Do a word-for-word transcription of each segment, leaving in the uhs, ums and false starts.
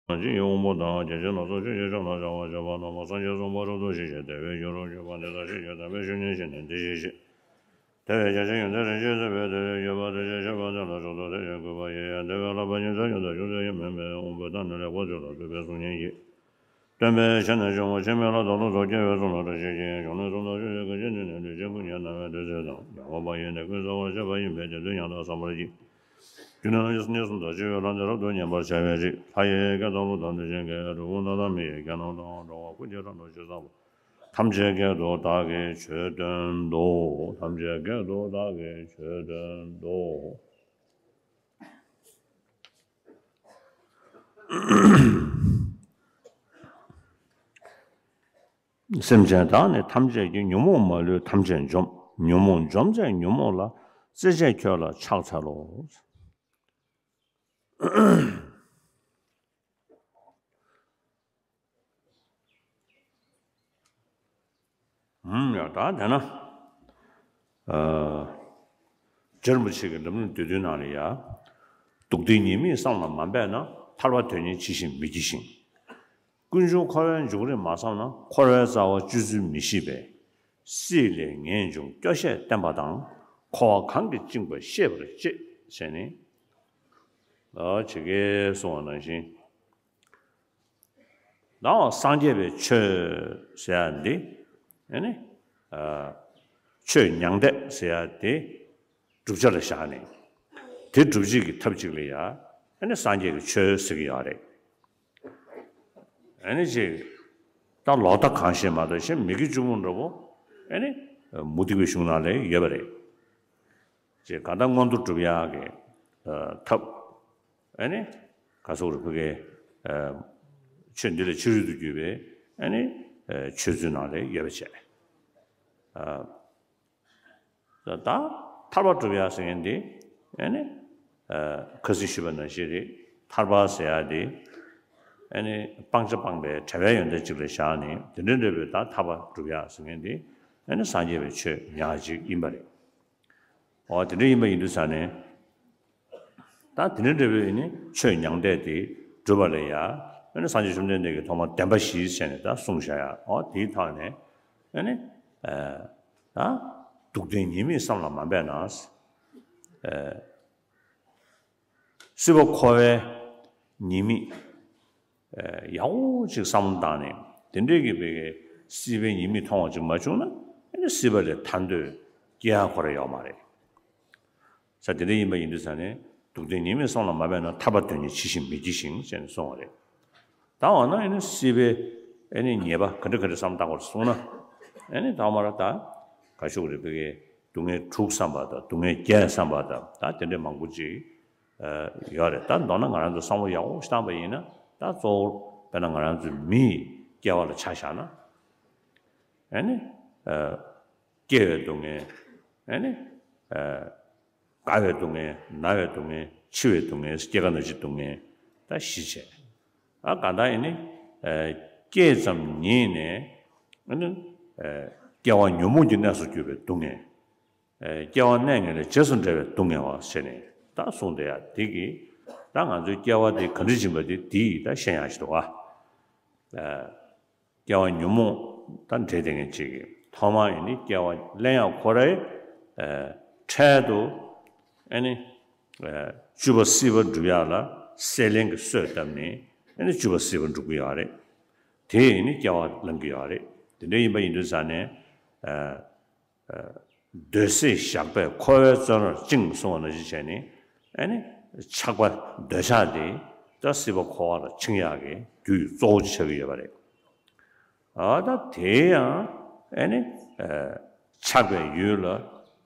ཅི་ཡི་དབང་པོ་དང་། རྒྱལ་ཆེན་ལ་སོགས་ཆོས་ཀྱི་ཁྱབ་བདག་ཞགས་པ་བཅད་པ་རྣམས་ལ། སངས་རྒྱས་གསུངས་པ་རབ་ཏུ་ཞི་ཞིང་བདེ་བའི་རྒྱུར་གྱུར་པ་འདི་དག་ཤེས་ཤིང་དམ་པའི་བཤེས་གཉེན་བཞི་ནི་འདི་ཞེས་བཤད། དེ་བས་རྒྱལ་ཆེན་ཡོན་ཏན་རིན་ཆེན་གསེར་པས་དེ་ལས་བརྒྱུད་པ་ཐུགས་རྗེས་གཤེགས་པ་དེ་ལ་མཆོག་ཏུ་ཐུགས་རྗེས་བཀུར་བ་ཡིས། དེ་བས་ལྷག་པའི་ཉེས་སྤྱོད་ཡོན་ཏན་ཅུང་ཟད་ཡང་མིན་པས། དབང་པོའི་མཐའ་ནི་ལེགས་པར་བཅད་ལ་བསྡུས་པའི་གཟུགས་བརྙན་ཡིས། སྟོན་པས་ཆེ་ནས་ཆུང་བ་ཆེ་མིན་ལ་བདག་སློབ་སོགས་སྐྱེ་བོའི་ཚོགས་རྣམས་བཀྲ་ཤིས་ཤིང་། གཞུང་ལུགས་སུ་བདག་ཤོད་ཀྱི་གང་ཞིག་ནི། ལུས་ཅན་ཀུན་གྱི་རྣམ་སྨིན་བདུད་རྩི་དང་། ཉོན་མོངས་པ་ཡིས་ནི་ཀུན་གསལ་བར་བྱེད་པ་ཡིན་པས། དེ་དུས་ཡང་དག་བསམ་པར་བགྱི། རྒྱུ་ནི་ལྷ་ཡི་གནས་གསུམ་དང་བཅས་པའི་ལྷ་འདི་རབ་ཏུ་མཉེས་པར་བྱ་བའི་ཕྱིར། ལྷ་ཡི་སྐད་དང་ཀླུ་དང་གནོད་སྦྱིན་སྐད། གྲུལ་བུམ་དག་དང་མི་ཡི་སྐད་རྣམས་དང་། འགྲོ་བ་ཀུན་གྱི་སྒྲ་སྐད་ཇི་ཙམ་པ། ཐམས་ཅད་སྐད་དུ་བདག་གིས་ཆོས་སྟོན་ཏོ། ཐམས་ཅད་སྐད་དུ་བདག་གིས་ཆོས་སྟོན་ཏོ། སེམས་ཅན་དག་ནི་ཐམས་ཅད་ཀྱི། ཉོན་མོངས་མ་ལུས་ཐམས་ཅད་འཇོམས། ཉོན་མོངས་འཇོམས་མཛད་ཉོན་མོངས་ལ། བརྩེ་ཆེན་ཁྱོད་ལ་ཕྱག་འཚལ་ལོ། ཧུམ། ཡ་ད་དེ་ན། ཨ། རྗེ་རིན་པོ་ཆེ་གི་ལམ་རིམ་བསྡུས་དོན་ནང་ལ་ཡ། སྡུག་བདེན་ཉེས་དམིགས་བསམ་ལ་མ་འབད་ན། ཐར་པ་དོན་གཉེར་ཇི་བཞིན་མི་བགྱི་ཞིང་། ཀུན་འབྱུང་འཁོར་བའི་འབྱུང་རིམ་མ་བསམ་ན། འཁོར་བའི་རྩ་བ་གཅོད་ཚུལ་མི་ཤེས་པས། སྲིད་ལས་ངེས་འབྱུང་སྐྱོ་ཤས་བསྟེན་པ་དང་། འཁོར་བ་གང་གིས་བཅིངས་པ་ཤེས་པར་བྱེད། ཟེར་ནས། ཨ། ཇི་སྐད་གསུངས་པ་ནང་བཞིན། ནའོ་སངས་རྒྱས་པའི་ཆོས་ཟེར་ཡ་འདི། ཨ་ནི། ཨ། ཆོས་མྱང་འདས་ཟེར་ཡ་དེ་བསྒྲུབ་བྱ་ལ་བཞག་ནས། དེ་སྒྲུབ་བྱེད་ཀྱི་ཐབས་གཅིག་ལ་ཡ། ཨ་ནི་སངས་རྒྱས་ཀྱི་ཆོས་ཟེར་གྱི་ཡོད་རེད། ཨ་ནི་ཅིག་ད་ལོག་ལྟ་གང་ཞིག་མ་གཏོགས་གཞན་མི་དགེ་བཅུ་སྤོང་འདྲ་པོ། ཨ་ནི་མུ་སྟེགས་པའི་གཞུང་ནང་ལ་ཡོད་པ་རེད། ཅེས་གང་ལྟར་མངོན་མཐོ་སྒྲུབ་ཡག་གི། ཨ། ཐབས། ཨ་ནི། ག་སོགས་རེ་ཕ་གའི། ཨ། ཆོས་འདི་ལས་ཕྱི་རོལ་དུ་གྱུར་པའི། ཨ་ནི། ཨ། ཆོས་ཚུལ་ནང་ལ་ཡོད་པ་བྱས། ཨ། ད་ཐར་པ་སྒྲུབ་ཡག་ཟེར་མཁན་འདི། ཨ་ནི། ཨ། ཁ་སང་ཞུས་པ་ནང་བཞིན་རེད། ཐར་པ་ཟེར་ཡག་འདི། ཨ་ནི་སྤང་བྱ་སྤངས་པའི་བྲལ་བའི་ཡོན་ཏན་གཅིག་ལ་བཞག་ནས། དེ་འདྲ་འདྲ་པོའི་ད་ཐར་པ་སྒྲུབ་ཡག་ཟེར་མཁན་འདི། ཨ་ནི་སངས་རྒྱས་པའི་ཆོས་ཉག་གཅིག་ཡིན་པ་རེད། འོ་དེ་འདྲ་ཡིན་པ་ཡིན་དུས་ཙ་ནས། ད་དེ་འདྲ་འདྲ་པོའི་ནི་ཆོས་མྱང་འདས་དེ་སྒྲུབ་པ་ལ་ཡ། ཨ་ནི་སངས་རྒྱས་བཅོམ་ལྡན་འདས་ཀྱིས་ཐོག་མར་བདེན་པ་བཞི་ཟེར་ནས་ད་གསུངས་བཞག་ཡ། འོ་དེའི་ཐོག་ནས། ཨ་ནི། ཨ། ད་སྡུག་བདེན་ཉེས་དམིགས་བསམ་ལ་མ་འབད་ན། ཨ། སྲིད་པ་འཁོར་བའི་ཉེས་དམིགས། ཨ། ཡག་པོ་ཅིག་བསམ་བློ་བཏང་ནས། དེ་འདྲའི་གི་བའི་སྲིད་པའི་ཉེས་དམིགས་མཐོང་བ་ཅིག་མ་བྱུང་ན། ཨ་ནི་སྲིད་པ་ལས་ཐར་འདོད་སྐྱེ་ཡག་ཁོ་རང་ཡོད་མ་རེད། ས་དེ་འདྲ་ཡིན་པ་ཡིན་དུས་ཙ་ནས། སྡུག་བདེན་ཉེས་དམིགས་བསམ་ལ་མ་འབད་ན། ཐར་པ་དོན་གཉེར་ཇི་བཞིན་མི་བགྱི་ཞིང་། ཟེར་ནས་གསུངས་པ་རེད། ད་འོ་ན་ཨ་ནི་སྲིད་པའི་ཨ་ནི་ཉེས་པ་ག་འདྲ་ག་འདྲ་བསམ་བཏང་དགོས་གསུངས་ན། ཨ་ནི་ཐོག་མར་ད་ག་ཤོག་རེ་བི་གའི་སྡུག་བསྔལ་དྲུག་བསམ་པ་དང་། སྡུག་བསྔལ་བརྒྱད་བསམ་པ་དང་། ད་དེ་འདྲའི་མང་པོ་ཅིག་ཨ། ཡོད་རེད། ད་མདོར་ན་ང་རང་ཚོ་བསམ་བློ་ཡག་པོ་ཞིག་བཏང་པ་ཡིན་ན། ད་གཙོ་བོ་དཔེར་ན་ང་རང་ཚོ་མི་ཡི་སྐྱེ་བ་ལ་ཆ་བཞག་ན། ཨ་ནི། ཨ། སྐྱེ་བའི་སྡུག་བསྔལ། ཨ་ནི། ཨ། རྒ་བའི་སྡུག་བསྔལ། ན་བའི་སྡུག་བསྔལ། འཆི་བའི་སྡུག་བསྔལ། སྐྱེ་རྒ་ན་འཆིའི་སྡུག་བསྔལ། ད་བཞི་བྱས། ཨ། གང་ལྟར་ཨ་ནི། ཨ། སྐྱེས་ཙམ་ཉིད་ནས། ཨ་ནི། ཨ། སྐྱེ་བ་ཉོན་མོངས་ཀྱི་གནས་སུ་གྱུར་པའི་སྡུག་བསྔལ། ཨ། སྐྱེ་བ་གནས་ངན་ལས་རྗེས་སུ་འབྲེལ་བའི་སྡུག་བསྔལ་བ་ཟེར་ནས་ད་གསུངས་བསྡད་ཡ་དེ་གིས། ད་ང་ཚོའི་སྐྱེ་བ་དེ་ག་འདྲ་ཡིན་པ་དེ་དེ་ཡིས་ད་ཤེས་ཡག་ཞིག་འདུག་ག། ཨ། སྐྱེ་བ་ཉོན་མོངས་དང་འབྲེལ་བསྡད་མཁན་ཅིག་གིས། ཐོག་མར་ཡིན་ནི་སྐྱེ་བ་ལེན་ཡག་ཁོ་རའི། ཨ། འཕྲལ་དུ། ཨ་ནི། ཨ། བཅུ་པ་སྲིད་པ་སྒྲུབ་ཡག་ལ་སྲེད་ལེན་གྱི་གསོས་བཏབ་ནས། ཨ་ནི་བཅུ་པ་སྲིད་པ་སྒྲུབ་ཀྱི་ཡོད་རེད། དེ་ཡིན་ནི་སྐྱེ་བ་ལེན་གྱི་ཡོད་རེད། དེ་འདྲ་ཡིན་པ་ཡིན་དུས་ཙ་ནས། ཨ། ཨ། འདོད་སྲེད་ཞགས་པས་འཁོར་བའི་བཙོན་རར་བཅིངས། གསུངས་པ་ནང་བཞིན་བྱས་ནས། ཨ་ནི་ཆགས་པ་འདོད་ཆགས་དེ་ད་སྲིད་པ་འཁོར་བ་ལ་བཅིངས་ཡག་གི་རྒྱུ་ཡི་གཙོ་བོ་ཆགས་ཀྱི་ཡོད་པ་རེད། ཨ། ད་དེ་ཡང་ཨ་ནི། ཨ། ཆགས་པའི་ཡུལ་ལ་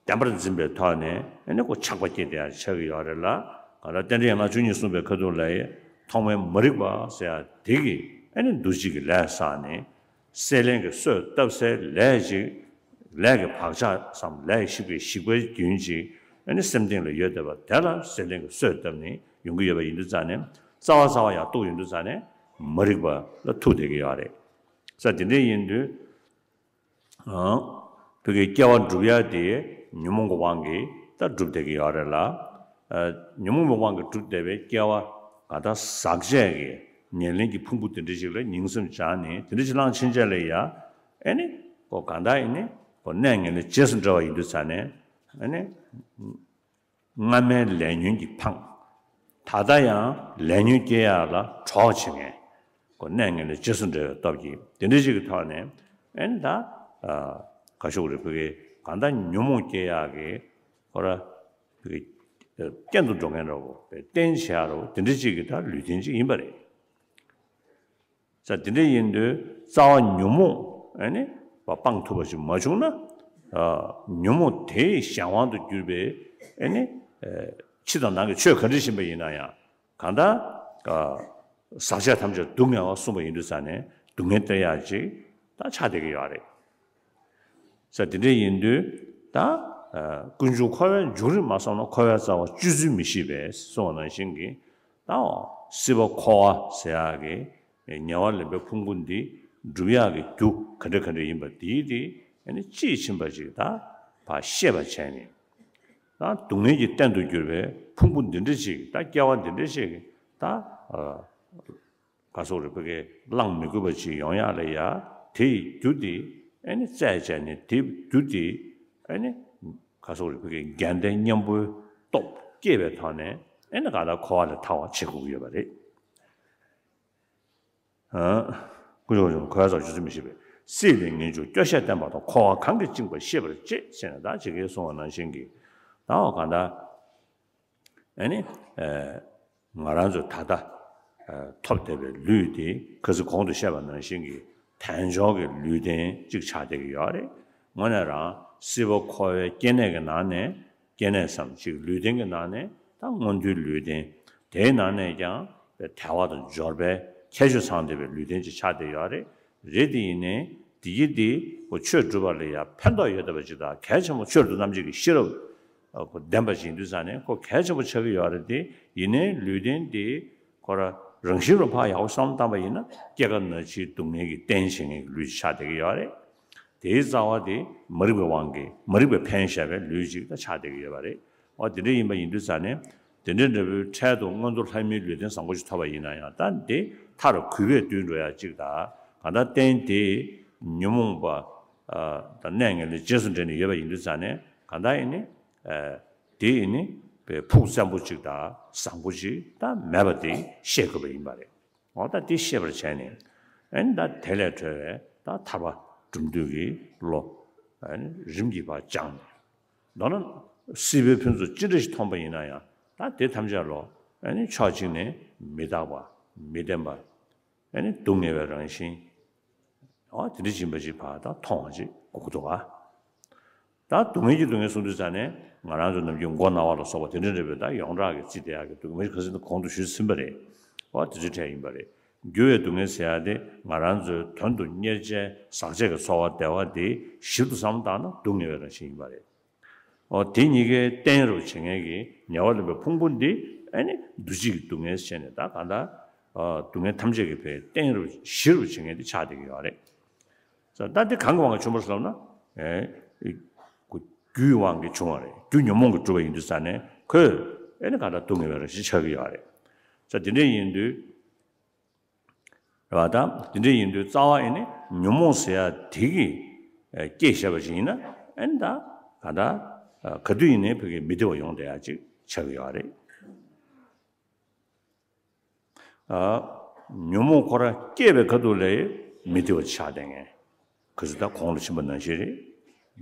བདེན་པར་འཛིན་པའི་ཐོག་ནས། ཨ་ནི་ཁོ་ཆགས་པ་སྐྱེས་བསྡད་ཡག་ཆགས་ཀྱི་ཡོད་རེད་ལ། གང་ལྟར་རྟེན་འབྲེལ་ཡན་ལག་བཅུ་གཉིས་གསུངས་པའི་ཁ་ཐུག་ལ་ཡི། ཐོག་མའི་མ་རིག་པ་ཟེར་ཡག་དེ་གིས་ཨ་ནི་འདུ་བྱེད་ཀྱི་ལས་བསགས་ནས། སྲེད་ལེན་གྱི་གསོས་བཏབ་སའི་ལས་ཅིག་ལས་ཀྱི་བག་ཆགས་སམ་ལས་ཞིག་པའི་ཞིག་པའི་རྒྱུན་ཅིག་ཨ་ནི་སེམས་གཏིང་ལ་ཡོད་བསྡད་པ་དེ་ལ་སྲེད་ལེན་གྱི་གསོས་བཏབ་ནས་ཡོང་གི་ཡོད་པ་ཡིན་དུས་ཙ་ནས། རྩ་བ་རྩ་བ་ཡར་གཏུགས་ཡོང་དུས་ཙ་ནས་མ་རིག་པ་ལ་ཐུག་བསྡད་ཀྱི་ཡོད་རེད། ས་དེ་འདྲ་ཡིན་དུས། ཨང་། བོད་ཀྱི་སྐྱེ་བ་སྒྲུབ་ཡ་དེ་ཉོན་མོངས་ཀྱི་དབང་གིས་ད་སྒྲུབ་བསྡད་ཀྱི་ཡོད་རེད་ལ། ཨ། ཉོན་མོངས་ཀྱི་དབང་གིས་སྒྲུབ་བསྡད་པའི་སྐྱེ་བ་ག་ད་ཟག་བཅས་ཀྱི་ ཉེར་ལེན་གྱི་ཕུང་པོ་དེ་འདྲ་ཞིག་ལ་ཉིང་སེམས་སྦྱངས་ནས་དེ་འདྲ་ཞིག་བླངས་ཕྱིན་ཆད་ལ་ཡ། ཨེ་ནི་ཁོ་གང་ལྟར་ཡིན་ནི་ཁོ་གནས་ངན་ལས་རྗེས་སུ་འབྲེལ་བ་ཡིན་དུས་ཙ་ནས། ཨེ་ནི་སྔ་མའི་ལས་ཉོན་གྱིས་འཕངས། ད་ལྟ་ཡང་ལས་ཉོན་སྐྱེ་ཡག་ལ་གྲོགས་བྱེད་མཁན། ཁོ་གནས་ངན་ལས་རྗེས་སུ་འབྲེལ་བའི་སྟོབས་ཀྱིས་དེ་འདྲ་ཞིག་གི་ཐོག་ནས། ཨེ་ནི་ད་ག་ཤོག་རེ་ཕུ་གེ་གང་ལྟར་ཉོན་མོངས་སྐྱེ་ཡག་གི་ཁོ་ར་ཕུ་གེ་རྐྱེན་དུ་འགྲོ་མཁན་ར་བོ་རྟེན་བྱེད་ཡག་ར་བོ་དེ་འདྲ་ཞིག་གི་ད་ལུས་རྟེན་ཅིག་ཡིན་པ་རེད། ས་དེ་འདྲ་ཡིན་དུས་རྩ་བ་ཉོན་མོངས་ཨེ་ནི་སྤང་ཐུབ་པ་ཞིག་མ་བྱུང་ན། ཨ་ཉོན་མོངས་དེའི་གཞན་དབང་དུ་གྱུར་པའི་ཨེ་ནི་ཨེ་ཕྱི་དང་ནང་གི་ཆོས་ག་འདྲ་ཡིན་པ་ཡིན་ན་ཡང་གང་ལྟར་ཨ་ཟག་བཅས་ཐམས་ཅད་སྡུག་བསྔལ་བ་གསུངས་པ་ཡིན་དུས་ཙ་ནས་སྡུག་བསྔལ་སྟེར་ཡག་ཅིག་ད་ཆགས་བསྡད་ཀྱི་ཡོད་རེད། ས་དེ་འདྲ་ཡིན་དུས་ད་ཨ་ཀུན་འབྱུང་འཁོར་བའི་འབྱུང་རིམ་མ་བསམ་ན་འཁོར་བའི་རྩ་བ་བཅུད་རྫས་མི་ཤེས་པས་གསུངས་པ་ནང་བཞིན་གྱི་ད་སྲིད་པ་འཁོར་བ་ཟེར་ཡག་གི་ཉེ་བར་ལེན་པའི་ཕུང་པོ་འདི་སྒྲུབ་ཡག་གི་རྒྱུ་ག་འདྲ་ག་འདྲ་ཡིན་པ་དེའི་དེ་ཨ་ནི་དཔྱིས་ཕྱིན་པ་ཅིག་ད་ཕར་ཤེས་པ་བྱས་ནས། ད་སྡུག་བསྔལ་གྱི་རྟེན་དུ་གྱུར་པའི་ཕུང་པོ་འདི་འདྲ་ཅིག་ད་སྐྱེ་བ་འདི་འདྲ་ཅིག་ད་ཨ་ག་སོགས་རེ་ཕ་གི་བླང་མི་དགོས་པ་ཅིག་ཡོང་ཡག་ལ་ཡ་དེ་ཡི་རྒྱུ་དེ་ཨ་ནི་བཙལ་བྱས་ནས་དེ་རྒྱུ་དེ་ཨ་ནི་ག་སོགས་རེ་ཕ་གི་རྒྱུ་ལྡན་གཉེན་པོའི་སྟོབས་བསྐྱེད་པའི་ཐོག་ནས་ཨ་ནི་ག་ད་འཁོར་བ་ལས་ཐར་བ་བྱེད་དགོས་ཀྱི་ཡོད་པ་རེད། ཀུན་སྤྱོད་འཁོར་བའི་རྩ་བ་བཅུད་རྫས་མི་ཤེས་པས། སྲིད་ལས་ངེས་འབྱུང་སྐྱོ་ཤས་བསྟན་པ་དང་། འཁོར་བ་གང་གིས་བཅིངས་པ་ཤེས་པར་བྱེད། ཟེར་ནས་ད་ཅིག་གིས་གསུངས་པ་ནང་བཞིན་གྱི་ད་འོ་གང་ལྟར་ཨ་ནི་ང་རང་ཚོ་ད་ལྟ་ཐོབ་བསྡད་པའི་ལུས་དེ་ཁ་སང་གོང་དུ་བཤད་པ་ནང་བཞིན་གྱི་དལ་འབྱོར་གྱི་ལུས་རྟེན་གཅིག་ཆགས་བསྡད་ཀྱི་ཡོད་རེད། དངོས་གནས་རང་སྲིད་པ་འཁོར་བའི་སྐྱེ་གནས་ཀྱི་ནང་ནས། སྐྱེ་གནས་སམ་ཅིག་ལུས་རྟེན་གྱི་ནང་ནས་ད་མངོན་མཐོའི་ལུས་རྟེན། དེའི་ནང་ནས་ཀྱང་དལ་བ་དང་འབྱོར་པའི་ཁྱད་ཆོས་ཚང་བསྡད་པའི་ལུས་རྟེན་ཅིག་ཆགས་བསྡད་ཡོད་རེད། རེད་དེ་ཡིན་ནའི་དེ་གི་དེ་ཁོ་ཆོས་སྒྲུབ་པ་ལ་ཡང་ཕན་ཐོགས་ཡོད་བསྡད་པ་ཅིག་དང་གལ་ཆེན་པོ་ཆོས་སྒྲུབ་རྣམ་འབྱེད་ཀྱི་ཤེས་རབ་ཁོ་ལྡན་པ་ཞིག་ཡིན་དུས་ཙང་ནས་ཁོ་གལ་ཆེན་པོ་ཆགས་ཀྱི་ཡོད་རེད་དེ། ཡིན་ནའི་ལུས་རྟེན་དེ་ཁོ་ར་རང་བཞིན་རུ་ཕར་ཡག་པོ་བསམ་བློ་བཏང་པ་ཡིན་ན་སྐྱེ་རྒ་ན་འཆིའི་སྡུག་བསྔལ་གྱི་རྟེན་བྱེད་མཁན་གྱི་ལུས་ཅིག་ཆགས་བསྡད་ཀྱི་ཡོད་རེད། དེའི་རྩ་བ་དེ་མ་རིག་པའི་དབང་གིས་མ་རིག་པའི་ཕན་བཞག་པའི་ལུས་ཅིག་ད་ཆགས་བསྡད་ཀྱི་ཡོད་པ་རེད། འོ་དེ་འདྲ་ཡིན་པ་ཡིན་དུས་ཙང་ནས་དེ་འདྲའི་འབྲས་བུའི་འཕྲལ་དུ་མངོན་མཐོ་ལྷ་མིའི་ལུས་རྟེན་བཟང་པོ་ཞིག་ཐོབ་པ་ཡིན་ན་ཡང་ད་འདི་མཐར་གུས་པས་བཏུལ་འགྲོ་ཡ་ཅིག་དང་གང་ལྟར་རྟེན་དེ་ཉོན་མོངས་པ་དང་གནས་ངན་ལས་རྗེས་སུ་འབྲེལ་ནས་ཡོད་པ་ཡིན་དུས་ཙང་ནས་གང་ལྟར་ཡིན་ནི་དེ་ཡིན་ནི་ཕུགས་བཙན་པོ་ཅིག་དང་བཟང་པོ་ཅིག་ད་མེད་པ་དེ་ཤེས་དགོས་པ་ཡིན་པ་རེད། འོ་ད་དེ་ཤེས་པར་བྱས་ནས་ཨེ་ནི་ད་དེ་ལས་གྲོལ་བའི་ད་ཐར་པ་གྲུབ་འདོད་ཀྱི་བློ་ཨེ་ནི་རིམ་གྱིས་ཕར་སྦྱངས་ནས། མདོར་ན་སྲིད་པའི་ཕུན་ཚོགས་ཅི་འདྲ་ཞིག་མཐོང་པ་ཡིན་ན་ཡང་ད་དེ་ཐམས་ཅད་ལོ་ཨེ་ནི་ཕྱོགས་གཅིག་ནས་མི་རྟག་པ་མི་བདེན་པ་ཨེ་ནི་སྡུག་བསྔལ་བའི་རང་བཞིན། འོ་དེ་འདྲ་ཡིན་པ་ཅིག་ཕར་ད་མཐོང་བ་ཅིག་དགོས་ཀྱི་འདུག་ག་ད་སྡུག་བསྔལ་གྱི་སྡུག་བསྔལ་གསུང་དུས་ཙང་ནས་ང་རང་ཚོ་ནམ་རྒྱུན་མགོ་ན་བ་ལ་སོགས་པ་དེ་འདྲ་འདྲ་བའི་ད་ཡོངས་གྲགས་ཀྱི་རྩིས་དེ་ཡག་གི་སྡུག་བསྔལ་ཁ་སང་གོང་དུ་ཞུས་ཟིན་པ་རེད། འོ་དེ་འདྲའི་གྲས་ཡིན་པ་རེད། འགྱུར་བའི་སྡུག་བསྔལ་ཟེར་ཡག་དེ་ང་རང་ཚོའི་དོན་དུ་གཉེར་བྱའི་ཟག་བཅས་ཀྱི་ཚོར་བ་བདེ་བ་དེ་ཞིབ་ཏུ་བསམ་བློ་བཏང་ན་སྡུག་བསྔལ་བའི་རང་བཞིན་ཡིན་པ་རེད། འོ་དེ་གཉིས་ཀའི་རྟེན་རུ་བྱེད་མཁན་གྱི་ཉེ་བར་ལེན་པའི་ཕུང་པོ་འདི་ཨ་ནི་འདུ་བྱེད་ཀྱི་སྡུག་བསྔལ་ཟེར་ནས་ད་གང་ལྟར་སྡུག་བསྔལ་ཐམས་ཅད་ཀྱི་ཕའི་རྟེན་རུ་གཞི་རུ་བྱེད་མཁན་དེ་ཆགས་བསྡད་ཀྱི་ཡོད་རེད། ད་འདི་གང་གི་དབང་གིས་བྱུང་བ་རེད་ལབ་ན། ཨེ། རྒྱུའི་དབང་གིས་བྱུང་བ་རེད། རྒྱུ་ཉོན་མོངས་ཀྱིས་གྲུབ་པ་ཡིན་དུས་ཙང་ནས་ཁོས་ཨེ་ནི་གང་ལྟར་སྡུག་བསྔལ་བའི་རང་བཞིན་ཆགས་ཀྱི་ཡོད་རེད། ད་དེ་འདྲ་ཡིན་དུས། རེད་བ། ད་དེ་འདྲ་ཡིན་དུས་རྩ་བ་ཨེ་ནི་ཉོན་མོངས་ཟེར་ཡ་དེ་གིས་སྐྱེས་བཞག་པ་ཞིག་ཡིན་ན་ཨེ་ནི་ད་གང་ལྟར་ག་དུས་ཡིན་ནའི་ཕ་གི་མི་བདེ་བ་ཡོང་བསྡད་ཡ་ཅིག་ཆགས་ཀྱི་ཡོད་རེད། ཉོན་མོངས་ཁོ་རང་སྐྱེས་པའི་ཁ་ཐུག་ལ་མི་བདེ་བ་ཆགས་བསྡད་མཁན། ག་ཚོད་ད་གོང་ལ་ཕྱིན་པ་ནང་བཞིན་རེད།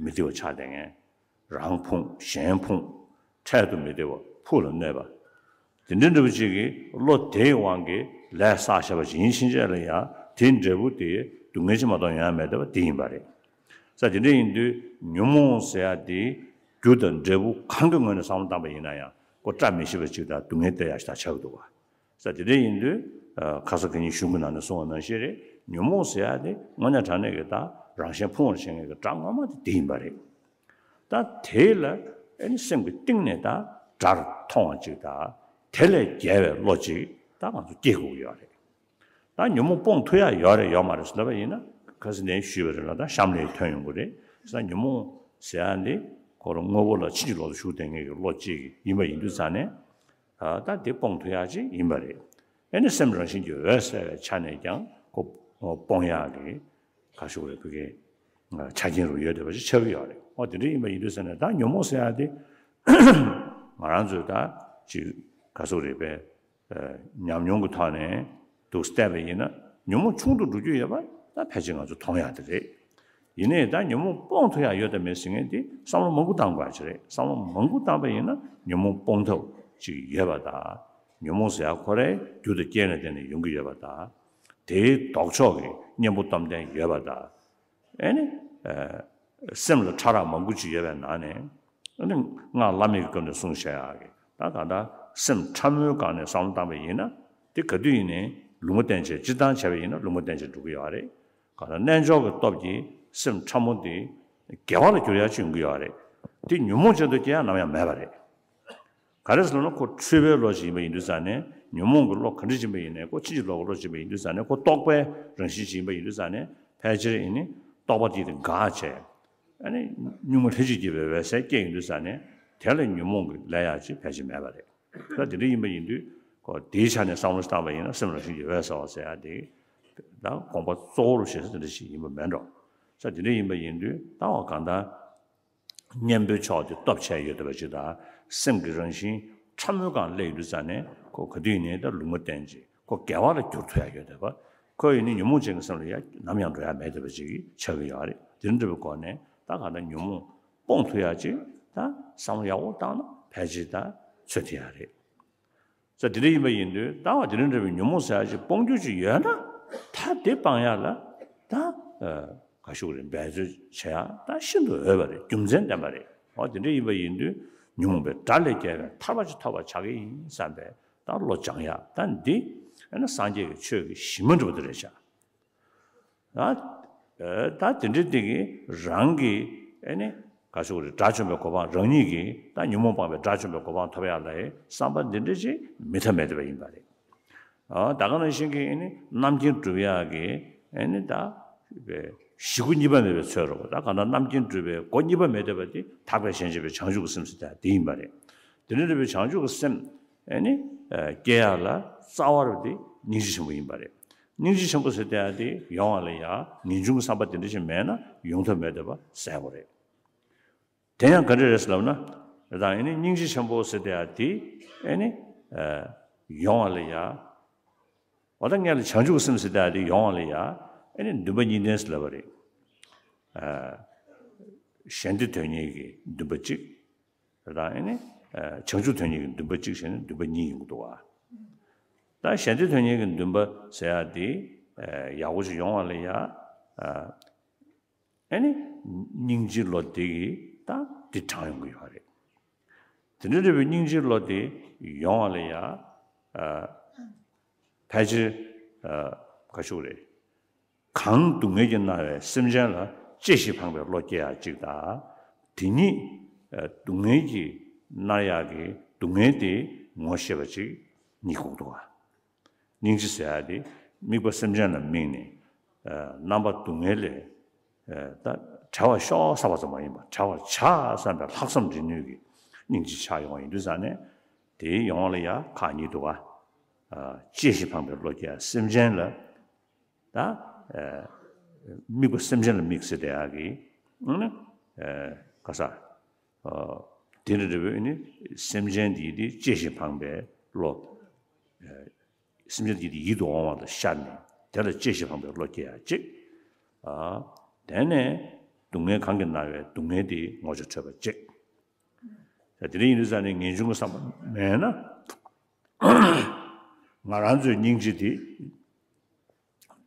མི་བདེ་བ་ཆགས་བསྡད་མཁན། རང་ཕུང་གཞན་ཕུང་། འཕྲལ་དུ་མི་བདེ་བ་ཕུགས་ལ་གནོད་པ། དེ་འདྲའི་འབྲས་བུ་གཅིག་གིས་བློ་དེའི་དབང་གིས་ལས་བསགས་བཞག་པ་ཞིག་ཡིན་ཕྱིན་ཆད་ལ་ཡང་དེའི་འབྲས་བུ་དེ་སྡུག་བསྔལ་ཅིག་མ་གཏོགས་ཡོང་ཡ་མེད་བསྡད་པ་དེ་ཡིན་པ་རེད། ས་དེ་འདྲ་ཡིན་དུས་ཉོན་མོངས་ཟེར་ཡ་དེ་རྒྱུ་དང་འབྲས་བུ་གང་གི་ངོས་ནས་བསམ་བློ་བཏང་པ་ཡིན་ན་ཡང་ཁོ་བཀྲ་མི་ཤིས་པ་ཅིག་དང་སྡུག་བསྔལ་སྟེར་ཡ་ཞིག་ད་ཆགས་ཀྱི་འདུག་བ། ས་དེ་འདྲ་ཡིན་དུས་ཁ་སང་ཁ་ཉིན་གཞུང་གི་ནང་ནས་གསུངས་པ་ནང་བཞིན་རེད། ཉོན་མོངས་ཟེར་ཡ་དེ་དངོས་གནས་དྲང་གནས་ཀྱི་ད་རང་གཞན་ཕུང་བར་བྱེད་མཁན་གྱི་དགྲ་ངོ་མ་དེ་དེ་ཡིན་པ་རེད། ད་དེ་ལ་ཨེ་ནི་སེམས་ཀྱི་གཏིང་ནས་ད་དགྲར་མཐོང་བ་ཅིག་དང་དེ་ལས་རྒྱལ་བའི་བློ་ཅིག་ད་ང་ཚོ་སྐྱེ་དགོས་ཀྱི་ཡོད་རེད། ད་ཉོན་མོངས་སྤོང་ཐུབ་ཡ་ཡོད་རེད་ཡོད་མ་རེད་ཟེར་ལབ་པ་ཡིན་ན་ཁ་སང་ནས་ཞུས་པ་རེད་ལ་ད་གཤམ་ལ་ཐོན་ཡོང་གི་རེད། ཟེར་ན་ཉོན་མོངས་ཟེར་ཡ་འདི་ཁོ་རང་དངོས་པོ་ལ་ཕྱིན་ཅི་ལོག་ཏུ་ཞུགས་བསྡད་མཁན་གྱི་བློ་ཅིག་ཡིན་པ་ཡིན་དུས་ཙང་ནས། ད་དེ་སྤོང་ཐུབ་ཡག་ཅིག་ཡིན་པ་རེད། ཨེ་ནི་སེམས་རང་བཞིན་གྱིས་འོད་གསལ་བའི་ཆ་ནས་ཀྱང་ཁོ་སྤོང་ཡག་གི་ག་ཞུ་རེད། ཕ་གི་ཆ་རྐྱེན་རུ་ཡོད་བསྡད་པ་ཞིག་ཆགས་ཀྱི་ཡོད་རེད། འོ་དེ་འདྲ་ཡིན་པ་ཡིན་དུས་ཟེར་ནས་ད་ཉོན་མོངས་ཟེར་ཡག་དེ་ང་རང་ཚོས་ད་ཅིག་ག་ཟེར་རེད་པས། ཉམས་མྱོང་གི་ཐོག་ནས་འདུག་བལྟས་པ་ཡིན་ན་ཉོན་མོངས་ཆུང་དུ་འགྲོ་རྒྱུ་ཡོད་པ་ད་ཕལ་ཆེར་ང་ཚོ་མཐོང་ཡག་དེ་རེད། ཡིན་ནའི་ད་ཉོན་མོངས་སྤོང་ཐུབ་ཡག་ཡོད་དམ་མེད་ཟེར་མཁན་དེ་བསམ་བློ་མང་པོ་བཏང་དགོས་ཡག་ཅིག་རེད། བསམ་བློ་མང་པོ་བཏང་པ་ཡིན་ན་ཉོན་མོངས་སྤོང་ཐབས་ཅིག་ཡོད་པ་དང་། ཉོན་མོངས་ཟེར་ཡག་ཁོ་རའི་རྒྱུ་དང་རྐྱེན་ལ་བརྟེན་ནས་ཡོང་གི་ཡོད་པ་དང་། དེའི་ལྡོག་ཕྱོགས་ཀྱི་གཉེན་པོ་སྟོབས་ལྡན་ཡོད་པ་དང་། ཨེ་ནི། ཨ། སེམས་ལ་ཕྲ་རགས་མང་པོ་ཅིག་ཡོད་པའི་ནང་ནས། ཨེ་ནི། སྔགས་བླ་མེད་ཀྱི་སྐབས་ནས་གསུངས་བཞག་ཡག་གི་ད་གང་ལྟར་སེམས་ཕྲ་མོའི་སྒང་ནས་བསམ་བློ་བཏང་པ་ཡིན་ན། དེ་ག་དུས་ཡིན་ནའི་ལུང་མ་བསྟན་བྱས་སྤྱིར་བཏང་བྱས་པ་ཡིན་ན་ལུང་མ་བསྟན་བྱས་འགྲོ་གི་ཡོད་རེད། གང་ལྟར་རྣལ་འབྱོར་གྱི་སྟོབས་ཀྱིས་སེམས་ཕྲ་མོ་དེ་དགེ་བ་ལ་འགྱུར་ཡག་ཅིག་ཡོང་གི་ཡོད་རེད། དེ་ཉོན་མོངས་ཅན་དུ་སྐྱེ་ཡག་ནམ་ཡང་མེད་པ་རེད། ག་རེ་ཟེར་ན་ཁོ་འཁྲུལ་པའི་བློ་ཞིག་ཡིན་པ་ཡིན་དུས་ཙང་ནས་ཉོན་མོངས་ཀྱི་བློ་ག་འདྲ་ཡིན་པ་ཡིན་ནའི་ཁོ་ཕྱིན་ཅི་ལོག་གི་བློ་ཞིག་ཡིན་པ་ཡིན་དུས་ཙང་ནས་ཁོ་རྟོག་པའི་རང་བཞིན་ཞིག་ཡིན་པ་ཡིན་དུས་ཙང་ནས་ཕལ་ཆེར་ཡིན་ནི་རྟོག་པ་དེ་དེ་འགག་བྱས། ཨ་ནི་གཉུག་མ་ལྷན་ཅིག་སྐྱེས་པའི་འོད་གསལ་སྐྱེ་ཡོང་དུས་ཙང་ནས་དེ་ལ་ཉོན་མོངས་ཀྱི་ལས་ཡག་ཅིག་ཕལ་ཆེར་མེད་པ་རེད། ད་དེ་འདྲ་ཡིན་པ་ཡིན་དུས་ཁོ་དེའི་ཆ་ནས་བསམ་བློ་ཞིག་བཏང་པ་ཡིན་ན་སེམས་རང་བཞིན་གྱིས་འོད་གསལ་བ་ཟེར་ཡག་དེ་ད་དགོངས་པ་གཙོ་བོ་རུ་བྱེད་ས་དེ་འདྲ་ཞིག་ཡིན་པ་མེད་འགྲོ། ས་དེ་འདྲ་ཡིན་པ་ཡིན་དུས་ད་འོ་གང་ལྟར། གཉེན་པོའི་ཕྱོགས་དེ་སྟོབས་ཆེ་ཡོད་བསྡད་པ་ཅིག་དང་སེམས་ཀྱི་རང་བཞིན་ཕྲ་མོའི་སྒང་སླེབས་ཡོང་དུས་ཙང་ནས་ཁོ་ག་དུས་ཡིན་ནའི་ད་ལུང་མ་བསྟན་ཅིག་ཁོ་དགེ་བ་ལ་འགྱུར་ཐུབ་ཡག་ཡོད་བསྡད་པ། ཁོ་ཡིན་ནི་ཉོན་མོངས་ཅན་གྱི་སེམས་ལ་ཡང་ནམ་ཡང་འགྲོ་ཡག་མེད་བསྡད་པ་ཅིག་ཆགས་ཀྱི་ཡོད་རེད། དེ་འདྲ་བའི་སྒོ་ནས་ད་གང་ལྟར་ཉོན་མོངས་སྤོང་ཐུབ་ཡག་ཅིག་ད་བསམ་བློ་ཡག་པོ་བཏང་ན་ཕལ་ཆེར་ད་ཚོད་ཐིག་ཡག་རེད། ས་དེ་འདྲ་ཡིན་པ་ཡིན་དུས་ལྟ་བ་དེ་འདྲ་འདྲ་བའི་ཉོན་མོངས་ཟེར་ཡག་ཅིག་སྤོང་རྒྱུ་ཅིག་ཡོད་ན་ད་དེ་སྤང་ཡག་ལ་ད་ག་ཞུ་རེད། འབད་རྩོལ་བྱེད་ཡག་ད་ཤིན་ཏུ་འོས་པ་རེད། རྒྱུ་མཚན་ལྡན་པ་རེད། འོ་དེ་འདྲ་ཡིན་པ་ཡིན་དུས་ཉོན་མོངས་པའི་དགྲ་ལས་རྒྱལ་བའི་ཐར་པ་ཅིག་ཐོབ་པར་བྱ་གི་ཡིན་བསམ་པའི་ད་བློ་སྦྱང་ཡག་ད་འདི་ཨ་ནི་སངས་རྒྱས་ཀྱི་ཆོས་ཀྱི་གཞི་མ་འདྲ་བོ་དེ་རེད་ཤག་ད་ད་དེ་འདྲ་དེ་གིས་རང་གི་ཨེ་ནི་ག་ཞུ་རེད། དགྲ་བཅོམ་པའི་གོ་འཕང་རང་ཉིད་ཀྱིས་ད་ཉོན་མོངས་སྤངས་པའི་དགྲ་བཅོམ་པའི་གོ་འཕང་ཐོབ་ཡག་ལ་བསམ་པ་འདི་འདྲ་ཅིག་མི་ཐབས་མེད་བསྡད་པ་ཡིན་པ་རེད། ཨ་ད་ག་ནང་བཞིན་གྱི་ཨེ་ནི་རྣམ་མཁྱེན་སྒྲུབ་ཡག་གི་ཨེ་ནི་ད་གཞི་སྒོ་གཉིས་པ་མེད་པའི་ཚོད་རོ། ད་ག་ན་རྣམ་མཁྱེན་སྒྲུབ་པའི་སྒོ་གཉིས་པ་མེད་བསྡད་པ་དེ་ཐེག་པའི་གཞན་གཅེས་པའི་བྱང་ཆུབ་ཀྱི་སེམས་ཟེར་ཡག་དེ་ཡིན་པ་རེད། དེ་འདྲ་འདྲ་བའི་བྱང་ཆུབ་ཀྱི་སེམས་ཨེ་ནི་སྐྱེ་ཡག་ལ་རྩ་བ་རུ་དེ་སྙིང་རྗེ་ཆེན་པོ་ཡིན་པ་རེད། སྙིང་རྗེ་ཆེན་པོ་ཟེར་བསྡད་ཡག་དེ་ཡོང་བ་ལ་ཡང་ངེས་འབྱུང་གི་བསམ་པ་དེ་འདྲ་ཞིག་མེད་ན་ཡོང་ཐབས་མེད་བསྡད་པ་གསལ་པོ་རེད། དེ་ཡང་ག་འདྲ་རེད་ཟེར་ལབ་ན། རེད་དང་ཨེ་ནི་སྙིང་རྗེ་ཆེན་པོ་ཟེར་བསྡད་ཡག་དེ་ཨེ་ནི་ཡོང་བ་ལ་ཡང་། འོ་ད་སྔོན་ལ་བྱང་ཆུབ་ཀྱི་སེམས་ཟེར་བསྡད་ཡག་དེ་ཡོང་བ་ལ་ཡང་ཨེ་ནི་འདུན་པ་གཉིས་ལྡན་ཟེར་ལབ་པ་རེད། ཨ། གཞན་བདེ་དོན་གཉེར་གྱི་འདུན་པ་གཅིག་རེད་དང་ཨེ་ནི་བྱང་ཆུབ་དོན་གཉེར་གྱི་འདུན་པ་གཅིག་བྱས་ནས་འདུན་པ་གཉིས་ཡོང་གི་འདུག་བ། ད་གཞན་བདེ་དོན་གཉེར་གྱི་འདུན་པ་ཟེར་ཡག་དེ་ཡག་པོ་ཞིག་ཡོང་བ་ལ་ཡ། ཨེ་ནི་སྙིང་རྗེའི་བློ་དེ་གིས་ད་འདི་དྲངས་ཡོང་གི་ཡོད་རེད། དེ་འདྲ་འདྲ་བའི་སྙིང་རྗེའི་བློ་དེ་ཡོང་བ་ལ་ཡ། ཕལ་ཆེར་ག་ཞུ་རེད། གང་སྡུག་བསྔལ་གྱིས་མནར་བའི་སེམས་ཅན་ལ་གཅེས་ཤིང་ཕངས་པའི་བློ་སྐྱེ་ཡག་གཅིག་དང་། དེ་ཉིད་སྡུག་བསྔལ་གྱིས་མནར་ཡག་གི་སྡུག་བསྔལ་དེ་ངོ་ཤེས་པ་གཅིག་གཉིས་དགོས་འདུག་ག་སྙིང་རྗེ་ཟེར་ཡག་དེ་དམིགས་པ་སེམས་ཅན་ལ་དམིགས་ནས་རྣམ་པ་སྡུག་བསྔལ་ལས་ད་བྲལ་བར་ཤོག་ཟེར་བ་ཙམ་མ་ཡིན་པར་བྲལ་བར་བྱ་བསམ་པའི་ལྷག་བསམ་འདྲེན་ནུས་ཀྱི་སྙིང་རྗེ་ཆགས་ཡོང་བ་ཡིན་དུས་ཙང་ནས་དེ་ཡོང་བ་ལ་ཡ་ཁག་གཉིས་འདུག་ག་གཅེས་ཤིང་ཕངས་པའི་བློ་སྐྱེ་ཡག་སེམས་ཅན་ལ། ད། ཨ། དམིགས་པ་སེམས་ཅན་ལ་དམིགས་ཟེར་བསྡད་ཡག་གི་ཨ་ནི། ཨ། ག་ས། ཨ། དེ་འདྲ་འདྲ་བོའི་ཨ་ནི་སེམས་ཅན་འདི་དེ་གཅེས་ཤིང་ཕངས་པའི་བློ། ཨ། སེམས་ཅན་འདི་དེ་ཡིད་དུ་འོང་བ་ལ་ཤར་ནས་དེ་ལ་གཅེས་ཤིང་ཕངས་པའི་བློ་སྐྱེ་ཡག་གཅིག་ཨ། དེ་ནས་སྡུག་བསྔལ་གང་གིས་མནར་བའི་སྡུག་བསྔལ་དེ་ངོ་ཅོག་འཕྲོད་པ་གཅིག་ད་དེ་འདྲ་ཡིན་དུས་ཙང་ནས་ངེས་འབྱུང་གི་བསམ་པ་མེད་ན། ང་རང་ཚོའི་སྙིང་རྗེ་དེ།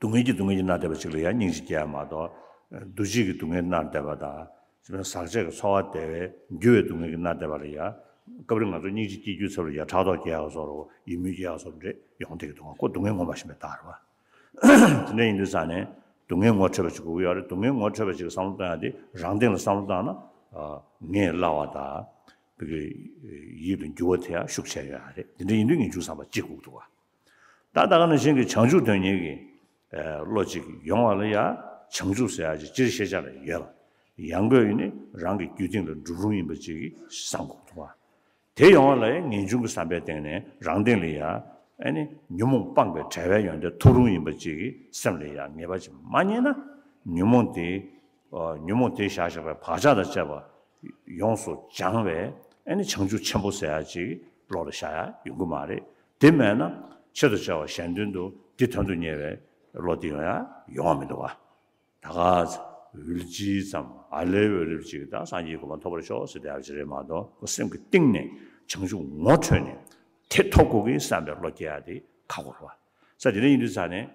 སྡུག་བསྔལ་གྱིས་སྡུག་བསྔལ་གྱིས་མནར་བསྡད་པ་ཅིག་ལ་ཡང་སྙིང་རྗེ་སྐྱེ་ཡག་མ་གཏོགས། འདུ་བྱེད་ཀྱི་སྡུག་བསྔལ་མནར་བསྡད་པ་དང་། ཟག་བཅས་ཀྱི་ཚོར་བ་བདེ་བའི་འགྱུར་བའི་སྡུག་བསྔལ་གྱིས་མནར་བསྡད་པ་ལ་ཡང་། སྐབས་རེ་ང་ཚོ་སྙིང་རྗེ་སྐྱེ་རྒྱུའི་ཚབ་ལ་ཡང་ཕྲག་དོག་སྐྱེ་ཡག་བཟོ་འདྲ་ཡིད་སྨོན་སྐྱེ་ཡག་བཟོ་འདྲ་ཡོང་བསྡད་ཀྱི་འདུག་ཁོ་སྡུག་བསྔལ་ངོ་མ་ཤེས་པའི་རྟགས་རེད་བ། དེ་འདྲ་ཡིན་དུས་ཙང་ནས་སྡུག་བསྔལ་ངོ་འཕྲོད་པ་ཅིག་དགོས་ཀྱི་ཡོད་རེད། སྡུག་བསྔལ་ངོ་འཕྲོད་པ་ཅིག་བསམ་བློ་གཏོང་ཡག་དེ་རང་སྟེང་ལ་བསམ་བློ་བཏང་ན། ངས་སླ་བ་དང་། བོད་ཀྱི་ཡིད་དུ་འགྱུར་བ་དེ་ཡང་ཤུགས་ཆེ་ཡོད་རེད། དེ་འདྲ་ཡིན་དུས་ངེས་འབྱུང་བསམ་པ་གཅིག་དགོས་འདུག་བ། ད་ད་ག་ནང་བཞིན་གྱི་བྱང་ཆུབ་དོན་གཉེར་གྱི་བློ་གཅིག་ཡོང་བ་ལ་ཡང་བྱང་ཆུབ་ཟེར་ཡག་ཅིག་སྤྱིར་ཤེས་བྱ་ལ་ཡོད་ལ། ཡང་སྒོས་ཡིན་ནི་རང་གི་རྒྱུད་སྟེང་ལ་འགྲུབ་རུང་ཡིན་པ་ཅིག་བསམ་དགོས་འདུག་བ། དེ་ཡོང་བ་ལ་ཡང་ངེས་འབྱུང་གི་བསམ་པའི་སྟེང་ནས་རང་སྟེང་ལ་ཡང་ ཨེ་ནི་ཉོན་མོངས་སྤངས་པའི་བྲལ་བའི་ཡོན་ཏན་ཐུགས་རུང་ཡིན་པ་ཅིག་གིས་སེམས་ལ་ཡང་ངེས་པ་ཅིག་མ་རྙེད་ན། ཉོན་མོངས་དེ་ཨ་ཉོན་མོངས་དེ་བཞག་བཞག་པའི་བག་ཆགས་དང་བཅས་པ་ཡོངས་སུ་སྦྱངས་པའི་ཨེ་ནི་བྱང་ཆུབ་ཆེན་པོ་ཟེར་ཡ་ཅིག་བློ་ལ་ཤར་ཡ་ཡོང་གི་མ་རེད། དེ་མེད་ན་ཆེད་དུ་བྱ་བ་གཞན་དོན་དུ་འདི་དོན་དུ་གཉེར་བའི་བློ་དེ་ཡོང་ཡ་ཡོང་བ་མི་འདུག་ག། ད་ག་འོལ་ཅི་ཙམ་ཨ་ལས་འོལ་རིབ་ཅིག་ད་སངས་རྒྱས་གོ་འཕང་ཐོབ་པར་ཤོག་ཟེར་བསྡད་ཡ་ཅིག་རེད་མ་གཏོགས། ཁོ་སེམས་ཀྱི་གཏིང་ནས་བྱང་ཆུབ་ངོ་འཕྲོད་ནས་དེ་ཐོབ་དགོས་ཀྱི་བསམ་པའི་བློ་སྐྱེ་ཡ་དེ་ཁག་པོ་རེད་བ། ས་དེ་འདྲ་ཡིན་དུས་ཙང་ནས།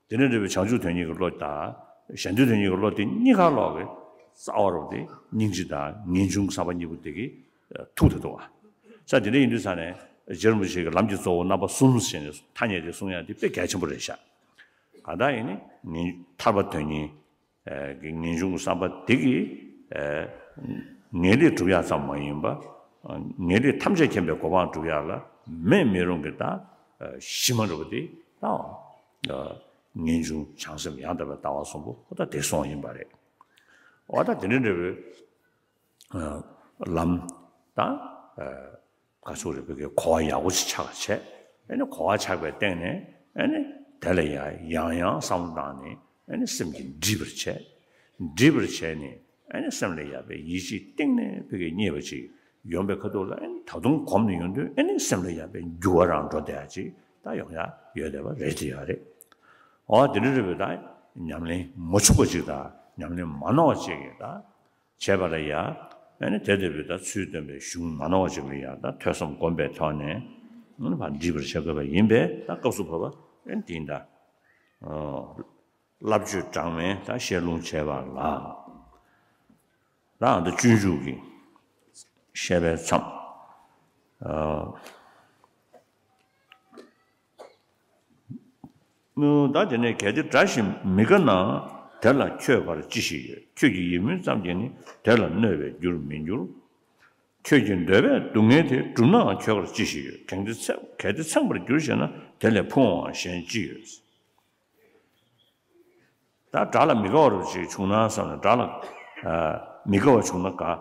དེ་ནས་འདྲ་བའི་བྱང་ཆུབ་དོན་གཉིས་ཀྱི་བློ་དང་གཞན་དོན་དོན་གཉིས་ཀྱི་བློ་དེ་གཉིས་ཀ་ལོག་གི་རྩ་བ་རུ་དེ་སྙིང་རྗེ་དང་ངེས་འབྱུང་གི་བསམ་པ་གཉིས་པོ་དེ་གིས་ཐུག་ཐུབ་འདུག་བ། ས་དེ་འདྲ་ཡིན་དུས་ཙང་ནས་རྗེ་རིན་པོ་ཆེ་གིས་ལམ་གྱི་གཙོ་བོ་རྣམ་པ་གསུམ་ཟེར་ནས་ཐ་སྙད་དེ་གསུང་ཡ་དེ་དཔེ་གལ་ཆེན་པོ་རེད་ཤག། གང་ལྟར་ཡིན་ནི་ངེས་ཐར་པ་དོན་གཉིས་ཀྱི་ངེས་འབྱུང་གི་བསམ་པ་དེ་གིས་ངེས་ལེགས་སྒྲུབ་ཡག་ཙམ་མ་ཡིན་པ། ངེས་ལེགས་ཐམས་ཅད་མཁྱེན་པའི་གོ་འཕང་སྒྲུབ་ཡག་ལ་མེད་མི་རུང་གི་ད་གཞི་མ་འདྲ་བོ་དེ་ད་ངེས་འབྱུང་བྱང་སེམས་ཡང་དག་པའི་ལྟ་བ་གསུམ་པོ་ད་དེ་སོང་ཡིན་པ་རེད། འོ་ད་དེ་འདྲ་འདྲ་བའི་ལམ་དང་། ག་ཚོད་རེད། བོད་སྐད་གོ་བ་ཡག་པོ་ཞིག་ཆགས་པ་བྱས། ཨ་ནི་གོ་བ་ཆགས་པའི་སྟེང་ནས་ཨ་ནི་དེ་ལ་ཡང་ཡང་ཡང་བསམ་བློ་བཏང་ནས་ཨ་ནི་སེམས་ཀྱིས་འདྲིས་པར་བྱས། འདྲིས་པར་བྱས་ནས་ཨ་ནི་སེམས་ལ་ཡག་པའི་ཡིད་ཆེས་གཏིང་ནས་བོད་སྐད་རྙེད་པ་ཅིག་ཡོང་པའི་ཁ་ཐུག་ལ། ཨ་ནི་ད་དུང་གོམས་ནས་ཡོང་དུས་ཨ་ནི་སེམས་ལ་ཡག་པའི་འགྱུར་བ་རང་འགྲོ་བསྡད་ཡ་ཅིག་ད་ཡོང་ཡ་ཡོད་བསྡད་པ་རེད་དེ་ཡོད་རེད། འོ་དེ་འདྲ་རེད་པས། ད་ཉམས་ལེན་མ་འཆུག་པ་ཅིག་དང་ཉམས་ལེན་མ་ནོར་བ་ཅིག་གིས་ད། བྱས་པ་ལ་ཡ། ཨ་ནི་དེ་ལྟ་བུའི་ད་ཚུལ་སྟོན་པའི་གཞུང་མ་ནོར་བ་ཅིག་ལ་ཡ་ད་ཐོས་བསམ་སྒོམ་པའི་ཐོག་ནས་ཨ་ནི་ཕར་འདྲིས་པར་བྱ་དགོས་པ་ཡིན་པས། ད་སྐབས་སུ་བབ་པ་ཨ་ནི་དེ་ཡིན་ད། ཨོ། བསླབ་བྱའི་གྲངས་མེད་ད་བཤད་ལུང་བྱས་པ་ལ། ད་ཨ་ད་སྤྱོད་འཇུག་གི་བཤད་པའི་མཚམས། ཨོ། ད་དེ་ནས་གལ་ཏེ་དགྲ་བཞིན་མི་དགའ་ན། དེ་ལ་ཁྱོད་ཕར་ཅི་ཞིག་ཡོད། ཁྱོད་ཀྱི་ཡིད་སྨོན་ཙམ་གྱིས་ནི། དེ་ལ་གནོད་པའི་རྒྱུར་མི་འགྱུར། ཁྱོད་ཀྱི་འདོད་པའི་སྡུག་བསྔལ་དེ། བསྒྲུབས་ནའང་ཁྱོད་ཁར་ཅི་ཞིག་ཡོད། གལ་ཏེ་ཚེ་གལ་ཏེ་ཚེངས་པར་འགྱུར་ཞེ་ན། དེ་ལས་ཕུང་བའང་གཞན་ཅི་ཡོད། ད་དགྲ་ལ་མི་དགའ་བ་རུ་ཅིག་བྱུང་ན་བསམ་ནས། དགྲ་ལ་ཨ་མི་དགའ་བ་བྱུང་ན་དགའ།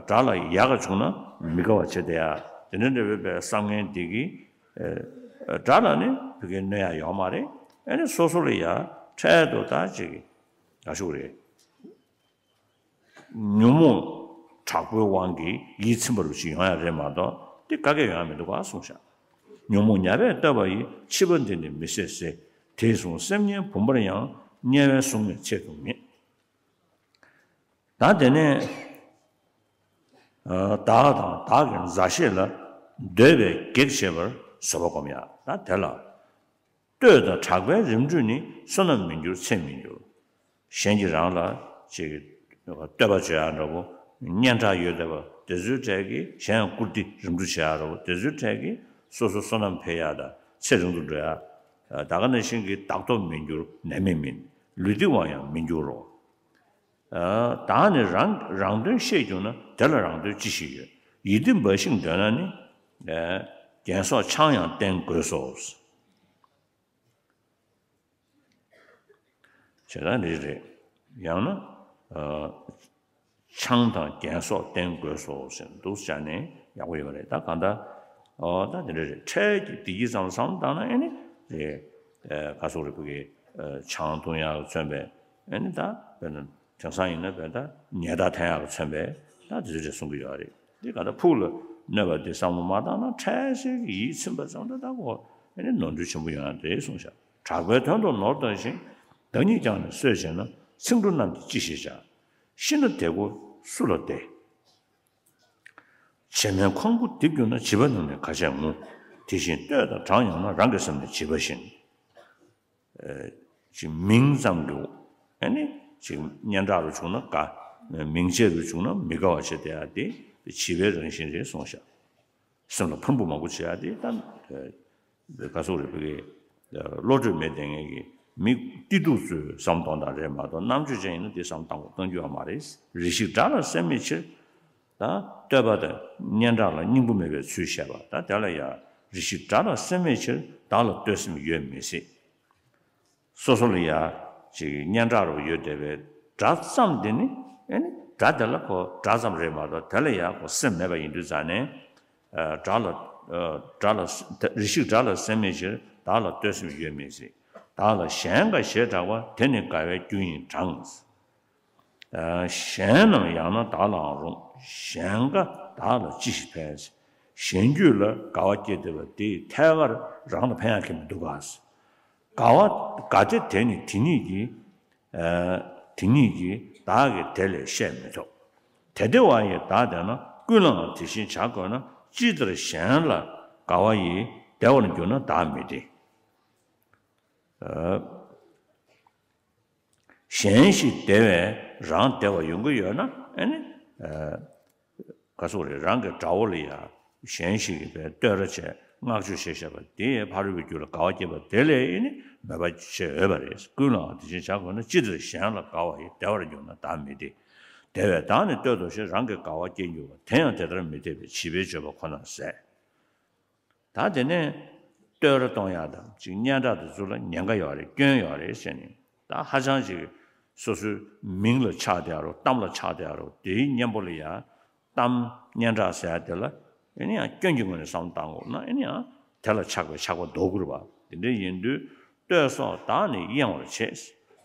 དགྲ་ལ་ཡག་ག་བྱུང་ན་མི་དགའ་བ་བྱེད་དེ་ཡ། དེ་འདྲ་འདྲ་བའི་བསམ་ངན་འདི་གིས་ཨ་དགྲ་ལ་ནི་བོད་སྐད་གནོད་ཡ་ཡོད་མ་རེད། ཨ་ནི་སོ་སོ་ལ་ཡ་འཕྲལ་དུ་ད་ཅིག་ག་ཞུ་རེད། ཉོན་མོངས་དྲག་པོའི་དབང་གིས་ཡིད་ཚིམ་པ་རུ་ཅིག་ཡོང་ཡ་རེད་མ་གཏོགས་དེ་ག་གེ་ཡོང་ཡ་མི་འདུག་ག་གསུངས་ཤག། ཉོན་མོངས་ཉ་པས་བཏབ་པ་ཡིས། འཆི་བ་འདི་ནི་མི་ཟད་ཟེར། དེས་བཟུང་སེམས་ངན་བུམ་པར་ཡང་། དམྱལ་བའི་གཟུགས་ནི་ཆེད་དུ་ངེས། ད་དེ་ནས་ཨ་བདག་དང་བདག་གི་མཛའ་བཤེས་ལ། འདོད་པས་གེགས་བྱེད་པར་བཟོད་པ་སྒོམ་ཡ། ད་དེ་ལ། བསྟོད་དང་གྲགས་པའི་རིམ་གྲོས་ནི། བསོད་ནམས་མི་འགྱུར་ཚེ་མི་འགྱུར། གཞན་གྱིས་རང་ལ་ཅིག་བསྟོད་པ་བརྗོད་ཡ་འདྲ་པོ། སྙན་གྲགས་ཡོད་བསྡད་པ་དེ་ཚོའི་གྲས་ཀྱིས། གཞན་ཡང་བཀུར་སྟི་རིམ་གྲོ་བྱེད་ཡ་འདྲ་པོ་དེ་ཚོའི་གྲས་ཀྱིས་སོ་སོ་བསོད་ནམས་འཕེལ་ཡ་དང་ཚེ་རིང་དུ་འགྲོ་ཡ། ད་ག་ནང་བཞིན་གྱི་བདག་ཐོབ་མི་འགྱུར་ནད་མེད་མིན། ལུས་འདི་བ་ཡང་མི་འགྱུར་རོ། བདག་ནི་རང་རང་དོན་ཤེས་གྱུར་ན། དེ་ལ་རང་དོན་ཅི་ཞིག་ཡོད། ཡིད་བདེ་འབའ་ཞིག་འདོད་ན་ནི། རྒྱན་སོགས་ཆང་ཡང་བསྟེན་དགོས་སོ། བྱས་ཙང་འདི་རེད། ཡང་ན། ཨ་ཆང་དང་རྒྱན་སོགས་བསྟེན་དགོས་སོ་ཟེར་འདུག་བྱས་ནས་ཡག་པོ་ཡོད་པ་རེད། ད་གང་ལྟར། ཨོ་ད་འདི་འདྲ་རེད། འཕྲལ་གྱི་བདེ་སྐྱིད་ཙམ་བསམ་བློ་བཏང་ན་ཨེ་ནི་རེད། ཨ་ག་ཟེར་རེད། བོད་ཀྱི་ཨ་ཆང་འཐུང་ཡག་མཚོན་པས་ཨེ་ནི། ད་དཔེར་ན་དེང་སང་ཡིན་ན་དཔེར་ན་ད་ཉལ་ཐ་འཐེན་ཡག་མཚོན་པས་ད་འདི་འདྲ་གསུང་གི་ཡོད་རེད། འདི་གང་ལྟར་ཕུགས་ལ་གནོད་པ་འདི་བསམ་བློ་མ་བཏང་ན། འཕྲལ་སེལ་གྱི་ཡིད་ཚིམ་པ་ཙམ་དུ་ད་གོ་ཨེ་ནི་ནོར་འཁྲུལ་ཆེན་པོ་ཡོང་ཡ་རེད་གསུངས་ཤག། གྲགས་པའི་དོན་དུ་ནོར་ལྟ་ཞིང་། བདག་ཉིད་ཀྱང་ནི་གསོད་བྱེད་ན། ཚིག་འབྲུ་རྣམས་ཀྱིས་ཅི་ཞིག་བྱ། ཤི་ན་དེ་ཀོ་སུ་ལ་བདེ། བྱེ་མའི་ཁོང་བུ་རྡིབ་གྱུར་ན། བྱིས་པ་རྣམས་ནི་ག་བྱས་ངུ། དེ་བཞིན་བསྟོད་དང་གྲགས་ཡོང་ན། རང་གི་སེམས་ནི་བྱིས་པ་བཞིན། ཨེ་ཅིག་མིང་ཙམ་གྱི་ཨེ་ནི་ཅིག་སྙན་གྲགས་རུ་བྱུང་ན་དགའ། མིང་ཆེ་རུ་བྱུང་ན་མི་དགའ་བ་བྱེད་བསྡད་ཡ་དེ་བྱིས་པའི་རང་བཞིན་རེད་གསུངས་ཤག། སེམས་ལ་ཕངས་པོ་མང་པོ་བྱེད་ཡ་དེ་ད་ག་ཟེར་རེད། བོད་ཀྱི་བློ་གྲོས་མེད་བསྡད་མཁན་གྱི་མི་སྐྱིད་སྡུག་ཚོའི་བསམ་སྟངས་དང་རེད་མ་གཏོགས། རྣམ་དཔྱོད་ཅན་ཡིན་ན་དེ་བསམ་སྟངས་གཏོང་རྒྱུ་ཡོད་མ་རེད། རེ་ཞིག་དགྲ་ལ་སེམས་མེད་ཕྱིར། ད་བསྟོད་པ་དང་སྙན་གྲགས་ལ་སྙིང་པོ་མེད་པའི་ཚུལ་བཤད་པ། ད་དེ་ལ་ཡ། རེ་ཞིག་དགྲ་ལ་སེམས་མེད་ཕྱིར། བདག་ལ་བསྟོད་སེམས་ཡོད་མི་སྲིད། སོ་སོ་ལ་ཡ་ཅིག་སྙན་གྲགས་རུ་ཡོད་བསྡད་པའི་དགྲ་ཙམ་དེ་ནི་ཨེ་ནི་དགྲ་དེ་ལ་ཁོ་དགྲ་ཙམ་རེད་མ་གཏོགས་དེ་ལ་ཡ་ཁོ་སེམས་མེད་པ་ཡིན་དུས་ཙང་ནས། ཨ་དགྲ་ལ་ དགྲ་ལ་རེ་ཞིག་དགྲ་ལ་སེམས་མེད་ཕྱིར། བདག་ལ་གཏོད་སེམས་ཡོད་མི་སྲིད། བདག་ལ་གཞན་དགའ་ཞེས་གྲགས་པ། དེ་ནི་དགའ་བའི་རྒྱུ་ཡིན་གྲང་། གཞན་རྣམས་ཡང་ན་བདག་ལའང་རུང་། གཞན་དགའ་བདག་ལ་ཅི་ཞིག་ཕན། གཞན་རྒྱུད་ལ་དགའ་བ་སྐྱེས་བསྡད་པ་དེས་ཐད་ཀར་རང་ལ་ཕན་ཡག་གི་མི་འདུག་ག། དགའ་བ་དགའ་བྱ་དེ་ནི་དེ་ཉིད་ཀྱིས། དེ་ཉིད་ཀྱིས་བདག་གིས་དེ་ལས་བཤད་མི་ཐུབ། དེ་བདེ་བ་ཡི་བདག་བདེ་ན། ཀུན་ལའང་དེ་བཞིན་བྱ་དགོས་ན། ཅི་ལྟར་གཞན་ལ་དགའ་བ་ཡིས། བདེ་བར་འགྱུར་ན་བདག་མི་བདེ། གཞན་ཞིག་བདེ་བས་རང་བདེ་བ་ཡོང་གི་ཡོད་ན། ཨ་ནི། ག་སོགས་རེད། རང་གི་དགྲ་བོ་ལ་ཡ་གཞན་ཞིག་གིས་བསྟོད་ར་བྱས་བསྔགས་བརྗོད་བྱས་བཞག་པ་དེ་ཕ་རོལ་པོའི་རྒྱུད་ལ་དགའ་བ་སྐྱེས་པ་དེ་ལས་ཨེ་ནི་མོས་པ་བྱེད་འོས་པ་རེད། ཀུན་ལའང་དེ་བཞིན་བྱ་དགོས་ན། ཅི་ལྟར་གཞན་ལ་དགའ་བ་ཡིས། བདེ་བར་འགྱུར་ན་བདག་མི་བདེ། དེ་བས་བདག་ནི་བསྟོད་དོ་ཞེས། རང་གིས་དགའ་བ་སྐྱེ་འགྱུར་བ། དེ་ཡང་དེ་ལྟར་མི་འཐད་པས། བྱིས་པའི་སྤྱོད་པ་ཁོ་ནར་ཟད། ད་དེ་ནས་བསྟོད་ར་གཏོང་ཡག་དང་ཅིག་སྙན་གྲགས་དེ་ཚོ་ལ་ཉེན་ཁ་ཡོད་རེད། སྐྱོན་ཡོད་རེད་ཟེར་ནས། ད་ཧ་ཅང་ཅིག་སོ་སོའི་མིང་ལ་ཆགས་བསྡད་ཡག་རོ། གཏམ་ལ་ཆགས་བསྡད་ཡག་རོ། དེའི་གཉེན་པོ་ལ་ཡ་གཏམ་སྙན་གྲགས་ཟེར་ཡག་དེ་ལ་ཨེ་ནི་ཡང་སྐྱོན་གྱི་ངོས་ནས་བསམ་བློ་བཏང་དགོས་ན། ཨེ་ནི་ཡང་དེ་ལ་ཆགས་པའི་ཆགས་པ་ལྡོག་དགོས་རེད་པ། དེ་འདྲ་ཡིན་དུས་བསྟོད་སོགས་བདག་ནི་གཡེང་བར་བྱེད།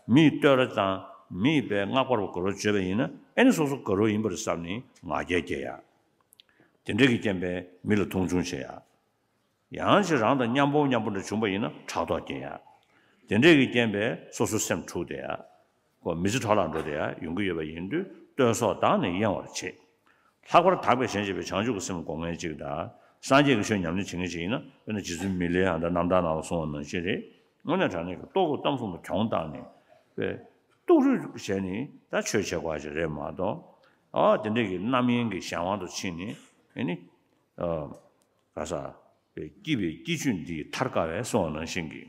མིས་བསྟོད་ར་དང་མིས་པའི་བསྔགས་པར་དགའ་རོགས་བརྗོད་པ་ཡིན་ན། ཨེ་ནི་སོ་སོ་དགའ་རོགས་ཡིན་པར་བསམ་ནས་ང་རྒྱལ་སྐྱེ་ཡག། དེ་འདྲ་གི་རྐྱེན་པས་མི་ལ་མཐོང་ཆུང་བྱེད་ཡག། ཡང་ཅིག་རང་དང་མཉམ་པོ་མཉམ་པོ་འདྲ་བྱུང་བ་ཡིན་ན་ཕྲག་དོག་སྐྱེ་ཡག། དེ་འདྲ་གི་རྐྱེན་པས་སོ་སོ་སེམས་འཁྲུགས་བསྡད་ཡག། ཁོ་མི་ཚེ་འཕྲོ་བརླག་འགྲོ་བསྡད་ཡག་ཡོང་གི་ཡོད་པ་ཡིན་དུས། བསྟོད་སོགས་བདག་ནི་གཡེང་བར་བྱེད། ལྷག་པར་དག་པའི་ཞེན་བྱེད་པའི་བྱང་ཆུབ་ཀྱི་སེམས་སྒོམ་མཁན་ཅིག་དང་། སངས་རྒྱས་ཀྱི་ཆོས་ཉམས་ལེན་བྱེད་མཁན་ཅིག་ཡིན་ན། དཔེར་ན་རྗེ་བཙུན་མི་ལའི་ཨ་ད་རྣམ་ཐར་ནང་ལ་གསུངས་པ་ནང་བཞིན་རེད། དངོས་གནས་དྲང་གནས་ཀྱི་ལྟོ་གོས་གཏམ་གསུམ་ལ་གྱོང་བཏང་ནས་པའི་སྡུག་རུས་བྱས་ནས་ད་ཆོས་བྱེད་དགོས་ཅིག་རེད་མ་གཏོགས། ཨ་དེ་འདྲ་གི་རྣམ་གཡེང་གི་གཞན་དབང་དུ་ཕྱིན་ནས་ཨེ་ནི། ཨ་ག་ས་པའི་སྐྱིད་པའི་སྐྱིད་ཆུ་འདིས་ཐར་དཀའ་བས་གསུངས་པ་ནང་བཞིན་གྱི།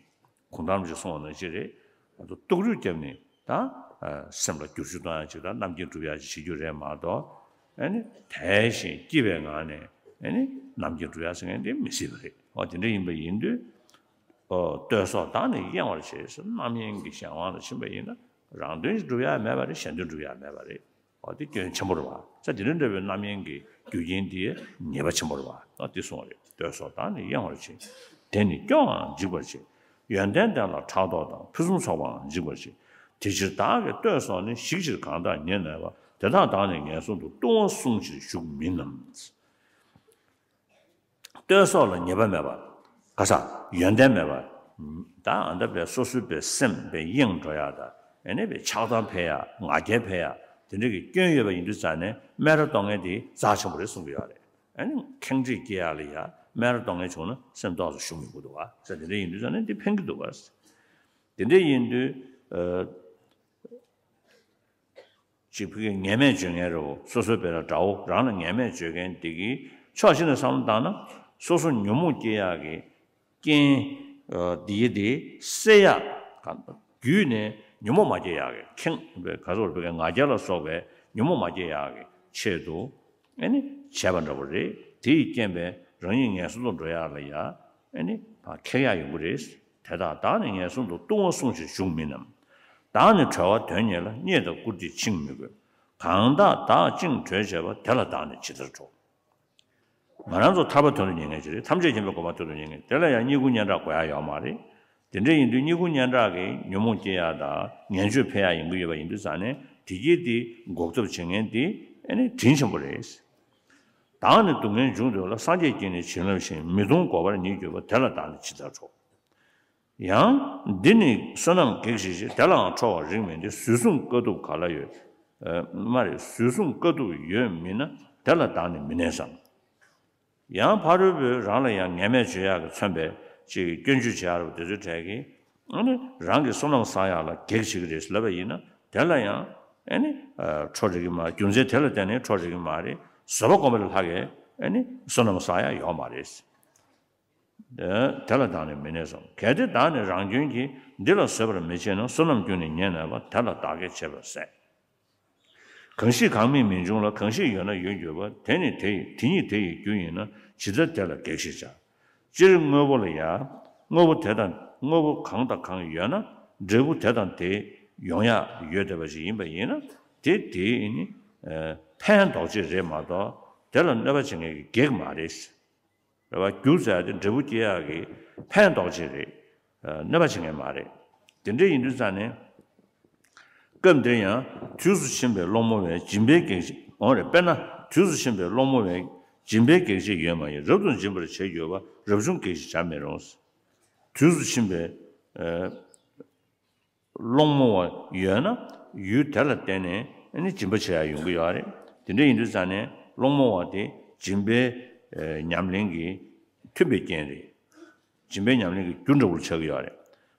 གུང་ཐང་རིན་པོ་ཆེས་གསུངས་པ་ནང་བཞིན་རེད། ང་ཚོ་སྡུག་རུས་བརྒྱབ་ནས་ད་ཨ་སེམས་ལ་བསྒྱུར་བཅོས་གཏོང་ཡག་ཅིག་དང་། རྣམ་མཁྱེན་སྒྲུབ་ཡག་ཅིག་བྱེད་རྒྱུ་རེད་མ་གཏོགས། ཨ་ནི་དལ་ཞིང་སྐྱིད་པའི་ངང་ནས་ཨ་ནི་རྣམ་མཁྱེན་སྒྲུབ་ཡག་ཟེར་མཁན་དེ་མི་སྲིད་པ་རེད། འོ་དེ་འདྲ་ཡིན་པ་ཡིན་དུས། ཨོ་བསྟོད་སོགས་བདག་ནི་གཡེང་བར་བྱེད་ཟེར། རྣམ་གཡེང་གི་གཞན་དབང་ལ་ཕྱིན་པ་ཡིན་ན། རང་དོན་ཞིག་སྒྲུབ་ཡག་མེད་པ་རེད། གཞན་དོན་སྒྲུབ་ཡག་མེད་པ་རེད། ཨོ་དེ་སྐྱོན་ཆེན་པོ་རེད་པ། ས་དེ་འདྲ་འདྲ་བའི་རྣམ་གཡེང་གི་རྒྱུ་རྐྱེན་དེ་ཉེས་པ་ཆེན་པོ་རེད་པ། ཨོ་དེ་གསུངས་པ་རེད། བསྟོད་སོགས་བདག་ནི་གཡེང་བར་བྱེད། དེ་ནི་སྐྱོ་བའང་འཇིགས་པར་བྱེད། ཡོན་ཏན་ལྡན་ལ་ཕྲག་དོག་དང་། ཕུན་སུམ་ཚོགས་པའང་འཇིགས་པར་བྱེད། དེ་ཕྱིར་བདག་གིས་བསྟོད་སོགས་ནི། ཞིག་ཕྱིར་གང་དག་ཉེར་གནས་པ། དེ་དག་བདག་ནི་ངན་སོང་དུ། ལྟུང་བ་བསྲུང་ཕྱིར་ཞུགས་མིན་ནམ། བསྟོད་སོགས་ལ་ཉེས་པ་མེད་པ། ག་ས་ཡོན་ཏན་མེད་པ། ད་ཨ་ད་པའི་སོ་སོའི་པའི་སེམས་པའི་གཡེང་འགྲོ་ཡག་དང་། ཨ་ནི་པའི་ཆགས་སྡང་འཕེལ་ཡག། ང་རྒྱལ་འཕེལ་ཡག། དེ་འདྲ་གི་སྐྱོན་ཡོད་པ་ཡིན་དུས་ཙང་ནས་སྨད་ར་གཏོང་མཁན་དེ་རྩ་ཆེན་པོ་རེད་གསུང་གི་ཡོད་རེད། ཨ་ནི་ཁེངས་དྲེགས་སྐྱེ་ཡག་ལ་ཡ་སྨད་ར་གཏོང་མཁན་བྱུང་ན་སེམས་ཏོག་ཙམ་ཞུམ་ཡོང་གི་འདུག་ག། ས་དེ་འདྲ་ཡིན་དུས་ཙང་ནས་འདི་ཕན་གི་འདུག་ག། དེ་འདྲ་ཡིན་དུས། ཨ། ཅིག་ཕ་གིར་ངན་སྨྲས་བརྗོད་མཁན་རེད་པ། སོ་སོའི་བེ་ར་དགྲ་བོ་རང་ལ་ངན་སྨྲས་བརྗོད་མཁན་དེ་གིས་ཕྱོགས་གཅིག་ནས་བསམ་བློ་བཏང་ན། སོ་སོ་ཉོན་མོངས་སྐྱེ་ཡག་གི་རྐྱེན་འདི་དེ་སེལ་ཡག་ག་བརྒྱུད་ནས་ཉོན་མོངས་མ་སྐྱེ་ཡག་གི་ཁེངས་པའི་ག་ཚོད་ཕ་གིར་ང་རྒྱལ་ལ་སོགས་པའི་ཉོན་མོངས་མ་སྐྱེ་ཡག་གི་ཆེད་དུ་ཨེ་ནི་བྱས་པ་འདྲ་པོ་རེད། དེ་ཡི་རྐྱེན་པས་རང་ཉིད་ངན་སོང་དུ་འགྲོ་ཡག་ལ་ཡ་ཨེ་ནི་ཕར་ཁེགས་ཡག་ཡོང་གི་རེད། དེ་དག་བདག་ནི་ངན་སོང་དུ། ལྟུང་བ་བསྲུང་ཕྱིར་ཞུགས་མིན་ནམ། བདག་ནི་གྲོལ་བ་དོན་གཉེར་ལ། རྙེད་དང་བཀུར་སྟིས་འཆིང་མི་དགོས། གང་དག་བདག་བཅིངས་གྲོལ་བྱེད་པ། དེ་ལ་བདག་ནི་ཇི་ལྟར་གྲོལ། ང་རང་ཚོ་ཐར་པ་དོན་དུ་གཉེར་མཁན་ཅིག་རེད། ཐམས་ཅད་མཁྱེན་པའི་གོ་འཕང་དོན་དུ་གཉེར་མཁན། དེ་ལ་ཡང་བསྙེན་བཀུར་སྙན་གྲགས་དགོས་ཡག་ཡོད་མ་རེད། དེ་འདྲ་ཡིན་དུས་བསྙེན་བཀུར་སྙན་གྲགས་ཀྱིས་ཉོན་མོངས་སྐྱེ་ཡག་དང་ངན་སྤྱོད་འཕེལ་ཡག་ཡོང་གི་ཡོད་པ་ཡིན་དུས་ཙང་ནས། དེ་གྱིས་དེ་འགོག་ཐབས་བྱེད་མཁན་དེ་ཨེ་ནི་དྲིན་ཆེན་པོ་རེད། བདག་ནི་སྡུག་བསྔལ་འབྱུང་འདོད་ལ། སངས་རྒྱས་ཀྱིས་ནི་བྱིན་རླབས་ཤིང་། མི་གདུང་འགོག་པར་ཉིད་གྱུར་པ། དེ་ལ་བདག་ནི་ཇི་ལྟར་གྲོལ། ཡང་། འདི་ནི་བསོད་ནམས་གེགས་ཞིག་བྱེད། དེ་ལའང་ཁྲོ་བ་རིགས་མིན་ཏེ། ཟོལ་གསུམ་དཀའ་ཐུབ་ག་ལ་ཡོད། ཨ་མ་རེད། ཟོལ་གསུམ་དཀའ་ཐུབ་ཡོད་མིན་ན། དེ་ལ་བདག་ནི་མི་གནས་སམ། ཡང་ཕ་རོལ་པོས་རང་ལ་ཡང་ངན་སྨྲས་བརྗོད་ཡག་གིས་མཚོན་པའི་ཅིག་སྐྱོན་བརྗོད་བྱེད་ཡག་རེད་པ། དེ་ཚོའི་གྲས་ཀྱིས་ཨ་ནི་རང་གི་བསོད་ནམས་བསགས་ཡག་ལ་གེགས་བྱེད་ཀྱི་རེད་ལབ་པ་ཡིན་ན། དེ་ལ་ཡང་ཨ་ནི་ཨ་ཁྲོ་རིགས་མ། རྒྱུ་མཚན་དེ་ལ་བརྟེན་ནས་ཁྲོ་རིགས་མ་རེད། བཟོད་པ་སྒོམ་པ་ལས་ལྷག་གི་ཨ་ནི་བསོད་ནམས་བསགས་ཡག་ཡོད་མ་རེད། དེ་ལ་བདག་ནི་མི་གནས་སམ། གལ་ཏེ་བདག་ནི་རང་སྐྱོན་གྱིས། འདི་ལ་བཟོད་པར་མི་བྱེད་ན། བསོད་ནམས་ཀུན་ནི་ཉེར་གནས་པ། དེ་ལ་བདག་གིས་བྱས་པ་ཟད། གང་ཞིག་གང་མེད་མི་འབྱུང་ལ། གང་ཞིག་ཡོད་ན་ཡོད་གྱུར་པ། དེ་ནི་དེ་ཡི་དེ་ཉིད་དེ་ཡི་རྒྱུ་ཡིན་ན། ཇི་ལྟར་དེ་ལ་གེགས་ཞེས་བྱ། སྤྱིར་དངོས་པོ་ལ་ཡང་། དངོས་པོ་དེ་དང་དངོས་པོ་གང་དང་གང་ཡོད་ན། འབྲས་བུ་དེ་དང་དེ་ཡོང་ཡག་ཡོད་བསྡད་པ་ཞིག་ཡིན་པ་ཡིན་ན། དེ་དེའི་ནི་ཕན་འདོགས་བྱེད་རེད་མ་གཏོགས། དེ་ལ་གནོད་པ་བྱེད་མཁན་གྱི་གེགས་མ་རེད། རེད་བ། རྒྱུ་ཟེར་ཡ་དེ་འབྲས་བུ་སྐྱེ་ཡག་གི་ཕན་ཐོགས་ཅིག་རེད། ཨ། གནོད་པ་བྱེད་མཁན་མ་རེད། དེ་འདྲ་ཡིན་དུས་ཙང་ནས། སྐབས་འདིར་ཡང་དུས་སུ་ཕྱིན་པའི་སློང་མོ་བས་སྦྱིན་པའི་གེགས་བྱེད། འོ་རེད། དཔེར་ན་དུས་སུ་ཕྱིན་པའི་སློང་མོ་བས་སྦྱིན་པའི་གེགས་བྱེད་ཡོད་མ་ཡིན། རབ་ཏུ་འབྱིན་པར་བྱེད་དགོས་པ་རབ་བྱུང་གེགས་བྱེད་བྱ་མི་རུང་། དུས་སུ་ཕྱིན་པའི། ཨ། སློང་མོ་བ་ཡོད་ན་ཡུལ་དེ་ལ་བརྟེན་ནས་ཨ་ནི་སྦྱིན་པ་བྱེད་ཡ་ཡོང་གི་ཡོད་རེད། དེ་འདྲ་ཡིན་དུས་ཙང་ནས་སློང་མོ་བ་དེ་སྦྱིན་པའི། ཨ། ཉམས་ལེན་གྱི་མཐུན་པའི་རྐྱེན་རེད། སྦྱིན་པའི་ཉམས་ལེན་གྱི་རྒྱུ་འདྲ་བོར་ཆགས་ཀྱི་ཡོད་རེད།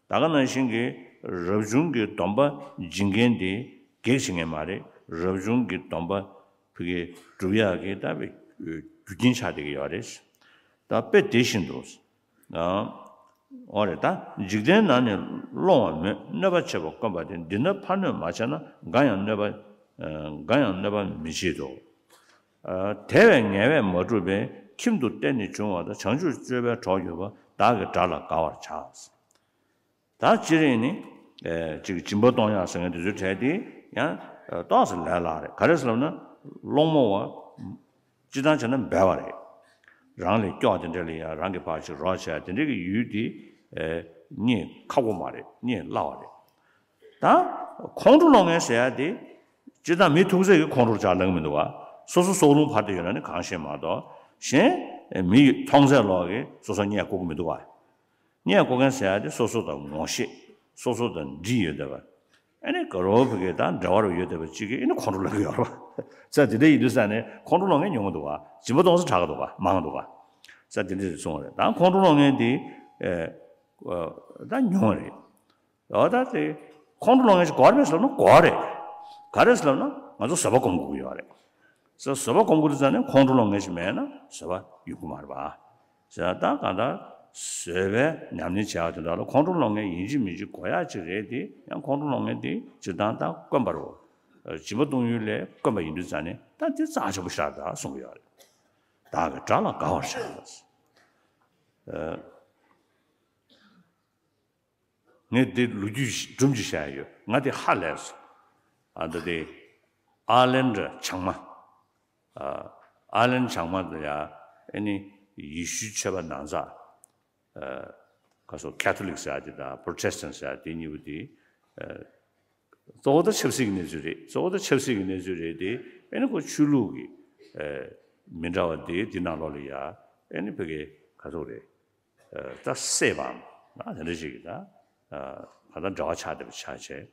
ད་ག་ནང་བཞིན་གྱི་རབ་བྱུང་གི་སྡོམ་པ་སྦྱིན་མཁན་དེ་གེགས་བྱེད་མཁན་མ་རེད། རབ་བྱུང་གི་སྡོམ་པ་ཕ་གི་སྒྲུབ་ཡག་གི་ད་བའི་རྒྱུ་རྐྱེན་ཆགས་བསྡད་ཀྱི་ཡོད་རེད། ད་དཔེ་དེ་བཞིན་དུ། ཨ། འོ་རེད། ད་འཇིག་རྟེན་ནང་ནས་སློང་བ་མེད། གནོད་པ་བྱེད་པ་དཀོན་པ་དེ། འདི་ནི་ཕར་གནོད་མ་བྱས་ན། འགའ་ཡང་གནོད་པ། ཨ། འགའ་ཡང་གནོད་པ་མི་བྱེད་དོ། ཨ། དེ་བས་ངལ་བས་མ་བསྒྲུབས་པའི་ཁྱིམ་དུ་བརྟེན་ནས་བྱུང་བ་དང་། བྱང་ཆུབ་སྤྱོད་པའི་གྲོགས་གྱུར་པ། བདག་གི་དགྲ་ལ་དགའ་བར་བྱ། ད་སྤྱིར་ནི། ཨེ། ཅིག་སྦྱིན་པ་གཏོང་ཡག་ཟེར་མཁན་དེ་ཚོའི་གྲས་དེ་ཡང་ཏོག་ཙམ་ལས་སླ་རེད། ག་རེ་ཟེར་ལབ་ན། སློང་མོ་བ་སྤྱིར་བཏང་བྱས་ན་འབལ་བ་རེད། རང་ལས་སྐྱོ་བ་དེ་འདྲ་ལ་ཡང་རང་གིས་ཕར་ཅིག་རོགས་བྱས་དེ་འདྲ་གི་ཡུལ་དེ། ཨེ། རྙེད་ཁག་པོ་མ་རེད། རྙེད་སླ་བ་རེད། ད་ཁོང་ཁྲོ་སློང་མཁན་ཟེར་ཡ་དེ་སྤྱིར་བཏང་མི་ཐུག་ཚད་ཀྱི་ཁོང་ཁྲོར་ཆགས་ལབ་ཀྱི་མི་འདུག་ག་སོ་སོ་སྲོག་རླུང་འཕར་བསྡད་ཡོད་ན་ནི་གང་ཤེས་མ་གཏོགས། གཞན་མི་ཡི་མཐོང་ཚད་ལོག་གིས་སོ་སོ་རྙེད་དགོས་ཀྱི་མི་འདུག་ག་རྙེད་དགོས་མཁན་ཟེར་ཡ་དེ་སོ་སོ་དང་ངོ་ཤེས། སོ་སོ་དང་འདྲིས་ཡོད་བསྡད་པ། ཨ་ནི་དགའ་རབ་ཕ་གི་དང་འབྲེལ་བ་རུ་ཡོད་བསྡད་པ་གཅིག་གིས་ཨ་ནི་ཁོང་ཁྲོ་སློང་གི་ཡོད་རེད་པ། ས་དེ་འདྲ་ཡིན་དུས་ས་ནས་ཁོང་ཁྲོ་སློང་མཁན་ཉུང་བ་འདུག་ག་སྦྱིན་པ་གཏོང་ས་དྲག་གི་འདུག་ག་མང་གི་འདུག་ག་ས་དེ་འདྲ་གསུངས་པ་རེད། ད་ཁོང་ཁྲོ་སློང་མཁན་དེ། ཨེ། ད་ཉུང་བ་རེད། འོ་ད་དེ་ཁོང་ཁྲོ་སློང་མཁན་ཞིག་དགོས་རེད་མེད་ཟེར་ན་དགོས་རེད། ག་རེ་ཟེར་ལབ་ན་ང་ཚོ་བཟོད་པ་སྒོམ་དགོས་ཀྱི་ཡོད་རེད། ས་བཟོད་པ་སྒོམ་དགོས་དུས་ཙང་ནས་ཁོང་ཁྲོ་སློང་མཁན་ཞིག་མེད་ན་བཟོད་པ་ཡོང་གི་མ་རེད་པ། ཟེར་ན་ད་གང་ལྟར་བཟོད་པའི་ཉམས་ལེན་བྱེད་ཡག་དེ་འདྲ་ལ་ཁོང་ཁྲོ་སློང་མཁན་ཡིན་གཅིག་མིན་གཅིག་དགོས་ཡག་ཅིག་རེད་དེ། ཡང་ཁོང་ཁྲོ་སློང་མཁན་དེ་སྤྱིར་བཏང་ད་དཀོན་པ་རུ། སྦྱིན་པ་གཏོང་ཡུལ་ལས་དཀོན་པ་ཡིན་དུས་ཙང་ནས་ད་དེ་རྩ་ཆེན་པོ་ཞིག་རེད་གསུང་གི་ཡོད་རེད། བདག་གི་དགྲ་ལ་དགའ་བར་བྱ། ངས་འདི་ལོ་རྒྱུས་སྒྲུང་ཅིག་བཤད་ཡོད། ང་དེ་ཧ་ལས་སོང་། ཨ། ད་དེ་ཨར་ལན་ཌི་བྱང་མ། ཨ། ཨར་ལན་ཌི་བྱང་མ་དེ་ཡ་ཨ་ནི་ཡེ་ཤུའི་ཆོས་པ་ནང་ཚགས། ཨ། ག་སོ་ཁེ་ཐོ་ལིག་ཟེར་ཡ་དེ་དང་པྲོ་ཊེ་སི་ཊན་ཟེར་ཡ་དེ་གཉིས་པོ་དེ། ཨ། གཙོ་བོ་ད་ཆབ་སྲིད་ཀྱི་གནས་ཚུལ་རེད། གཙོ་བོ་ད་ཆབ་སྲིད་ཀྱི་གནས་ཚུལ་རེད་དེ། ཨ་ནི་ཁོ་ཆོས་ལུགས་ཀྱི། ཨ། མི་འདྲ་བ་དེ་དེ་ནང་ལོགས་ལ་ཡ་ཨ་ནི་ཕ་གི་ག་ཚོད་རེད། ད་བསད་པའམ་ན་དེ་འདྲ་ཞིག་གིས་ད་གང་ལྟར་འབྲེལ་བ་ཆགས་བསྡད་པ་ཆགས་བྱས།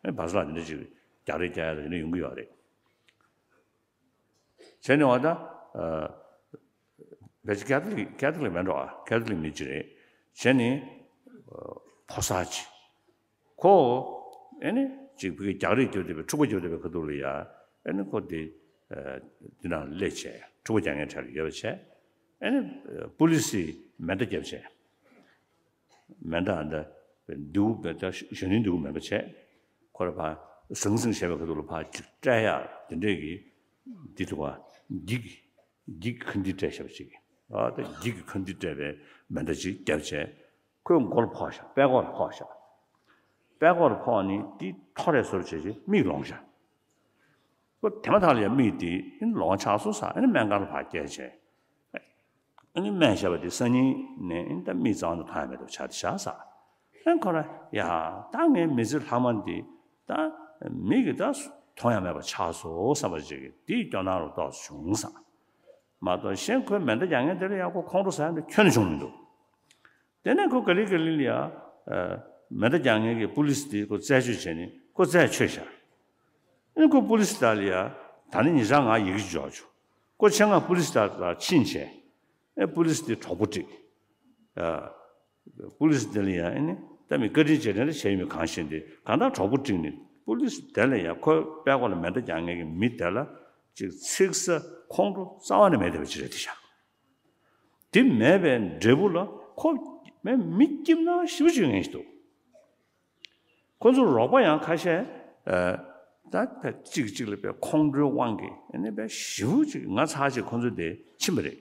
ཨེ། བ་ས་ལ་དེ་འདྲ་ཞིག་རྒྱག་རེས་རྒྱག་ཡ་ལ་དེ་འདྲ་ཡོང་གི་ཡོད་རེད། བྱས་ནས་འོ་ད་ཕལ་ཆེར་ཁེ་ཐོ་ལིག་ཁེ་ཐོ་ལིག་མེད་འགྲོ་ཨ། ཁེ་ཐོ་ལིག་མི་གཅིག་རེད། བྱས་ནས་ཕོ་གསར་ཅིག་ཁོ་ཨེ་ནི་ཅིག་ཕ་གི་རྒྱག་རེས་རྒྱབ་བསྡད་པའི་འཁྲུག་པ་རྒྱབ་བསྡད་པའི་ཁ་ཐུག་ལ་ཡ་ཨེ་ནི་ཁོ་དེ་དེ་ནང་སླེབས་བྱས་འཁྲུག་པ་རྒྱག་མཁན་གྲས་ལ་ཡོད་པ་བྱས། ཨེ་ནི་པུ་ལི་སིས་མེ་མདའ་བརྒྱབ་བྱས། མེ་མདའ་འདི་མདུད་པ་ད་གཞོན་ནུའི་མདུད་པ་མེད་པ་བྱས། ཁོ་ར་ཕར་ཟང་ཟིང་བྱས་པའི་ཁ་ཐུག་ལ་ཕར་ཅིག་སྤྲད་ཡག་དེ་འདྲས་ཀྱི་འདི་ཐུག་པ་འགྱིག་འགྱིག་གི་ཁ་འདི་སྤྲད་བྱས་པ་ཅིག་ཨ། ད་འགྱིག་གི་ཁ་འདི་སྤྲད་པའི་མེ་མདའ་ཅིག་བརྒྱབ་བྱས། ཁོའི་མགོ་ལ་ཕོག་ཤག་པད་ཀོག་ལ་ཕོག་ཤག་པད་ཀོག་ལ་ཕོག་ནས་དེ་ཐོ་རེ་ཟུར་བྱས་བྱས་མིག་ལོང་ཤག་ཁོ་དེ་མ་ཐག་ལ་ཡ་མིག་དེ་ཨེ་ནི་ལོང་ཆགས་སོང་ཟེར། ཨེ་ནི་སྨན་ཁང་ལ་ཕར་བསྐྱལ་བྱས། ཨེ་ནི་སྨན་བཞག་པ་དེ་སང་ཉིན་ནས་ཨེ་ནི་ད་མིག་རྩ་བ་ནས་མཐོང་ཡ་མེད་པ་ཆགས་བསྡད་ཤག་ཟེར། ཨེ་ཁོ་ར་ཡ་ད་ངའི་མི་ཚེ་ལྷག་མ་འདི་ད་མིག་གིས་ད་མཐོང་ཡ་མེད་པ་ཆགས་སོང་བསམ་པ་ཅིག་གིས་དེའི་སྐྱོ་སྣང་རུ་ཏོག་ཙམ་བྱུང་ཟེར། མ་གཏོགས་གཞན་ཁོའི་མེ་མདའ་རྒྱག་མཁན་དེ་ལ་ཡ་ཁོ་ཁོང་ཁྲོ་ཟ་ཡ་འདི་ཁྱོན་ནས་བྱུང་མི་འདུག་དེ་ནས་ཁོ་ག་ལེ་ག་ལེ་ལ་ཡ། ཨ། མེ་མདའ་རྒྱག་མཁན་གྱི་པུ་ལི་སི་དེ་ཁོ་རྩད་གཅོད་བྱས་ནས་ཁོ་རྩད་ཆོད་ཤག་ཨ་ནི་ཁོ་པུ་ལི་སི་དག་ལ་ཡ་ད་ནི་ཉེ་ཆར་ང་ཡི་གེ་ཅིག་འབྱོར་བྱུང་། ཁོ་ཆེད་མངགས་པུ་ལི་སི་དག་ལ་ཕྱིན་བྱས། ཨེ་པུ་ལི་སི་དེ་གྲོགས་པོ་བསྒྲིགས། ཨ། པུ་ལི་སི་དེ་ལ་ཡ་ཨེ་ནི་ད་མི་བཀའ་དྲིན་རྗེས་དྲན་ལ་བྱས་ཡོད་མེད་གང་ཤེས་ཏེ། གང་ལྟར་གྲོགས་པོ་བསྒྲིགས་ནས་པུ་ལི་སི་དེ་ལ་ཡ་ཁོའི་པད་ཀོག་ལ་མེ་མདའ་རྒྱག་མཁན་གྱི་མི་དེ་ལ་ཅིག་ཚིག་ཟ་ཁོང་ཁྲོ་རྩ་བ་ནས་མེད་བསྡད་པ་ཅིག་རེད་དེ་ཤག་དེ་མེད་པའི་འབྲས་བུ་ལ་ཁོ་མི་སྐྱིད་སྣང་ཞེ་པོ་ཅིག་ཡོང་མཁན་ཞིག་འདུག་ཁོ་ཚོ་རོགས་པ་ཡང་ཁ་ཤས། ཨ། ད་ཕར་གཅིག་གཅིག་ལ་དཔེ་ཁོང་ཁྲོའི་དབང་གིས་ཨ་ནི་དཔེ་ཞེ་པོ་ཅིག་ང་ཚ་ཅིག་ཁོ་ཚོ་དེ་ཕྱིན་པ་རེད།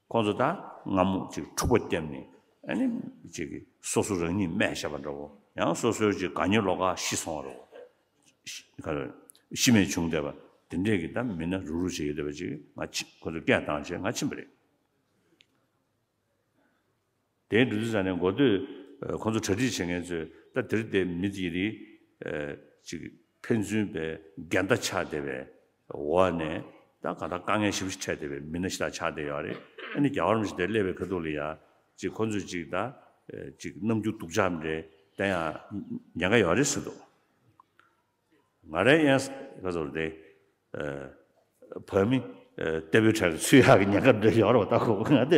ཁོ་ཚོ་ད་སྔ་མོ་ཅིག་འཁྲུག་པ་བརྒྱབ་ནས་ཨ་ནི་ཅིག་སོ་སོ་རང་ཉིད་རྨས་བཞག་པ་འདྲ་བོ། ཡང་སོ་སོའི་ཅིག་དགའ་ཉེ་ལོགས་ཀ་ཤི་སོང་བ་རེད། ཤི་ག་རེ། ཤི་རྨས་བྱུང་བསྡད་པ་དེ་འདྲས་ཀྱི་ད་མི་སྣ་རུག་རུག་བྱེད་ཀྱི་བསྡད་པ་ཅིག་ང་ཕྱིན། ཁོ་ཚོ་སྐད་བཏང་བྱས་ང་ཕྱིན་པ་རེད། དེ་འགྲོ་དུས་ཙང་ནས་འགོ་སྟོད་ཁོང་ཚོ་གྲ་སྒྲིག་བྱེད་མཁན་ཚོས་ད་དེར་དེ་མི་དེ་རིགས་ཅིག་ཕན་ཚུན་པའི་འགལ་ཟླ་ཆགས་བསྡད་པའི་འོག་ནས། ད་གང་ལྟར་དཀའ་ངལ་ཞེ་པོ་ཞིག་འཕྲད་བསྡད་པའི་མི་སྣ་ཞིག་ད་ཆགས་བསྡད་ཡོད་རེད། ཨ་ནི་རྒྱལ་བ་རིན་པོ་ཆེ་དེ་སླེབས་པའི་ཁ་ཐུག་ལ་ཡ་ཅིག་ཁོང་ཚོས་ཅིག་ད་ཅིག་རྣམ་འགྱུར་སྡུག་ཅག་འདྲ་བསྟན་ཡ་ཉེན་ཁ་ཡོད་རེད་ཟེར་འདུག་ང་རའི་ཡང་ག་ཚོད་རེད། བོད་མི་ལྟ་བུའི་གྲས་ལ་ཚུད་ཡག་གི་ཉེན་ཁ་འདྲ་ཡོད་རེད་པ། ད་ཁོ་ང་དེ་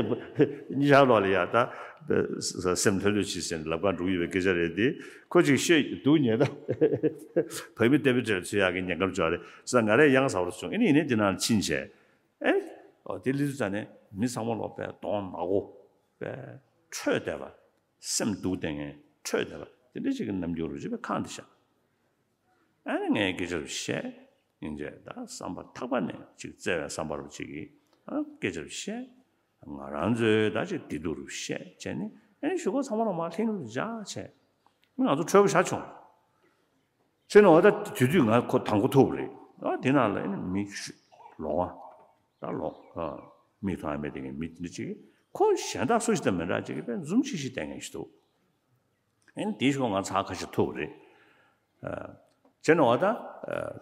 གཉིས་ཆར་ལོག་ལ་ཡ་ད་སེམས་ལྷོད་ལྷོད་བྱེད་ཟེར་ནས་ལབ་ག་འགྲོ་གི་ཡོད་པའི་སྐད་ཆ་རེད་དེ། ཁོ་ཅིག་ཤོད་འདུག་ཉེ་ད་བོད་མི་ལྟ་བུའི་གྲས་ལ་ཚུད་ཡག་གི་ཉེན་ཁ་ཅིག་ཡོད་རེད་ཟེར། ང་རའི་ཡང་ཟ་བར་བྱུང་། ཨ་ནི་ཡིན་ནའི་དེ་ནང་ཕྱིན་བྱས། ཨེ། ཨོ་དེ་ལུས་ཙང་ནས་མི་ཚང་མ་ལོག་པའི་གདོང་ནག་པོ་པའི་ཁྲོས་བསྡད་པ། སེམས་སྡུག་བསྡད་མཁན་ཁྲོས་བསྡད་པ་དེ་འདྲ་ཅིག་གི་རྣམ་འགྱུར་རུ་ཅིག་པའི་ཁང་དེ་བཞག་ཨ་ནི་ངས་སྐད་ཆ་རུ་བཤད། སྙིང་རྗེ་ད་བསམ་པ་ཐག་པ་ནས་ཅིག་བརྩེ་བའི་བསམ་པ་རུ་ཅིག་གིས་ཨ་སྐད་ཆ་རུ་བཤད། ང་རང་ཚོའི་ད་ཅིག་བདེ་སྡུག་རུ་བཤད་བྱས་ནས། ཨ་ནི་གཞུག་གུ་ཚང་མ་ལ་མར་ལྷན་རྒྱས་རུ་འཇགས་བྱས། ང་ཚོ་འཕྲོད་པོ་བཞག་བྱུང་། བྱས་ནས་འོ་ད་དེ་དུས་ང་ཁོ་དང་པོ་ཐུག་པ་རེད། ཨ་དེ་ནང་ལ་ཨ་ནི་མི་ཤི་ལོང་བ། ད་ལོང་ཨ་མིག་མཐོང་ཡ་མེད་དེ་ངའི་མི་དེ་འདྲ་ཅིག་ཁོ་གཞན་དག་སུ་ཞིག་དང་མི་འདྲ་ཅིག་གི་དཔེ་འཛུམ་ཤིག་ཤིག་བསྡད་མཁན་ཞིག་འདུག་ཨ་ནི་དེའི་ཤོག་ང་ཚ་ཁ་ཤས་ཐུག་པ་རེད། བྱས་ནས་འོ་ད་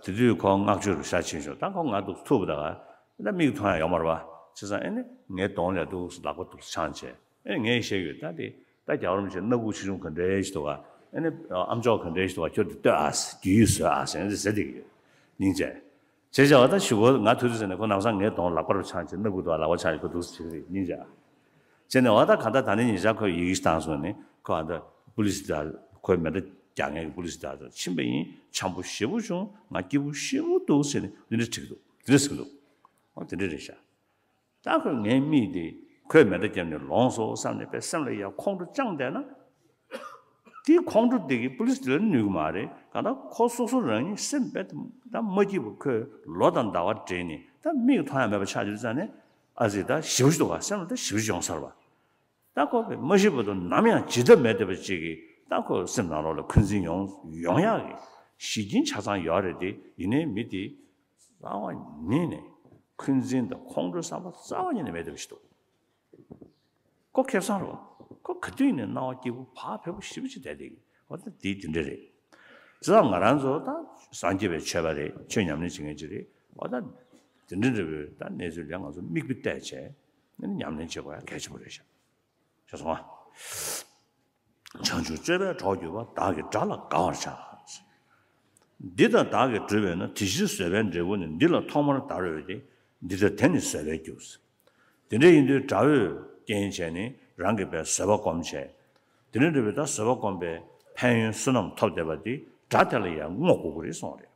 དེ་དུས་ཁོ་བསྔགས་བརྗོད་རུ་ཤ་ཆེན་ཤོག་ད་ཁོ་ང་འདུག་ཐུག་པ་ད་ག་ད་མིག་མཐོང་ཡ་ཡོད་མ་རེད་པ། བྱས་ཙང་ཨ་ནི་ངའི་གདོང་ལ་འདུག་ལག་པ་འདུག་འཆང་བྱས། ཨེ་ངས་བཤད་ཡོད་ད་དེ། ད་རྒྱལ་བ་རིན་པོ་ཆེ་སྣ་ཁུག་ཆེ་ཆུང་ག་འདྲའི་ཞིག་འདུག་ག་ཨེ་ནི་ཨམ་ཅོག་ག་འདྲའི་ཞིག་འདུག་ག་ཁྱོད་དེ་ལྟོས་ཨ་སྒྱུ་ཡིས་བཟོས་ཨ་ཟེར་ནས་ཟེར་བསྡད་ཀྱི་ཡོད། སྙིང་རྗེ། བྱས་ཙང་ད་ཞུ་གོ་ང་ཐུག་དུས་ཟེར་ནས་ཁོ་ནམ་སང་ངའི་གདོང་ལག་པར་འཆང་བྱས། སྣ་ཁུག་འདུག་ག་ལག་པ་འཆང་བྱས་ཁོ་འདུག་ཟེར་བྱེད་ཀྱི་རེད། སྙིང་རྗེ་ཨ། བྱས་ནས་འོ་ད་གང་ལྟར་ད་ནི་ཉེ་ཆར་ཁོས་ཡི་གེ་ཞིག་བཏང་སོང་ནས་ཁོ་ཨ་ད་པུ་ལི་སི་ད་ཁོའི་མེ་མདའ་རྒྱག་མཁན་གྱི་པུ་ལི་སི་ད་ཚོ་ཕྱིན་པ་ཡིན། འཆམ་པོ་ཞེ་པོ་བྱུང་། ང་སྐྱིད་པོ་ཞེ་པོ་འདུག་ཟེར་ནས་འདི་འདྲ་བྲིས་ཀྱི་འདུག་འདི་འདྲ་ཟེར་གྱི་འདུག་འོ་དེ་འདྲ་རེད་ཤག་ད་ཁོས་ངའི་མིག་དེ་ཁོས་མེ་མདའ་བརྒྱབ་ནས་ལོངས་སོང་བསམ་ནས་དཔེ་སེམས་ལ་ཡ་ཁོང་ཁྲོ་བཅངས་བསྡད་ན། དེའི་ཁོང་ཁྲོ་དེ་གིས་པུ་ལི་སི་དེ་ལ་ནུས་ཀྱི་མ་རེད། གང་ལྟར་ཁོ་སོ་སོ་རང་ཉིད་སེམས་དཔེ་ད་མ་སྐྱིད་པ། ཁོས་ལོ་དང་ཟླ་བ་སྦྲེལ་ནས་ད་མིག་མཐོང་ཡ་མེད་པ་ཆགས་ཡོད་ཙང་ནས། ཨ་ཙི་ད་ཞེ་པོ་ཞིག་འདུག་ག་སེམས་ལ་ད་ཞེ་པོ་ཞིག་ཡོང་ས་རེད་པ། ད་ཁོ་གིས་མ་ཤི་བར་དུ་ནམ་ཡང་འཇིག་ཐབས་མེད་བསྡད་པ་ཅིག་གིས་ད་ཁོ་སེམས་ནང་ལོགས་ལ་འཁོན་འཛིན་ཡོང་ཡོང་ཡག་གི་གཞི་རྐྱེན་ཆ་ཚང་ཡོད་རེད་དེ། ཡིན་ནའི་མི་དེ་རྩ་བ་ཉིད་ནས་འཁོན་འཛིན་དང་ཁོང་ཁྲོའི་བསམ་པ་རྩ་བ་ཉིད་ནས་མེད་བསྡད་པ་ཞིག་འདུག་ཁོ་ཁེ་བཟང་རེད་པ། ཁོ་ག་དུས་ཡིན་ནའི་སྣང་བ་སྐྱིད་པོ་བག་ཕེབས་པོ་ཞེ་པོ་ཅིག་བསྡད་བསྡད་ཀྱི། འོ་ད་དེ་དེ་འདྲ་རེད། བྱས་ཙང་ང་རང་ཚོ་ད་སངས་རྒྱས་པའི་ཆོས་པ་རེད། ཆོས་ཉམས་ལེན་བྱེད་མཁན་ཅིག་རེད། འོ་ད་དེ་འདྲ་འདྲ་པོའི་ད་གནས་ཚུལ་ལ་ང་ཚོ་མིག་དཔེ་བལྟས་བྱས་ཨ་ནི་ཉམས་ལེན་བྱེད་དགོས་ཡ་གལ་ཆེན་པོ་རེད་ཤག་ཤེས་སོང་ང་། བྱང་ཆུབ་སྤྱོད་པས་གྲོགས་གྱུར་པ། བདག་གིས་དགྲ་ལ་དགའ་བར་བྱ། འདི་ལྟར་བདག་གིས་བསྒྲུབས་པས་ན། དེ་ཕྱིར་བཟོད་པའི་འབྲས་བུ་ནི། འདི་ལ་ཐོག་མར་བདར་འོས་ཏེ། འདི་ལྟར་དེ་ནི་བཟོད་པས་འགྱུར། དེ་འདྲ་ཡིན་དུས་དགྲ་བོས་རྐྱེན་བྱས་ནས་རང་གིས་བཟོད་པ་སྒོམ་བྱས། དེ་འདྲ་འདྲ་བའི་ད་བཟོད་པ་སྒོམ་པའི་ཕན་ཡོན་བསོད་ནམས་ཐོབ་བསྡད་པ་འདི་དགྲ་དེ་ལ་ཡང་བསྔོ་དགོས་ཀྱི་རེད་གསུངས་པ་རེད།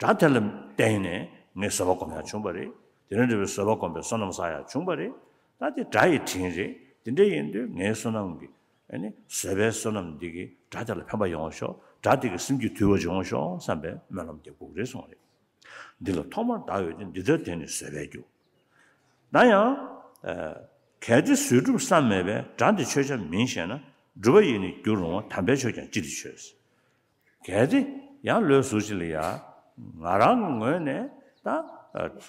དགྲ་དེ་ལ་བརྟེན་ནས་ངས་བཟོད་པ་སྒོམ་ཡག་བྱུང་བ་རེད། དེ་འདྲ་འདྲ་བའི་བཟོད་པ་སྒོམ་པའི་བསོད་ནམས་བསགས་ཡག་བྱུང་བ་རེད། ད་དེ་དགྲ་ཡི་དྲིན་རེད། དེ་འདྲ་ཡིན་དུས་ངའི་བསོད་ནམས་ཀྱི་ཨ་ནི་བཟོད་པའི་བསོད་ནམས་འདི་གིས་དགྲ་དེ་ལ་ཕན་པ་ཡོང་བ་ཤོག་དགྲ་དེ་གི་སེམས་རྒྱུད་དུལ་བ་བྱུང་བ་ཤོག་བསམ་པའི་སྨོན་ལམ་རྒྱབ་དགོས་ཀྱི་རེད་གསུངས་པ་རེད། འདི་ལ་ཐོག་མར་བདར་འོས་ཏེ། འདི་ལྟར་དེ་ནི་བཟོད་པས་འགྱུར། ན་ཡང་། ཨ། གལ་ཏེ་བཟོད་སྒྲུབ་བསམ་མེད་པས། དགྲ་འདི་ཆོས་ཅན་མིན་ཞེ་ན། སྒྲུབ་པ་ཡིས་ནི་འགྱུར་རུང་བ། དམ་པའི་ཆོས་ཀྱང་ཅི་སྟེ་ཆོས། གལ་ཏེ་ཡང་ལོས་ཟུར་ཅིག་ལ་ཡ། ང་རང་གི་ངོས་ནས་ད་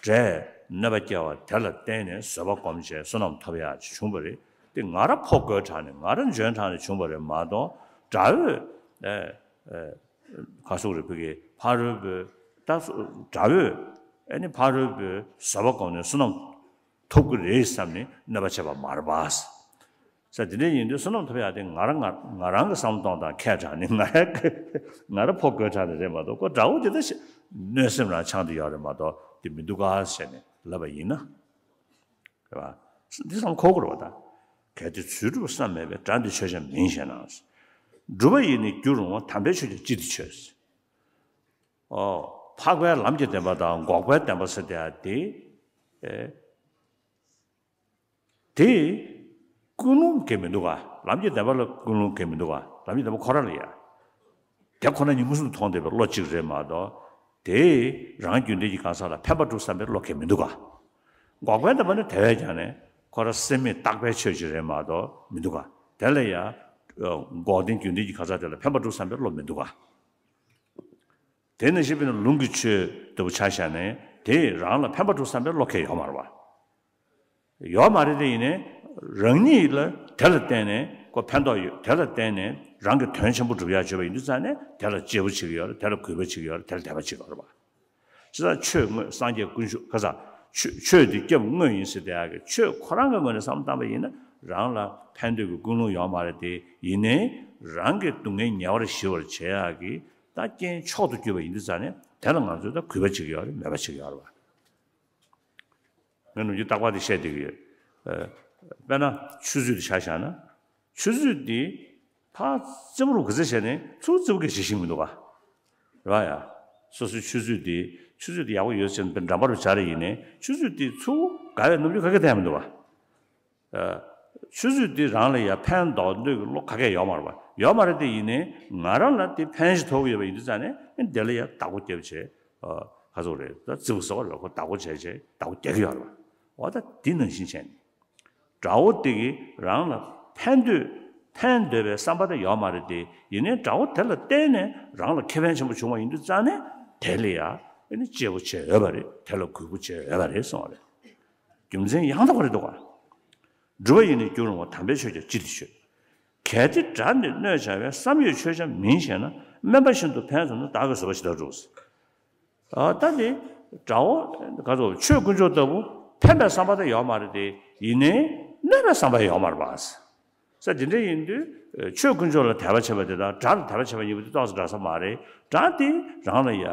འདྲེ་གནོད་པ་སྐྱེལ་བ་དེ་ལ་བརྟེན་ནས་བཟོད་པ་སྒོམ་བྱས་བསོད་ནམས་ཐོབ་ཡག་ཅིག་བྱུང་བ་རེད། དེ་ང་རང་ཕོ་རྒོད་དྲགས་ནས་ང་རང་འཇོན་དྲགས་ནས་བྱུང་བ་རེད་མ་གཏོགས། དགྲ་བོས་ཨེ་ཨེ་ག་ཟེར་དགོས་རེད། བོད་ཀྱི་ཕ་རོལ་པོའི་ད་དགྲ་བོས་ཨེ་ནི་ཕ་རོལ་པོའི་བཟོད་པ་སྒོམ་ནས་བསོད་ནམས་ཐོབ་ཀྱི་རེད་བསམ་ནས་གནོད་པ་བྱས་པ་མ་རེད་པ། ས་དེ་འདྲ་ཡིན་དུས་བསོད་ནམས་ཐོབ་ཡག་དེ་ང་རང་ང་ང་རང་གི་བསམ་བློ་གཏོང་སྟངས་ཁྱད་དྲགས་ནས་ང་རང་ང་རང་ཕོ་རྒོད་དྲགས་ནས་རེད་མ་གཏོགས། ཁོ་དགྲ་བོ་དེ་ད་ཤི་གནོད་སེམས་རང་འཆང་དུ་ཡོད་རེད་མ་གཏོགས་དེ་མི་འདུག་ག་ཟེར་ནས་ལབ་པ་ཡིན་ན། རེད་བ། འདི་བསམ་འཁོར་དགོས་རེད་བ་ད། གལ་ཏེ་བཟོད་སྒྲུབ་བསམ་མེད་པས། དགྲ་འདི་ཆོས་ཅན་མིན་ཞེ་ན། སྒྲུབ་པ་ཡིས་ནི་འགྱུར་རུང་བ། དམ་པའི་ཆོས་ཀྱང་ཅི་སྟེ་ཆོས། ཨོ། འཕགས་པའི་ལམ་གྱི་བདེན་པ་དང་འགོག་པའི་བདེན་པ་ཟེར་དེ་ཡ་དེ། ཨེ། དེ་ཀུན་སློང་གང་ཡང་མི་འདུག་ག་ལམ་གྱི་བདེན་པ་ལ་ཀུན་སློང་གང་ཡང་མི་འདུག་ག་ལམ་གྱི་བདེན་པ་ཁོ་རང་ལ་ཡ། དེ་ཁོ་ན་ཉིད་མངོན་སུམ་དུ་མཐོང་བསྡད་པའི་བློ་གཅིག་རེད་མ་གཏོགས། དེས་རང་རྒྱུད་འདི་གི་གང་ཟག་ལ་ཕན་པ་སྒྲུབ་བསམ་པའི་བློ་གང་ཡང་མི་འདུག་ག་འགོག་པའི་བདེན་པ་ནི་དེ་བས་ཀྱང་ནས་ཁོ་རང་སེམས་མེད་རྟག་པའི་ཆོས་ཅིག་རེད་མ་གཏོགས་མི་འདུག་ག་དེ་ལ་ཡ། འགོག་བདེན་རྒྱུ་འབྲས་ཀྱི་གང་ཟག་དེ་ལ་ཕན་པ་སྒྲུབ་བསམ་པའི་བློ་མི་འདུག་ག་དེ་ནང་བཞིན་དཔེར་ན་ལུང་གི་ཆོས་ལྟ་བུ་ཆ་བཞག་ནས་དེས་རང་ལ་ཕན་པ་སྒྲུབ་བསམ་པའི་བློ་གང་ཡང་ཡོད་མ་རེད་བ། ཡོད་མ་རེད་དེ། ཡིན་ནའི་རང་ཉིད་ལ་ དེ་ལ་བརྟེན་ནས་ཁོ་ཕན་ཐོགས་ཡོད། དེ་ལ་བརྟེན་ནས་རང་གི་དོན་ཆེན་པོ་སྒྲུབ་ཡག་བྱེད་པ་ཡིན་དུས་ཙང་ནས་དེ་ལ་གཅེས་པོ་བྱེད་ཀྱི་ཡོད་རེད། དེ་ལ་གུས་པ་བྱེད་ཀྱི་ཡོད་རེད། དེ་ལ་དད་པ་བྱེད་ཀྱི་ཡོད་རེད་པ། བྱས་ཙང་ཆོས་དངོས་སངས་རྒྱས་ཀུན་ཤུགས་ཁ་ས་ཆོས་ཆོས་འདི་སྐྱབས་དངོས་ཡིན་ཟེར་བསྡད་ཡག་གི་ཆོས་ཁོ་རང་གི་ངོས་ནས་བསམ་བློ་བཏང་པ་ཡིན་ན་རང་ལ་ཕན་འདོད་ཀྱི་ཀུན་སློང་ཡོད་མ་རེད་དེ། ཡིན་ནའི་རང་གི་སྡུག་བསྔལ་ཉེ་བར་ཞི་བར་བྱེད་ཡག་གི་ད་རྐྱེན་མཆོག་ཏུ་གྱུར་པ་ཡིན་དུས་ཙང་ནས་དེ་ལ་ང་ཚོས་ད་གུས་པ་བྱེད་ཀྱི་ཡོད་རེད། མོས་པ་བྱེད་ཀྱི་ཡོད་རེད་པ། ངས་ནམ་རྒྱུན་རྟག་པར་དེ་བཤད་བསྡད་ཀྱི་ཡོད། ཨ། དཔེར་ན་ཆུ་ཚོད་དེ་ཆ་བཞག་ན། ཆུ་ཚོད་དེ་ཕར་རྩེ་མོ་རུ་ག་ཚོད་བྱས་ནས་ཚུར་རྩེ་མོ་ག་ཚོད་ཤེས་ཀྱི་མི་འདུག་ག་རེད་པ་ཡ། སོ་སོའི་ཆུ་ཚོད་དེ་ཆུ་ཚོད་དེ་ཡག་པོ་ཡོད་ཟེར་ནས་འགྲམ་པ་རུ་སྦྱར་ཡིན་ནའི་ཆུ་ཚོད་དེ་ཚུར་དགའ་བའི་རྣམ་འགྱུར་ག་གེ་སྟོན་མི་འདུག་ག་ཨ། ཆུ་ཚོད་དེ་རང་ལ་ཡ་ཕན་འདོགས་འདོད་ཀྱི་བློ་ག་གེ་ཡོད་མ་རེད་པ། ཡོད་མ་རེད་དེ། ཡིན་ནའི་ང་རང་ལ་དེ་ཕན་ཞིག་ཐོགས་ཀྱི་ཡོད་པ་ཡིན་དུས་ཙང་ནས་དེ་ལ་ཡ་བདག་པོ་རྒྱབ་བྱས། ཨ། ག་ཚོད་རེད། ད་རྩེ་མོ་ཟེར་བ་རེད་པ། ཁོ་བདག་པོ་བྱས་བྱས་བདག་པོ་རྒྱག་གི་ཡོད་རེད་པ། འོ་ད་དེ་ནང་བཞིན་བྱས་ནས། དགྲ་བོ་དེ་གིས་རང་ལ་ཕན་འདོད་ཕན་འདོད་པའི་བསམ་པ་དེ་ཡོད་མ་རེད་དེ། ཡིན་ནའི་དགྲ་བོ་དེ་ལ་བརྟེན་ནས་རང་ལ་ཁེ་ཕན་ཆེན་པོ་བྱུང་བ་ཡིན་དུས་ཙང་ནས་དེ་ལ་ཡ་ཨ་ནི་གཅེས་པོ་བྱེད་འོས་པ་རེད། དེ་ལ་གུས་པ་བྱེད་འོས་པ་རེད་གསུངས་པ་རེད། རྒྱུ་མཚན་ཡང་དག་པ་རེད་འདུག་ག་སྒྲུབ་པ་ཡིས་ནི་རྒྱུར་འོང་བ། དམ་པའི་ཆོས་ཀྱང་ཅི་སྟེ་སྤྱོད། གལ་ཏེ་དགྲ་ནི་གནོད་བྱ་བའི། བསམ་ཡོད་ཆོས་ཀྱང་མིན་ཞེ་ན། དམན་པ་བཞིན་དུ་ཕན་བྱུང་ན། བདག་གིས་བཟོད་པ་ཇི་ལྟར་འགྲུབ། ཨ། ད་ནི་དགྲ་བོ་ག་ཚོད་ཆོས་དཀོན་མཆོག་ལྟ་བུ་ཕན་པའི་བསམ་པ་དེ་ཡོད་མ་རེད་དེ། ཡིན་ནའི་གནོད་པའི་བསམ་པ་ཡོད་མ་རེད་པ། ས་དེ་འདྲ་ཡིན་དུས་ཆོས་དཀོན་མཆོག་ལ་དད་པ་བྱེད་པ་དེ་དང་དགྲ་ལ་དད་པ་བྱེད་པ་གཉིས་པོ་དེ་ཏོག་ཙམ་འདྲ་ས་མ་རེད། དགྲ་དེ་རང་ལ་ཡ་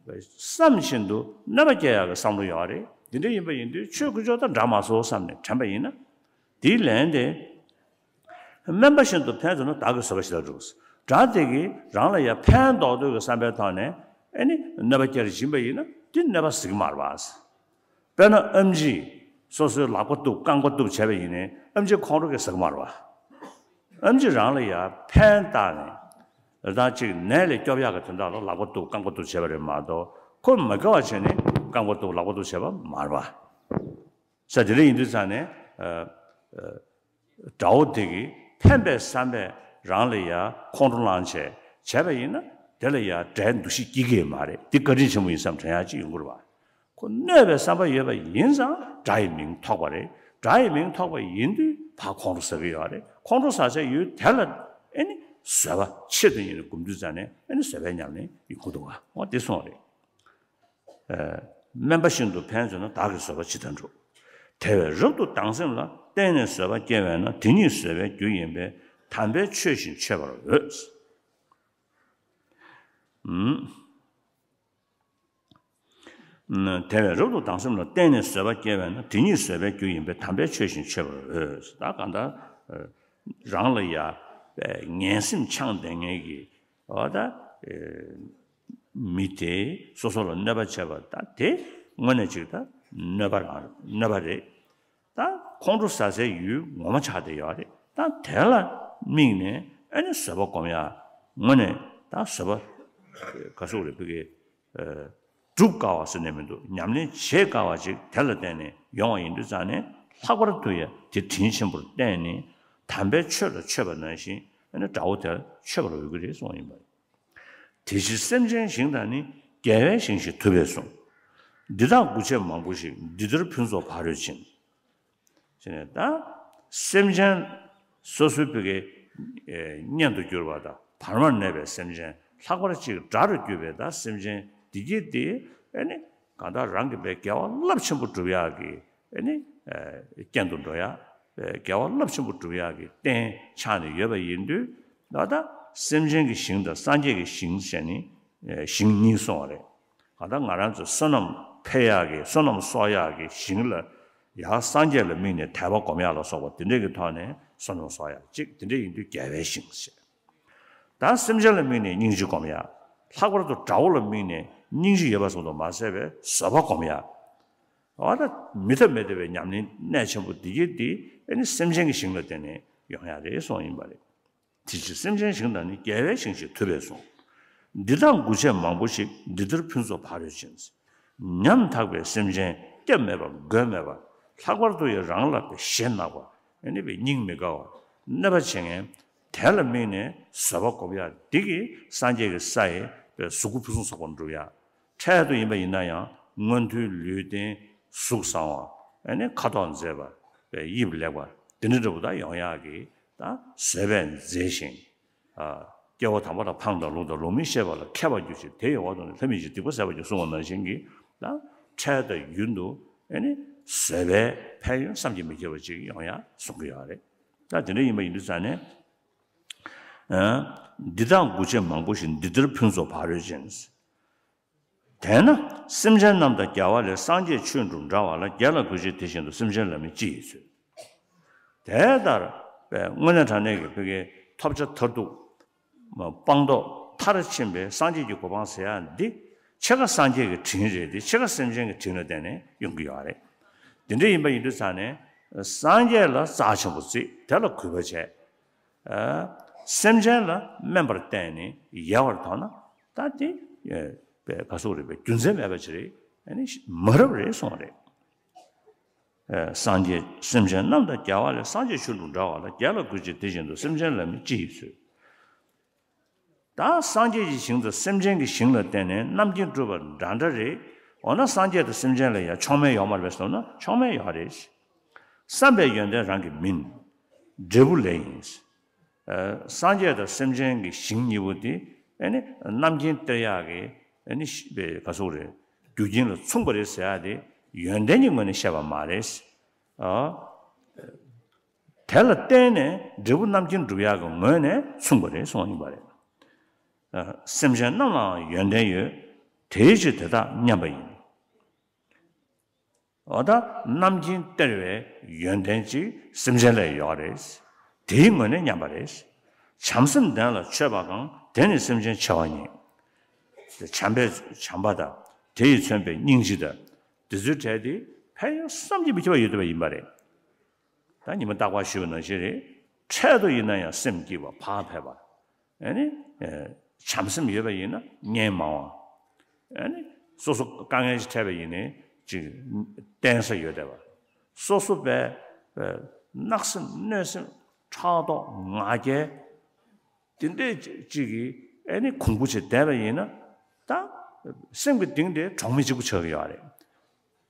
བསམ་བཞིན་དུ་གནོད་པ་སྐྱེལ་ཡག་གི་བསམ་བློ་ཡོད་རེད། དེ་འདྲ་ཡིན་པ་ཡིན་དུས་ཆོས་དཀོན་མཆོག་དང་འདྲ་མ་སོང་བསམ་ནས་དྲན་པ་ཡིན་ན། དེའི་ལན་དེ། དམན་པ་བཞིན་དུ་ཕན་བྱུང་ན། བདག་གིས་བཟོད་པ་ཇི་ལྟར་འགྲུབ། དགྲ་དེ་གིས་རང་ལ་ཡ་ཕན་འདོགས་འདོད་ཀྱི་བསམ་པའི་ཐོག་ནས་ཨ་ནི་གནོད་པ་སྐྱེལ་བཞིན་པ་ཡིན་ན་དེ་གནོད་པ་ཟེར་གྱི་མ་རེད་པ། དཔེར་ན་ཨེམ་ཆི་སོ་སོའི་ལག་པ་གཏུབ་རྐང་པ་གཏུབ་བྱས་པ་ཡིན་ནའི་ཨེམ་ཆི་ཁོང་ཁྲོ་གིས་ཟེར་གྱི་མ་རེད་པ། ཨེམ་ཆི་རང་ལ་ཡ་ཕན་བཏགས་ནས་ད་ཅིག་ནད་ལས་སྐྱོབ་ཡག་གི་དོན་དག་ལ་ལག་པ་གཏུབ་རྐང་པ་གཏུབ་བྱས་པ་རེད་མ་གཏོགས། ཁོ་མི་དགའ་བ་བྱས་ནས་རྐང་པ་གཏུབ་ལག་པ་གཏུབ་བྱས་པ་མ་རེད་པ། ས་དེ་འདྲ་ཡིན་དུས་ཙང་ནས། ཨ། ཨ། དགྲ་བོ་དེ་གིས་ཕན་པའི་བསམ་པས་རང་ལ་ཡ་ཁོང་ཁྲོ་ལངས་བྱས་བྱས་པ་ཡིན་ན་དེ་ལ་ཡ་དགྲའི་འདུ་ཤེས་སྐྱེ་གི་མ་རེད། དེ་བཀའ་དྲིན་ཆེན་པོ་ཡིན་བསམ་དྲན་ཡག་ཅིག་ཡོང་གི་རེད་པ། ཁོ་གནོད་པའི་བསམ་པ་ཡོད་པ་ཡིན་ཙང་དགྲ་ཡི་མིང་ཐོགས་པ་རེད། དགྲ་ཡི་མིང་ཐོགས་པ་ཡིན་དུས་ཕར་ཁོང་ཁྲོ་ཟ་གི་ཡོད་རེད། ཁོང་ཁྲོ་ཟ་བྱས་ཡུལ་དེ་ལ་ཨ་ནི་བཟོད་པ་ཆེད་དུ་ཡིན་ནས་སྒོམ་དུས་ཙང་ནས་ཨ་ནི་བཟོད་པའི་ཉམས་ལེན་ཡོང་གི་འདུག་ག་འོ་དེ་སོང་རེད། ཨ། དམན་པ་བཞིན་དུ་ཕན་བྱུང་ན། བདག་གིས་བཟོད་པ་ཇི་ལྟར་འགྲུབ། དེ་བས་རབ་ཏུ་སྡང་སེམས་ལ། བརྟེན་ནས་བཟོད་པ་སྐྱེ་བས་ན། དེ་ཉིད་བཟོད་པའི་རྒྱུ་ཡིན་པས། དམ་པའི་ཆོས་བཞིན་སྤྱོད་པར་འོས། ཨུམ། དེ་བས་རབ་ཏུ་སྡང་སེམས་ལ། བརྟེན་ནས་བཟོད་པ་སྐྱེ་བས་ན། དེ་ཉིད་བཟོད་པའི་རྒྱུ་ཡིན་པས། དམ་པའི་ཆོས་བཞིན་སྤྱོད་པར་འོས། ད་གང་ལྟར་རང་ལ་ཡ་ངན་སེམས་འཆང་བསྡད་མཁན་གྱི་འོ་ད་མི་དེས་སོ་སོ་ལ་གནོད་པ་བྱས་པ་ད་དེ་དངོས་གནས་ཅིག་ད་གནོད་པ་རང་གནོད་པ་རེད། ད་ཁོང་ཁྲོ་ཟ་སའི་ཡུལ་ངོ་མ་ཆགས་བསྡད་ཡོད་རེད། ད་དེ་ལ་དམིགས་ནས་ཨ་ནི་བཟོད་པ་སྒོམ་ཡ། དངོས་གནས་ད་བཟོད་པ་ག་ཟེར་རེད། བོད་སྐད། ཨ། སྒྲུབ་དཀའ་བ་ཟེར་ནས་མི་འདུག་ཉམས་ལེན་བྱེད་དཀའ་བ་ཅིག་དེ་ལ་བརྟེན་ནས་ཡོང་བ་ཡིན་དུས་ཙང་ནས་ལྷག་པར་དུ་ཡ་དེ་དྲིན་ཆེན་པོར་བརྟེན་ནས་དམ་པའི་ཆོས་ལ་མཆོད་པ་ནང་བཞིན་ཨ་ནི་དགྲ་བོ་དེར་མཆོད་པར་འོས་ཀྱི་རེད་གསུངས་ཡིན་པ། དེ་ཕྱིར་སེམས་ཅན་ཞིང་དང་ནི། རྒྱལ་བའི་ཞིང་ཞེས་ཐུབ་པས་གསུངས། འདི་དག་དགུ་བྱས་མང་པོ་ཞིག་འདི་ལྟར་ཕུན་ཚོགས་ཕ་རོལ་ཕྱིན། ཟེར་ནས་ད་སེམས་ཅན་སོ་སོའི་བོད་སྐད་གཉེན་དུ་གྱུར་པ་དང་བར་མར་གནས་པའི་སེམས་ཅན་ལྷག་པར་ཅིག་དགྲ་རུ་གྱུར་པའི་ད་སེམས་ཅན་འདི་གྱད་དེ་ཨ་ནི་གང་ལྟར་རང་གི་བའི་དགེ་བ་རླབས་ཆེན་པོ་སྒྲུབ་ཡག་གི་ཨ་ནི་རྐྱེན་དུ་འགྲོ་ཡག་བའི་དགེ་བ་རླབས་ཆེན་པོ་སྒྲུབ་ཡག་གི་རྟེན་ཆགས་ནས་ཡོད་པ་ཡིན་དུས། ད་ལྟ་སེམས་ཅན་གྱི་ཞིང་དང་སངས་རྒྱས་ཀྱི་ཞིང་ཟེར་ནས་ཞིང་གཉིས་གསུངས་པ་རེད། གང་ལྟར་ང་རང་ཚོ་བསོད་ནམས་འཕེལ་ཡག་གི་བསོད་ནམས་གསོག་ཡག་གི་ཞིང་ལ་ཡང་སངས་རྒྱས་ལ་དམིགས་ནས་དད་པ་སྒོམ་ཡག་ལ་སོགས་པ་དེ་འདྲས་ཀྱི་ཐོག་ནས་བསོད་ནམས་གསོག་ཡག་ཅིག་དེ་འདྲས་ཡིན་དུས་རྒྱལ་བའི་ཞིང་ཞེས། ད་སེམས་ཅན་ལ་དམིགས་ནས་སྙིང་རྗེ་སྒོམ་ཡག་ལྷག་པར་དུ་དགྲ་བོ་ལ་དམིགས་ནས་སྙིང་རྗེ་ཡོད་པ་ཙམ་དུ་མ་ཟད་པའི་བཟོད་པ་སྒོམ་ཡག་འོ་ད་མི་ཐབས་མེད་བསྡད་པའི་ཉམས་ལེན་གནད་ཆེན་པོ་འདི་གྱད་འདི་ཨ་ནི་སེམས་ཅན་གྱི་ཞིང་ལ་བརྟེན་ནས་ཡོང་ཡག་རེད་གསུངས་ཡིན་པ་རེད། དེ་ཕྱིར་སེམས་ཅན་ཞིང་དང་ནི། རྒྱལ་བའི་ཞིང་ཞེས་ཐུབ་པས་གསུངས། འདི་དག་དགུ་བྱས་མང་པོ་ཞིག་འདི་ལྟར་ཕུན་ཚོགས་ཕ་རོལ་ཕྱིན། ཉམ་ཐག་པའི་སེམས་ཅན་སྐྱབས་མེད་པ་མགོན་མེད་པ་ལྷག་པར་དུ་ཡང་རང་ལ་བའི་ཞེ་ནག་པ་ཨ་ནི་བའི་སྙིང་མི་དགའ་བ་གནོད་པ་བྱེད་མཁན་དེ་ལ་དམིགས་ནས་བཟོད་པ་སྒོམ་ཡག་འདི་གིས་སངས་རྒྱས་ཀྱི་ས་ཡི་བའི་གཟུགས་སྐུ་ཕུན་སུམ་ཚོགས་པར་འགྲུབ་ཡག་འཕྲལ་དུ་ཡིན་པ་ཡིན་ན་ཡང་མངོན་མཐོའི་ལུས་རྟེན་གཟུགས་བཟང་བ་ཨ་ནི་ཁ་དོག་མཛེས་པ་བའི་དབྱིབས་ལེགས་པ་ དེ་འདྲ་འདྲ་པོ་ད་ཡོང་ཡག་གི་ད་བཟོད་པས་མཛེས་ཤིང་། ཨ། སྐྱེ་བོ་དམ་པ་ལ་ཕངས་དང་ལུང་དང་ལུང་མིན་བཤད་པ་ལ་མཁས་པར་གྱུར་ཅིག་དེ་ཡི་འོག་ཏུ་ནི་ལྷ་མིན་གྱི་སྡིག་པ་བསགས་པར་གྱུར་གསུངས་པ་ནང་བཞིན་གྱི་ད་འཕྲལ་དང་ཡུན་དུ་ཨེ་ནི་བཟོད་པའི་ཕན་ཡོན་བསམ་གྱིས་མི་ཁྱབ་པ་ཅིག་ཡོང་ཡག་གསུང་གི་ཡོད་རེད། ད་དེ་འདྲ་ཡིན་པ་ཡིན་དུས་ཙང་ནས། ཨ། འདི་དང་དགུ་ཆེ་མང་པོ་ཞིག་འདི་ལྟར་ཕུན་ཚོགས་ཕ་རོལ་ཕྱིན། དེས་ན་སེམས་ཅན་རྣམས་དང་རྒྱལ་བ་ལས། སངས་རྒྱས་ཆོས་འགྲུབ་འདྲ་བ་ལ། རྒྱལ་ལ་གུས་ཕྱིར་དེ་བཞིན་དུ། སེམས་ཅན་ལ་མིན་ཅི་ཡིས་འཚོལ། དེ་ལྟར་དངོས་གནས་དྲང་གནས་ཀྱི་བོད་ཀྱི་ཐོབ་བྱ་མཐར་ཐུག་སྤངས་རྟོགས་མཐར་ཕྱིན་པའི་སངས་རྒྱས་ཀྱི་གོ་འཕང་ཟེར་ཡག་འདི་ཕྱེད་ཀ་སངས་རྒྱས་ཀྱི་དྲིན་རེད་དེ་ཕྱེད་ཀ་སེམས་ཅན་གྱི་དྲིན་ལ་བརྟེན་ནས་ཡོང་གི་ཡོད་རེད། དེ་འདྲ་ཡིན་པ་ཡིན་དུས་ཙང་ནས་སངས་རྒྱས་ལ་རྩ་ཆེན་པོ་བརྩིས་དེ་ལ་གུས་པ་བྱས། ཨ། སེམས་ཅན་ལ་དམན་པར་བལྟས་ནས་ཡལ་བར་དོར་ན་ད་དེ་ཨ་པའི་ག་སོགས་རེད་པའི་རྒྱུ་མཚན་མེད་པ་ཅིག་རེད། ཨ་ནི་མ་རབས་རེད་གསུངས་རེད། ཨ། སངས་རྒྱས་སེམས་ཅན་རྣམས་དང་རྒྱལ་བ་ལས། སངས་རྒྱས་ཆོས་འགྲུབ་འདྲ་བ་ལ། རྒྱལ་ལ་གུས་ཕྱིར་དེ་བཞིན་དུ། སེམས་ཅན་ལ་མིན་ཅི་ཡིས་འཚོལ། ད་སངས་རྒྱས་ཀྱི་ཞིང་དང་སེམས་ཅན་གྱི་ཞིང་ལ་བརྟེན་ནས་རྣམ་མཁྱེན་སྒྲུབ་པ་འདྲ་འདྲ་རེད། འོ་ན་སངས་རྒྱས་དང་སེམས་ཅན་ལ་ཡང་ཕྱོགས་མེད་ཡོད་མ་རེད་པས་ཟེར་ན་ཕྱོགས་མེད་ཡོད་རེད། བསམ་པའི་ཡོན་ཏན་རང་གི་མིན། འབྲས་བུ་ལས་ཡིན། ཨ། སངས་རྒྱས་དང་སེམས་ཅན་གྱི་ཞིང་གཉིས་པོ་དེ་ཨ་ནི་རྣམ་མཁྱེན་སྟེར་ཡག་གི་ཨ་ནི་ག་སོགས་རེད། རྒྱུ་རྐྱེན་ལ་མཚུངས་པ་རེད་ཟེར་ཡག་དེ་ཡོན་ཏན་གྱི་ངོས་ནས་བཤད་པ་མ་རེད། ཨ། དེ་ལ་བརྟེན་ནས་འབྲས་བུ་རྣམ་མཁྱེན་སྒྲུབ་ཡག་གི་ངོས་ནས་མཚུངས་པ་རེད་གསུངས་ཡིན་པ་རེད། ཨ། སེམས་ཅན་རྣམས་ལའང་ཡོན་ཏན་ཡོད། དེའི་ཕྱིར་དེ་དག་མཉམ་པ་ཡིན། འོ་ད་རྣམ་མཁྱེན་སྟེར་བའི་ཡོན་ཏན་ཅིག་སེམས་ཅན་ལ་ཡོད་རེད། དེའི་ངོས་ནས་མཉམ་པ་རེད། བྱམས་སེམས་ལྡན་ལ་མཆོད་པ་གང་། དེ་ནི་སེམས་ཅན་ཆེ་བ་ཉིད། བྱམས་པའི་བྱམས་པ་དང་དེ་ཡིས་མཚོན་པའི་སྙིང་རྗེ་དང་དེ་ཚོའི་གྲས་དེ་ཕན་ཡོན་བསམ་གྱིས་མི་ཁྱབ་པ་ཡོད་བསྡད་པ་ཡིན་པ་རེད། ད་ཉི་མ་རྟག་པར་ཞུས་པ་ནང་བཞིན་རེད། འཕྲལ་དུ་ཡིན་ན་ཡང་སེམས་སྐྱིད་པ་ཕར་ཕེབས་པ། ཨ་ནི། ཨེ། བྱམས་སེམས་ཡོད་པ་ཡིན་ན་གཉེན་མང་བ། ཨ་ནི། སོ་སོ་དཀའ་ངལ་ཞིག་འཕྲད་པ་ཡིན་ནའི་ཅིག་བརྟེན་ས་ཡོད་བསྡད་པ། སོ་སོ་པའི་ཨེ། བརྣབ་སེམས་གནོད་སེམས་ཕྲག་དོག་ང་རྒྱལ། དེ་འདྲས་ཅིག་གིས་ཨ་ནི་གོང་བུ་ཆེ་བསྡད་པ་ཡིན་ན་ད་སེམས་ཀྱི་གཏིང་དེ་གྲོགས་མི་གཅིག་པུ་ཆགས་ཀྱི་ཡོད་རེད།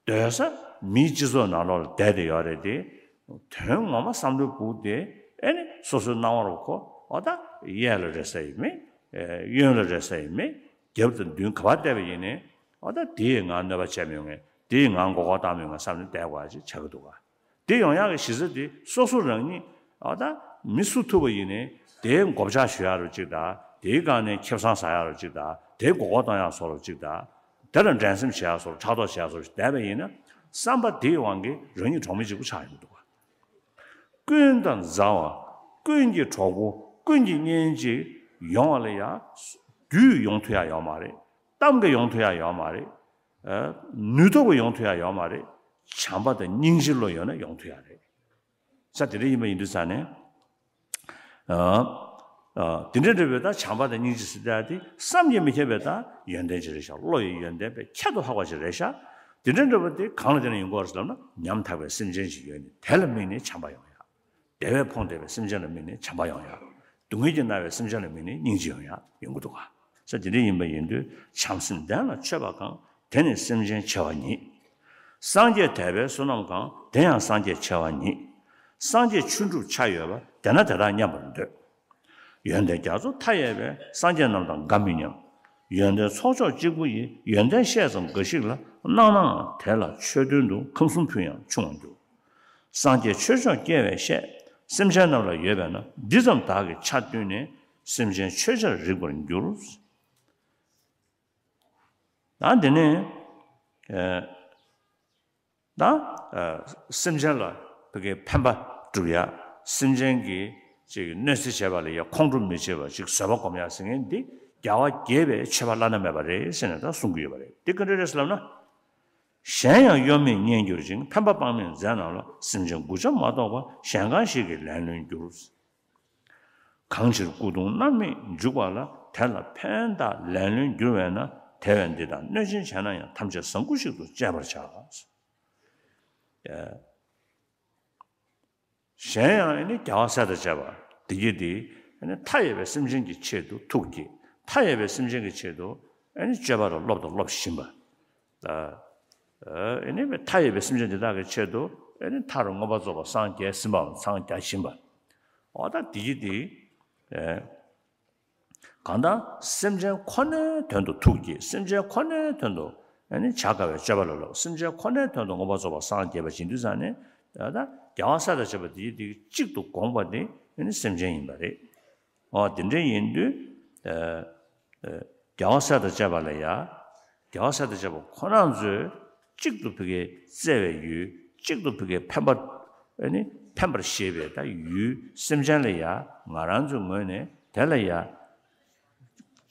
སྡོད་ས་མིའི་སྤྱི་ཚོགས་ནང་ལོགས་ལ་བསྡད་དེ་ཡོད་རེད་དེ། དོན་ངོ་མ་བསམ་བློའི་སྦུག་དེ་ཨེ་ནི་སོ་སོའི་སྣང་བར་གོ། འོ་ད་གཡས་ལ་རེ་ས་ཡིན་མིན། གཡོན་ལ་རེ་ས་ཡིན་མིན། རྒྱབ་དང་མདུན་ག་པར་བལྟས་པ་ཡིན་ནའི། འོ་ད་དེ་ཡིས་ང་གནོད་པ་བྱས་མི་ཡོང་ངས། དེ་ཡིས་ང་མགོ་སྐོར་བཏང་མི་ཡོང་ངས་བསམ་ནས་བསྡད་དགོས་པ་ཅིག་ཆགས་ཀྱི་འདུག་ག་དེ་ཡོང་ཡག་གི་གཞི་རྩ་དེ་སོ་སོ་རང་ཉིད། ཨ། ད་མི་སུ་ཐུབ་པ་ཡིན་ནའི་དེའི་མགོ་བཅག་ཞུ་ཡག་རུ་གཅིག་དང་། དེའི་སྒང་ནས་ཁེ་བཟང་ཟ་ཡག་རུ་གཅིག་དང་། དེའི་མགོ་སྐོར་གཏོང་ཡག་བཟོ་རུ་གཅིག་དང་། དེ་ལ་འགྲན་སེམས་བྱེད་ཡག་བཟོ་རུ། ཕྲག་དོག་བྱེད་ཡག་བཟོ་རུ་བསྡད་པ་ཡིན་ན། བསམ་པ་དེའི་དབང་གིས་རང་ཉིད་གྲོགས་མེད་གཅིག་པུ་ཆགས་ཡོང་གི་འདུག་ག་ཀུན་དང་མཛའ་བ། ཀུན་གྱི་གྲོགས་པོ། ཀུན་གྱི་གཉེན་ཅིག་ཡོང་བ་ལ་ཡང་རྒྱུས་ཡོང་ཐུབ་ཡག་ཡོད་མ་རེད། གཏམ་གྱིས་ཡོང་ཐུབ་ཡག་ཡོད་མ་རེད། ཨ། ནུས་སྟོབས་ཀྱིས་ཡོང་ཐུབ་ཡག་ཡོད་མ་རེད། བྱམས་པ་དང་སྙིང་རྗེ་བློ་ཡོད་ན་ཡོང་ཐུབ་ཡག་རེད། ས་དེ་འདྲ་ཡིན་པ་ཡིན་དུས་ཙང་ནས། ཨ། ཨ། དེ་འདྲ་འདྲ་བའི་ད་བྱམས་པ་དང་སྙིང་རྗེ་ཟེར་ཡག་དེ་བསམ་གྱིས་མི་ཁྱབ་པའི་ད་ཡོན་ཏན་ཅིག་རེད་ཤག་བློ་ཡི་ཡོན་ཏན་པའི་ཁྱད་དུ་འཕགས་པ་ཅིག་རེད་ཤག་དེ་འདྲ་འདྲ་བ་དེ་གང་ལ་བརྟེན་ནས་ཡོང་གི་ཡོད་རེད་ཟེར་ལབ་ན། ཉམ་ཐག་པའི་སེམས་ཅན་ཞིག་ཡོད་ནི་དེ་ལ་དམིགས་ནས་བྱམས་པ་ཡོང་ཡག་བདེ་བས་ཕོངས་ཏེ་བའི་སེམས་ཅན་ལ་དམིགས་ནས་བྱམས་པ་ཡོང་ཡག་སྡུག་བསྔལ་གྱིས་མནར་བའི་སེམས་ཅན་ལ་དམིགས་ནས་སྙིང་རྗེ་ཡོང་ཡག་ཡོང་གི་འདུག་ག་ས་དེ་འདྲ་ཡིན་པ་ཡིན་དུས་བྱམས་སེམས་ལྡན་ལ་མཆོད་པ་གང་། དེ་ནི་སེམས་ཅན་ཆེ་བ་ཉིད། སངས་རྒྱས་དད་པའི་བསོད་ནམས་གང་། དེ་ཡང་སངས་རྒྱས་ཆེ་བ་ཉིད། སངས་རྒྱས་ཆོས་སྒྲུབ་ཆ་ཡོད་པ། དེ་ན་དེ་དག་མཉམ་པར་འདོད། ཡོན་ཏན་རྒྱ་མཚོ་མཐའ་ཡས་པའི། སངས་རྒྱས་རྣམས་དང་འགའ་མི་མཉམ། ཡོན་ཏན་ཚོགས་མཆོག་གཅིག་པུ་ཡི། ཡོན་ཏན་བཤད་ཙམ་འགའ་ཞིག་ལ། སྣང་ནའང་དེ་ལ་ཆོས་དོན་དུ། ཁམས་གསུམ་ཕུལ་ཡང་ཆུང་བར་འགྱུར། སངས་རྒྱས་ཆོས་མཆོག་སྐྱེ་བའི་བཤད། སེམས་ཅན་རྣམས་ལ་ཡོད་པས་ན། འདི་ཙམ་བདག་གིས་ཆ་བསྟུན་ནས། སེམས་ཅན་ཆོས་ཆར་རིག་པར་འགྱུར། ད་འདི་ནས། ཨེ། ད། ཨེ། སེམས་ཅན་ལ་བོད་ཀྱི་ཕན་པ་སྒྲུབ་ཡ། སེམས་ཅན་གྱི་ཅིག་གནོད་འཚེ་བྱས་པ་ལ་ཡ་ཁོང་ཁྲོ་མི་བྱེད་པ་ཅིག་བཟོད་པ་སྒོམ་ཡ་ཟེར་མཁན་འདི་རྒྱལ་བ་དགྱེས་པའི་མཆོད་པ་བླ་ན་མེད་པ་རེད་ཟེར་ནས་ད་གསུང་གི་ཡོད་པ་རེད། འདི་ག་འདྲ་རེད་ཟེར་ལབ་ན། གཞན་ཡང་གཡོ་མེད་མཉེན་གྱུར་ཅིང་། ཕན་པ་དཔག་མེད་མཛད་རྣམས་ལ། སེམས་ཅན་མགུ་ཆ་མ་གཏོགས་པ། གཞན་གང་ཞིག་གིས་ལན་ལོན་འགྱུར། གང་ཕྱིར་སྐུ་གདུང་མནར་མེད་འཇུག་པ་ལ། དེ་ལ་ཕན་བཏགས་ལན་ལོན་འགྱུར་བས་ན། དེ་བས་འདི་དག་གནོད་སྦྱིན་བྱས་ན་ཡང་། ཐམས་ཅད་བཟང་པོ་ཞིག་ཏུ་སྤྱད་པར་བྱ། ཨེ། གཞན་ཡང་ཨེ་ནི་རྒྱལ་བ་སྲས་དང་བཅས་པ་དེ་གྱིས་དེ་ཨེ་ནི་མཐའ་ཡས་པའི་སེམས་ཅན་གྱི་ཆེད་དུ་ཐུགས་བསྐྱེད། མཐའ་ཡས་པའི་སེམས་ཅན་གྱི་ཆེད་དུ་ཨེ་ནི་སྤྱོད་པ་ལ་སློབ་དང་སློབ་བཞིན་པ། ཨེ་ནི་མཐའ་ཡས་པའི་སེམས་ཅན་དེ་དག་གི་ཆེད་དུ་ ཨེ་ནི་མཐར་མངོན་པར་རྫོགས་པར་སངས་རྒྱས་ཟིན་པའམ་སངས་རྒྱ་བཞིན་པ། འོ་ད་དེ་གི་དེ། ཨེ། གང་ལྟར་སེམས་ཅན་ཁོ་ནའི་དོན་དུ་ཐུགས་བསྐྱེད། སེམས་ཅན་ཁོ་ནའི་དོན་དུ་ཨ་ནི་བྱ་དཀའ་བའི་སྤྱོད་པ་ལ་སློབ། སེམས་ཅན་ཁོ་ནའི་དོན་དུ་མངོན་པར་རྫོགས་པར་སངས་རྒྱས་པ་ཡིན་དུས་ཙང་ནས། ད་རྒྱལ་བ་སྲས་དང་བཅས་པ་དེ་དེ་གཅིག་ཏུ་དགོངས་པ་དེ་ཨ་ནི་སེམས་ཅན་ཡིན་པ་རེད། འོ་དེ་འདྲ་ཡིན་དུས། ཨ། ཨ། རྒྱལ་བ་སྲས་དང་བཅས་པ་ལ་ཡ། རྒྱལ་བ་སྲས་དང་བཅས་པ་ཁོ་རང་ཚོས་གཅིག་ཏུ་ཕ་གིའི་བརྩེ་བའི་ཡུལ། གཅིག་ཏུ་ཕ་གིའི་ཕན་པ། ཨ་ནི་ཕན་པར་ཤེས་པའི་ད་ཡུལ་སེམས་ཅན་ལ་ཡ། ང་རང་ཚོའི་ངོས་ནས་དེ་ལ་ཡ།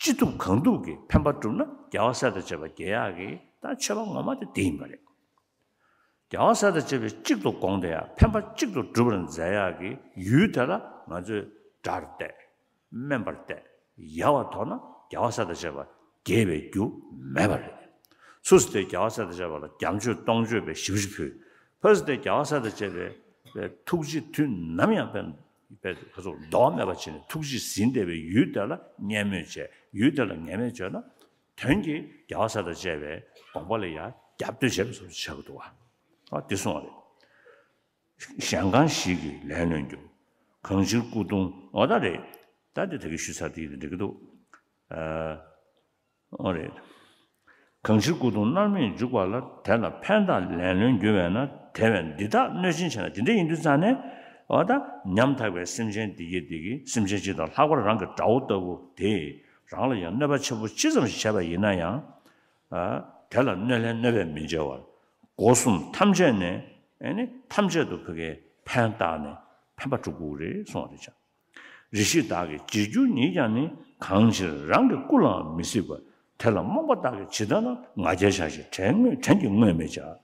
ཅི་ཐུབ་གང་ཐུབ་ཀྱིས་ཕན་པ་བསྒྲུབ་ན། རྒྱལ་བ་སྲས་དང་བཅས་པ་དགེ་ཡག་གི་ད་མཆོད་པ་ངོ་མ་དེ་དེ་ཡིན་པ་རེད། རྒྱལ་བ་སྲས་དང་བཅས་པས་གཅིག་ཏུ་དགོངས་ཏེ་ཡང་ཕན་པ་གཅིག་ཏུ་སྒྲུབ་པར་མཛད་ཡག་གི་ཡུལ་དེ་ལ་ང་ཚོས་དགྲར་གཏད། དམན་པར་གཏད། ཡལ་བར་དོར་ན་རྒྱལ་བ་སྲས་དང་བཅས་པ་དགྱེས་པའི་རྒྱུ་མེད་པ་རེད། སུ་ཞིག་དེ་རྒྱལ་བ་སྲས་དང་བཅས་པ་ལ་བྱམས་མཆོད་སྟོང་མཆོད་པའི་ཞབས་ཕྱི་ཕུལ། ཕ་ཞིག་དེ་རྒྱལ་བ་སྲས་དང་བཅས་པའི་ཐུགས་རྗེ་དུས་ནམ་ཡང་པའི་པའི་ཁ་ཚུར་ལྡོག་མེད་པ་བྱས་ནས་ཐུགས་རྗེས་ཟིན་བསྡད་པའི་ཡུལ་དེ་ལ་བརྙས་སྨོད་བྱས། ཡུལ་དེ་ལ་ངན་སྨོད་བྱས་ན། དོན་གྱིས་རྒྱལ་བ་སྲས་དང་བཅས་པའི་དགོངས་པ་ལ་ཡང་རྒྱབ་གཏོད་བྱས་པ་སོགས་ཆགས་ཀྱི་འདུག་བ། ཨ་འདི་གསུངས་པ་རེད། གཞན་གང་ཞིག་གིས་ལན་ལོན་རྒྱུ། གང་ཕྱིར་སྐུ་གདུང་། འོ་ད་རེད། ད་འདི་ད་གིན་ཞུས་ཚར། དེ་ཡིན་ན་འགྲིག་གི་འདུག་ཨ། འོ་རེད། གང་ཕྱིར་སྐུ་གདུང་མནར་མེད་འཇུག་པ་ལ། དེ་ལ་ཕན་བཏགས་ལན་ལོན་རྒྱུ་བས་ན། དེ་བས་འདི་དག་གནོད་ཅིང་བྱེད་ན། དེ་འདྲ་ཡིན་དུས་ཙང་ནས། འོ་ད་ཉམ་ཐག་པའི་སེམས་ཅན་འདི་གིས་འདི་གིས་སེམས་ཅན་སྤྱི་དང་ལྷག་པར་རང་གི་དགྲ་བོ་ལྟ་བུ་དེས་རང་ལ་ཡང་གནོད་པ་ཆེན་པོ་ཅི་ཙམ་ཞིག་བྱས་པ་ཡིན་ན་ཡང་། ཨ། དེ་ལ་གནོད་ལན་གནོད་པས་མི་འཇལ་བར། སྒོ་གསུམ་ཐམས་ཅད་ནས་ཨེ་ནི་ཐམས་ཅད་དུ་ཕ་གིའི་ཕན་བཏགས་ནས་ཕན་པ་སྒྲུབ་དགོས་རེད་གསུངས་པ་རེད་ཀྱང་། རེ་ཞིག་བདག་གིས་བྱེད་རྒྱུ་ཉིད་ཀྱང་ནི། གང་ཕྱིར་རང་གི་སྐུ་ལའང་མི་སྲིད་པ། དེ་ལ་རྨོངས་པ་བདག་གིས་ཇི་ལྟར་ན། ང་རྒྱལ་བྱ་ཞིང་བྲན་བྲན་གྱིས་བསྔོས་མི་བྱ།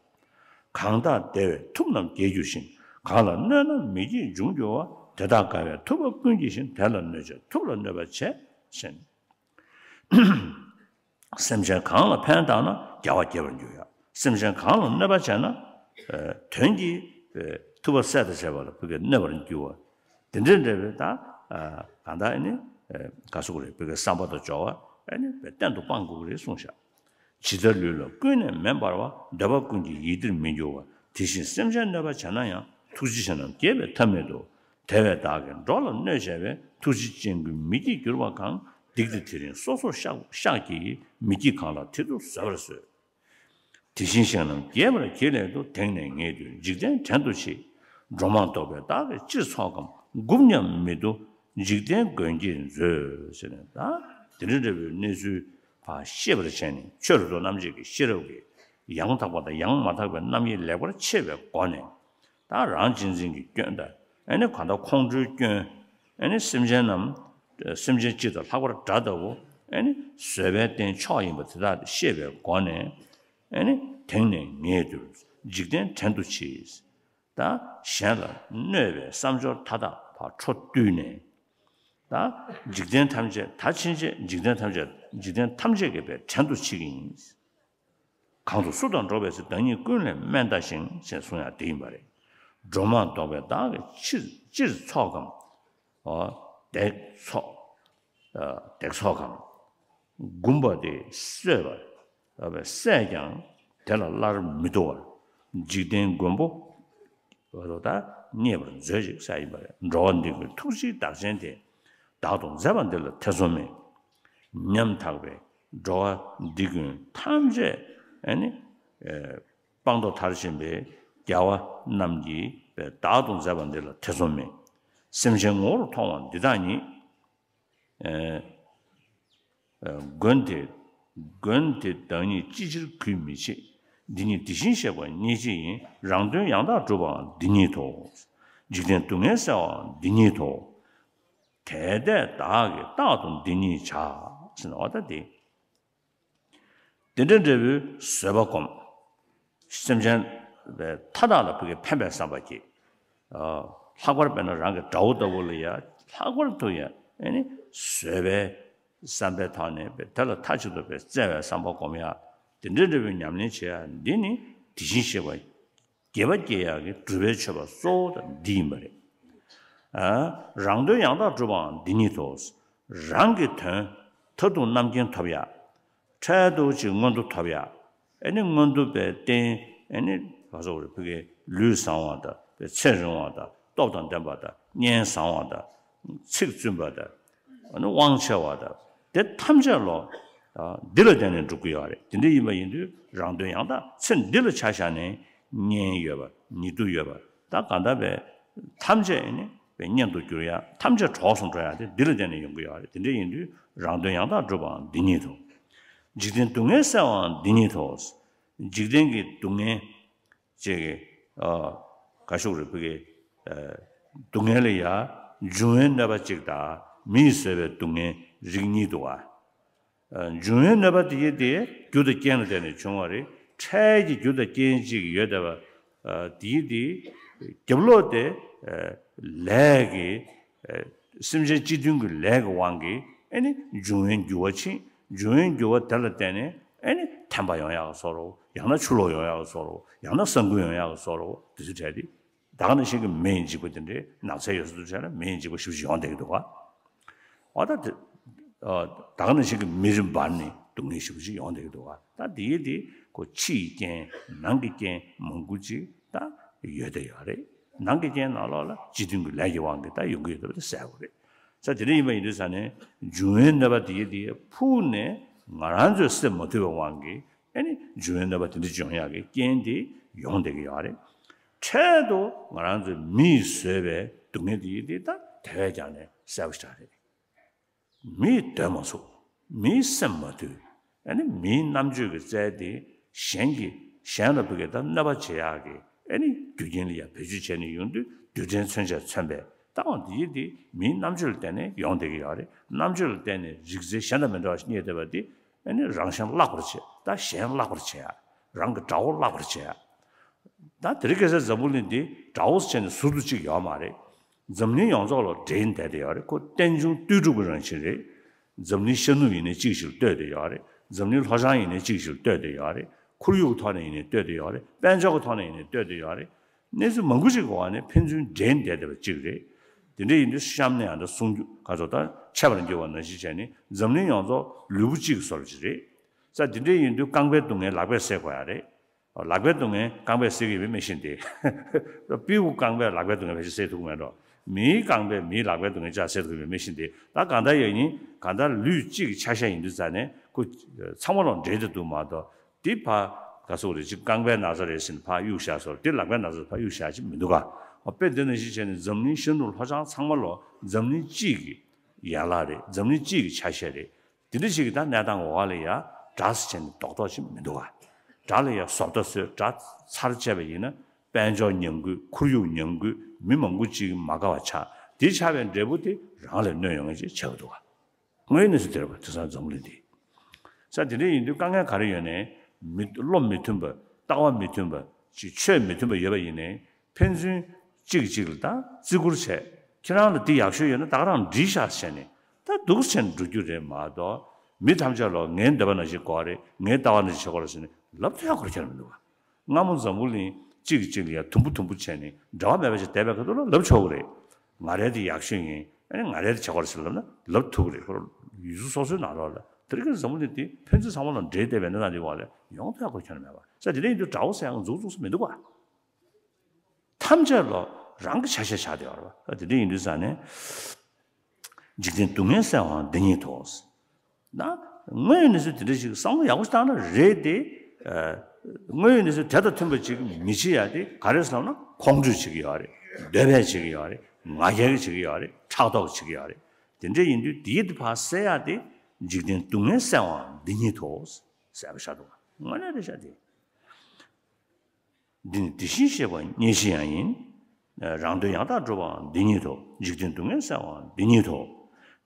གང་དག་བདེ་བས་ཐུབ་རྣམས་དགྱེས་གྱུར་ཅིང་། གང་ལ་གནོད་ན་མི་བགྱིད་འབྱུང་འགྱུར་བ། དེ་དག་དགའ་བས་ཐུབ་པ་ཀུན་བགྱིད་ཅིང་། དེ་ལ་གནོད་བྱས་ཐུབ་ལ་གནོད་པ་བྱས་ཟེར། སེམས་ཅན་གང་ལ་ཕན་བཏགས་ན། རྒྱལ་བ་དགྱེས་པར་འགྱུར་ཡ། སེམས་ཅན་གང་ལ་གནོད་པ་བྱས་ན། ཨ། དོན་གྱིས། ཨ། ཐུབ་པ་སྲས་དང་བཅས་པ་ལ་ཕ་གིར་གནོད་པར་འགྱུར་བ། དེ་འདྲའི་འདྲ་བའི་ད། ཨ། གང་ལྟར་ཨེ་ནི། ཨ། ག་ཟེར་དགོས་རེད། ཕ་གིའི་བསམ་པ་དང་སྦྱོར་བ་ཨེ་ནི་བསྟན་དུ་སྤང་དགོས་ཀྱི་རེད་གསུངས་ཤག་ཇི་ལྟར་ལུས་ལ་ཀུན་ནས་མེ་འབར་བ། འདོད་པ་ཀུན་གྱི་ཡིད་འདིར་མི་འགྱུར་བ། དེ་བཞིན་སེམས་ཅན་གནོད་པ་བྱས་ན་ཡང་། ཐུགས་རྗེ་ཆེ་རྣམས་དགྱེས་པའི་ཐབས་མེད་དོ། དེ་བས་བདག་གིས་འགྲོ་ལ་གནོད་བྱས་པའི། ཐུགས་རྗེ་ཅན་ཀུན་མི་བགྱིད་འགྱུར་བ་གང་། སྡིག་དེ་དེ་རིང་སོ་སོར་བཤགས་བཤགས་ཀྱིས། མི་བགྱིད་གང་ལགས་དེ་དུ་བཟོད་པར་གསོལ། དེ་བཞིན་གཤེགས་རྣམས་དགྱེས་པར་གྱིས་ལན་དུ། དེང་ནས་ངེས་དུ་འཇིག་རྟེན་བྲན་དུ་ཆིབས། འགྲོ་མང་བཟློག་པའི་བདག་གིས་ཅིར་འཚོགས་ཀྱང་། འགུམ་སྙམ་མི་འདུག་འཇིག་རྟེན་མགོན་གྱིས་མཛོད། ཟེར་ནས་ད་དེ་འདྲ་འདྲ་བའི་གནས་ཚུལ་ཕར་ཤེས་པར་བྱས་ནས། ཆོས་རབ་ཏུ་རྣམ་འབྱེད་ཀྱི་ཤེས་རབ་ཀྱིས་ཡང་དག་པ་དང་ཡང་མ་དག་པའི་རྣམ་དབྱེ་ལེགས་པར་ཕྱེ་བའི་སྒོ་ནས། ད་རང་གཅེས་འཛིན་གྱི་སྐྱོན་དང་། ཨེ་ནི་གང་ལྟར་ཁོང་ཁྲོའི་སྐྱོན། ཨེ་ནི་སེམས་ཅན་རྣམས། སེམས་ཅན་སྤྱི་དང་ལྷག་པར་དགྲ་ལྟ་བུ། ཨེ་ནི་བཟོད་པའི་རྟེན་མཆོག་ཡིན་པ་དེ་དག་ཤེས་པའི་སྒོ་ནས། ཨེ་ནི་དེང་ནས་ངེས་དུ་འཇིག་རྟེན་བྲན་དུ་ཆིབས། ད་གཞན་ལ་གནོད་པའི་བསམ་སྦྱོར་མཐའ་དག་ཕར་འཕྲོ་བཏུལ་ནས། ད་འཇིག་རྟེན་ཐམས་ཅད། ད་ཕྱིན་ཆད་འཇིག་རྟེན་ཐམས་ཅད། འཇིག་རྟེན་ཐམས་ཅད་ཀྱི་བྲན་དུ་ཆིབས་ཀྱི་ཡིན། གང་དུ་སུ་དང་འགྲོགས་པའི་ཚེ། བདག་ཉིད་ཀུན་ལས་དམན་བལྟ་ཞིང་། ཞེས་གསུངས་ཡག་དེ་ཡིན་པ་རེད། འགྲོ་མང་བཟློག་པའི་བདག་གིས་ཅིར་ཅིར་འཚོགས་ཀྱང་། འོ། བརྡེག་འཚོགས། ཨ། བརྡེག་འཚོགས་ཀྱང་། འགུམ་པ་དེ་གསོད་པ། ཨ། བསད་ཀྱང་དེ་ལ་སླར་མི་ལྟོ་བར། འཇིག་རྟེན་མགོན་པོ་བར་དུ་ད་མཉེས་པར་མཛོད་ཅིག་ཟེར་ཡིན་པ་རེད། འགྲོ་བ་འདི་ཀུན་ཐུགས་རྗེའི་བདག་ཆེན་ཏེ། བདག་ཏུ་མཛད་པ་འདི་ལ་ཐེ་ཚོམ་མེད། ཉམ་ཐག་པའི་འགྲོ་བ་འདི་ཀུན་ཐམས་ཅད་ཨ་ནི། ཨེ། སྤངས་རྟོགས་མཐར་ཕྱིན་པའི་རྒྱལ་བ་རྣམས་ཀྱིས་བདག་ཏུ་མཛད་པ་འདི་ལ་ཐེ་ཚོམ་མེད། སེམས་ཅན་ངོ་བོར་མཐོང་བ་འདི་དག་ཉིད། ཨེ། ཨེ། མགོན་དེ། མགོན་དེ་བདག་ཉིད་ཅི་ཕྱིར་གུས་མི་བྱེད། འདི་ཉིད་དེ་བཞིན་གཤེགས་པ་ཉིད་ཅི་ཡིན། རང་དོན་ཡང་དག་སྒྲུབ་པའང་འདི་ཉིད་དོ། འཇིག་རྟེན་སྡུག་བསྔལ་སེལ་བའང་འདི་ཉིད་དོ། དེ་ལྟས་བདག་གིས་རྟག་ཏུ་འདི་ཉིད་བྱ། ཟེར་ན་འོ་ད་དེ། དེ་འདྲ་འདྲ་བོའི་བཟོད་པ་སྒོམ། སེམས་ཅན་མཐའ་དག་ལ་ཕ་གི་ཕན་པའི་བསམ་པ་སྐྱེ། ཨ། ལྷག་པར་དཔེར་ན་རང་གི་དགྲ་བོ་ལྟ་བུ་ལ་ཡ་ལྷག་པར་དུ་ཡ་ཨེ་ནི་བཟོད་པའི་བསམ་པའི་ཐོག་ནས་དེ་ལ་མཐའ་གཅིག་ཏུ་བའི་བརྩེ་བའི་བསམ་པ་སྒོམ་ཡ། དེ་འདྲ་འདྲ་བོའི་ཉམས་ལེན་བྱེད་ཡ་འདི་ནི་དེ་བཞིན་གཤེགས་པ་དགྱེས་པ་སྐྱེ་ཡག་གི་སྒྲུབ་པའི་མཆོད་པ་གཙོ་བོ་དང་འདི་ཡིན་པ་རེད། ཨ། རང་དོན་ཡང་དག་སྒྲུབ་པའང་འདི་ཉིད་དོ། རང་གི་དོན་མཐར་ཐུག་རྣམ་མཁྱེན་ཐོབ་ཡག་འཕྲལ་དུ་ཅིག་མངོན་མཐོ་ཐོབ་ཡག་ཨེ་ནི་མངོན་མཐོ་བའི་རྟེན་ཨེ་ནི་ག་ཟེར་དགོས་རེད། ཕ་གི་ ལུས་བཟང་བ་དང་ཚེ་རིང་བ་དང་སྟོབས་དང་ལྡན་པ་དང་གཉེན་བཟང་བ་དང་ཚིག་བཙུན་པ་དང་དབང་ཆེ་བ་དང་དེ་ཐམས་ཅད་ལོ། འདི་ལ་བརྟེན་ནས་འགྲུབ་ཀྱི་ཡོད་རེད། དེ་འདྲ་ཡིན་པ་ཡིན་དུས་རང་དོན་ཡང་དག་ཚེ་འདི་ལ་ཆ་བཞག་ནས་གཉེན་ཡོད་པ་ཉེ་དུ་ཡོད་པ་ད་གང་ལྟར་བས་ཐམས་ཅད་ནི་བས་གཉེན་དུ་གྱུར་ཡ་ཐམས་ཅད་གྲོགས་སུ་འགྲོ་ཡ་དེ་འདི་ལ་བརྟེན་ནས་ཡོང་གི་ཡོད་རེད། དེ་འདྲ་ཡིན་དུས་རང་དོན་ཡང་དག་སྒྲུབ་པའང་འདི་ཉིད་དོ། འཇིག་རྟེན་སྡུག་བསྔལ་སེལ་བའང་འདི་ཉིད་དོ། འཇིག་རྟེན་གྱི་སྡུག་བསྔལ་ཅེས་ཀྱི་ཨ་ག་ཤོག་རེ་ཕུ་གི་ཨ་སྡུག་བསྔལ་ལ་ཡ་འབྱུང་བའི་གནོད་པ་གཅིག་དང་མིས་བཟོས་པའི་སྡུག་བསྔལ་རིགས་གཉིས་འདུག་བ། ཨ་འབྱུང་བའི་གནོད་པ་དེ་ཡི་དེ་རྒྱུ་དང་རྐྱེན་ལ་བརྟེན་ནས་བྱུང་བ་རེད། འཕྲལ་གྱི་རྒྱུ་དང་རྐྱེན་གཅིག་ཡོད་བསྡད་པ་ཨ་དེ་ཡི་དེ་རྒྱབ་ལོགས་དེ་ཨ་ལས་ཀྱི་ཨ་སེམས་ཅན་སྤྱི་མཐུན་གྱི་ལས་ཀྱི་དབང་གིས་ཨ་ནི་འབྱུང་བའི་འགྱུར་བ་ཕྱིན། འབྱུང་བའི་འགྱུར་བ་དེ་ལ་བརྟེན་ནས་ཨ་ནི་ཐན་པ་ཡོང་ཡག་གི་བཟོ་འདྲ་བོ། ཡང་ན་ཆུ་ལོག་ཡོང་ཡག་གི་བཟོ་འདྲ་བོ། ཡང་ན་ས་འགུལ་ཡོང་ཡག་གི་བཟོ་འདྲ་བོ་དེ་ཚོ་གྲས་དེ། ད་ག་ནང་བཞིན་གྱི་མེ་ཡི་འཇིགས་པ་དེ་འདྲའི་ནགས་ཚལ་ཡོད་ས་དེ་ཚོ་བྱས་ན་མེ་ཡི་འཇིགས་པ་ཞེ་པོ་ཅིག་ཡོང་བསྡད་ཀྱི་འདུག་ག་འོ་ད་དེ་ཨ་ད་ག་ནང་བཞིན་གྱི་མི་རིགས་འབར་ནས་སྡུག་བསྔལ་ཞེ་པོ་ཅིག་ཡོང་བསྡད་ཀྱི་འདུག་ག་ད་དེ་ཡི་དེ་ཁོ་ཕྱི་ཡི་རྐྱེན་ནང་གི་རྐྱེན་མང་པོ་ཅིག་ད་ཡོད་བསྡད་ཡོད་རེད། ནང་གི་རྐྱེན་ནང་ལོགས་ལ་སྤྱི་མཐུན་གྱི་ལས་ཀྱི་དབང་གིས་ད་ཡོང་གི་ཡོད་པ་དེ་གསལ་པོ་རེད། ས་དེ་འདྲ་ཡིན་པ་ཡིན་དུས་ས་ནས་འབྱུང་བའི་གནོད་པ་དེ་ཡི་དེ་ཕུགས་ནས་ང་རང་ཚོས་སེལ་མ་ཐུབ་པའི་དབང་གིས་ཨ་ནི་འབྱུང་བའི་གནོད་པ་དེ་འདྲ་འབྱུང་ཡག་གི་རྐྱེན་དེ་ཡོང་བསྡད་ཀྱི་ཡོད་རེད། འཕྲལ་དུ་ང་རང་ཚོའི་མིས་བཟོས་པའི་སྡུག་བསྔལ་དེ་ཡི་དེ་ད་དེ་བས་ཀྱང་ནས་གསལ་པོ་ཞིག་རེད། མིས་འདོན་མ་ཚུགས། མིས་སེམས་མ་དུལ། ཨ་ནི་མིའི་རྣམ་དཔྱོད་ཀྱི་རྩལ་དེ་གཞན་གྱི་གཞན་ལ་ཕ་གི་ད་གནོད་པ་བྱེད་ཡག་གི་ཨ་ནི་རྒྱུ་རྐྱེན་ལ་ཡང་བེད་སྤྱོད་བྱས་ནས་ཡོང་དུས་རྡུལ་ཕྲན་མཚོན་ཆས་མཚོན་པས་ད་འོ་འདི་ཡི་དེ་མིའི་རྣམ་དཔྱོད་ལ་བརྟེན་ནས་ཡོང་བསྡད་ཀྱི་ཡོད་རེད། རྣམ་དཔྱོད་ལ་བརྟེན་ནས་རིག་རྩལ་གཞན་དང་མི་འདྲ་བ་ཞིག་རྙེད་བསྡད་པ་དེ་ཨ་ནི་རང་གཞན་བརླག་པར་བྱེད། ད་གཞན་བརླག་པར་བྱེད་ཡག་རང་གི་དགྲ་བོ་བརླག་པར་བྱེད་ཡག་ད་དེ་རིང་ཁ་སང་འཛམ་བུ་གླིང་འདི་དགྲ་བོ་ཟེར་ནས་ཟུར་དུ་གཅིག་ཡོད་མ་རེད། འཛམ་གླིང་ཡོངས་རྫོགས་ལ་འདྲེས་བསྡད་དེ་ཡོད་རེད། ཁོ་རྟེན་འབྱུང་ལྟོས་གྲུབ་ཀྱི་རང་བཞིན་རེད། འཛམ་གླིང་ཤར་ནུབ་ཡིན་ནའི་གཅིག་ཞིག་ལ་ལྟོས་ཏེ་ཡོད་རེད། འཛམ་གླིང་ལྷོ་བྱང་ཡིན་ནའི་གཅིག་ཞིག་ལ་ལྟོས་ཏེ་ཡོད་རེད། ཁོར་ཡུག་གི་ཐོག་ནས་ཡིན་ནའི་ལྟོས་ཏེ་ཡོད་རེད། དཔལ་འབྱོར་གྱི་ཐོག་ནས་ཡིན་ནའི་ལྟོས་ཏེ་ཡོད་རེད། གནས་ཚུལ་མང་པོ་ཞིག་གི་འོག་ནས་ཕན་ཚུན་འདྲེས་བསྡད་བསྡད་པ་གཅིག་རེད། དེ་འདྲ་ཡིན་དུས་གཤམ་ནས་ཡང་ད་གསུང་རྒྱུ་ག་ཚོད་ད་འཆད་པར་འགྱུར་བ་ནང་བཞིན་བྱས་ནས་འཛམ་གླིང་ཡོངས་རྫོགས་ལུས་པོ་གཅིག་གི་བཟོ་འདྲ་ཅིག་རེད། ས་དེ་འདྲ་ཡིན་དུས་རྐང་པའི་སྡུག་བསྔལ་ལག་པས་སེལ་དགོས་ཡ་རེད། ལག་པའི་སྡུག་བསྔལ་རྐང་པས་སེལ་གྱི་ཡོད་པའི་མི་ཤིན་ཏེ། སྤྲེའུ་རྐང་པས་ལག་པའི་སྡུག་བསྔལ་ཕལ་ཆེར་སེལ་ཐུབ་ཀྱི་མེད་འགྲོ། མིའི་རྐང་པས་མིའི་ལག་པའི་སྡུག་བསྔལ་ཅག་སེལ་ཐུབ་ཀྱི་ཡོད་པའི་མི་ཤིན་ཏེ། ད་གང་ལྟར་ཡང་ཡིན་གང་ལྟར་ལུས་གཅིག་གི་ཆ་ཤས་ཡིན་དུས་ཙང་ནས་ཁོ་ཚང་མ་ལོག་འདྲེས་ཏེ་འདུག་མ་གཏོགས་དེ་ཕ་ག་སོག་རེ་གཅིག་རྐང་པའི་ན་ཚ་རེད་ཟེར་ནས་ཕ་གཡུག་བཞག་སོགས་དེ་ལག་པའི་ན་ཚ་ཕ་གཡུག་བཞག་ཅིག་མི་འདུག་ག་དཔེ་འདི་ནང་བཞིན་བྱས་ནས་འཛམ་གླིང་ཤར་ནུབ་ལྷོ་བྱང་ཚང་མ་ལོག་འཛམ་གླིང་གཅིག་གི་ཡན་ལག་རེད། འཛམ་གླིང་གཅིག་གི་ཆ་ཤས་རེད། དེ་འདྲ་ཞིག་གི་ད་གནས་སྟངས་འོག་ལ་ཡ་དགྲ་ཟེར་བྱས་ནས་རྡོག་རྡོག་ཅིག་མི་འདུག་ག་དགྲ་ལ་ཡ་བཟོ་ལྟ་བཟོས་དགྲ་ཚར་བཅད་པ་ཡིན་ན་དཔལ་འབྱོར་ཉམས་རྒུད། ཁོར་ཡུག་ཉམས་རྒུད། མི་མང་པོ་ཅིག་མ་དགའ་བ་ཆགས། དེ་ཆགས་པའི་འབྲས་བུ་དེ་རང་ལ་གནོད་ཡོང་མཁན་ཅིག་ཆགས་ཀྱི་འདུག་ག་དངོས་ཡོད་གནས་ཚུལ་དེ་རེད་པ། དེང་སང་འཛམ་གླིང་འདི་ས་དེ་འདྲ་ཡིན་དུས་དཀའ་ངལ་ག་རེ་ཡོད་ནའི་མི་བློ་མི་མཐུན་པ། ལྟ་བ་མི་མཐུན་པ། ཅིག་ཆོས་མི་མཐུན་པ་ཡོད་པ་ཡིན་ནའི་ཕན་ཚུན་གཅིག་གིས་གཅིག་ལ་ད་བརྩི་བཀུར་བྱས། ཁྱེད་རང་ལ་འདི་ཡག་ཤོས་ཡོད་ན་ད་ག་རང་འགྲིག་ཤག་བྱས་ནས་ད་འདུག་སེ་བྱས་ནས་འགྲོ་རྒྱུ་རེད་མ་གཏོགས། མི་ཐམས་ཅད་ལ་ངའི་འདོད་པ་ནང་བཞིན་དགོས་རེད། ངའི་ལྟ་བ་ནང་བཞིན་བྱེད་དགོས་རེད་ཟེར་ནས་ལབ་ཐུབ་ཡག་ཁོ་རང་ཁྱོན་ནས་མི་འདུག་ག་སྔ་མོ་འཛམ་བུ་གླིང་གཅིག་གིས་གཅིག་ལ་ཡ་དུམ་བུ་དུམ་བུ་བྱས་ནས་འབྲེལ་བ་མེད་པ་ཞིག་བསྡད་པའི་ཁ་ཐུག་ལ་ལབ་ཆོག་གི་རེད། ང་རའི་དེ་ཡག་ཤོས་ཡིན། ཨ་ནི་ང་རའི་དེ་བྱེད་དགོས་རེད་ཟེར་ལབ་ན་ལབ་ཐུབ་ཀྱི་རེད། ཁོ་རང་ཡུལ་གྲུ་སོ་སོའི་ནང་ལོགས་ལ་དེ་རིང་གི་འཛམ་བུ་གླིང་འདི་ཕན་ཚུན་ཚང་མ་ལ་འདྲེས་བསྡད་པའི་གནས་སྟངས་འདི་འོག་ལ་ཡོང་ཐུབ་ཡག་ཁོ་རང་ཁྱོན་ནས་མེད་པ། ས་དེ་འདྲ་ཡིན་དུས་དགྲ་བོ་ཟེར་ཡག་འཛུགས་འཛུགས་ས་མི་འདུག་ག་ཐམས་ཅད་ལོ་རང་གི་ཆ་ཤས་ཆགས་བསྡད་ཡོད་རེད་པ། དེ་འདྲ་ཡིན་དུས་ཙང་ནས་འཇིག་རྟེན་སྡུག་བསྔལ་སེལ་བའང་འདི་ཉིད་དོ། ན་དངོས་ཡོད་གནས་ཚུལ་དེ་འདྲ་ཞིག་བསམ་བློ་ཡག་པོ་ཞིག་བཏང་ན་རེད་དེ། ཨ་དངོས་ཡོད་གནས་ཚུལ་དེ་དང་མཐུན་པ་ཅིག་མི་བྱེད་ཡ་དེ་ག་རེ་ཟེར་ན་ཁོང་ཁྲོས་བྱེད་ཀྱི་ཡོད་རེད། འདོད་པས་བྱེད་ཀྱི་ཡོད་རེད། ང་རྒྱལ་གྱིས་བྱེད་ཀྱི་ཡོད་རེད། ཕྲག་དོག་གིས་བྱེད་ཀྱི་ཡོད་རེད། དེ་འདྲ་ཡིན་དུས་དེ་ཡི་དེ་ཕར་སེལ་ཡ་དེ་འཇིག་རྟེན་སྡུག་བསྔལ་སེལ་བའང་འདི་ཉིད་དོ། ཟེར་བ་ཤ་དོ། དངོས་གནས་རེད་ཤག་དེ། འདི་ནི་དེ་བཞིན་གཤེགས་པ་བརྙེས་བྱ་ཡང་ཡིན། རང་དོན་ཡང་དག་སྒྲུབ་པའང་འདི་ཉིད་དོ། འཇིག་རྟེན་སྡུག་བསྔལ་སེལ་བའང་འདི་ཉིད་དོ།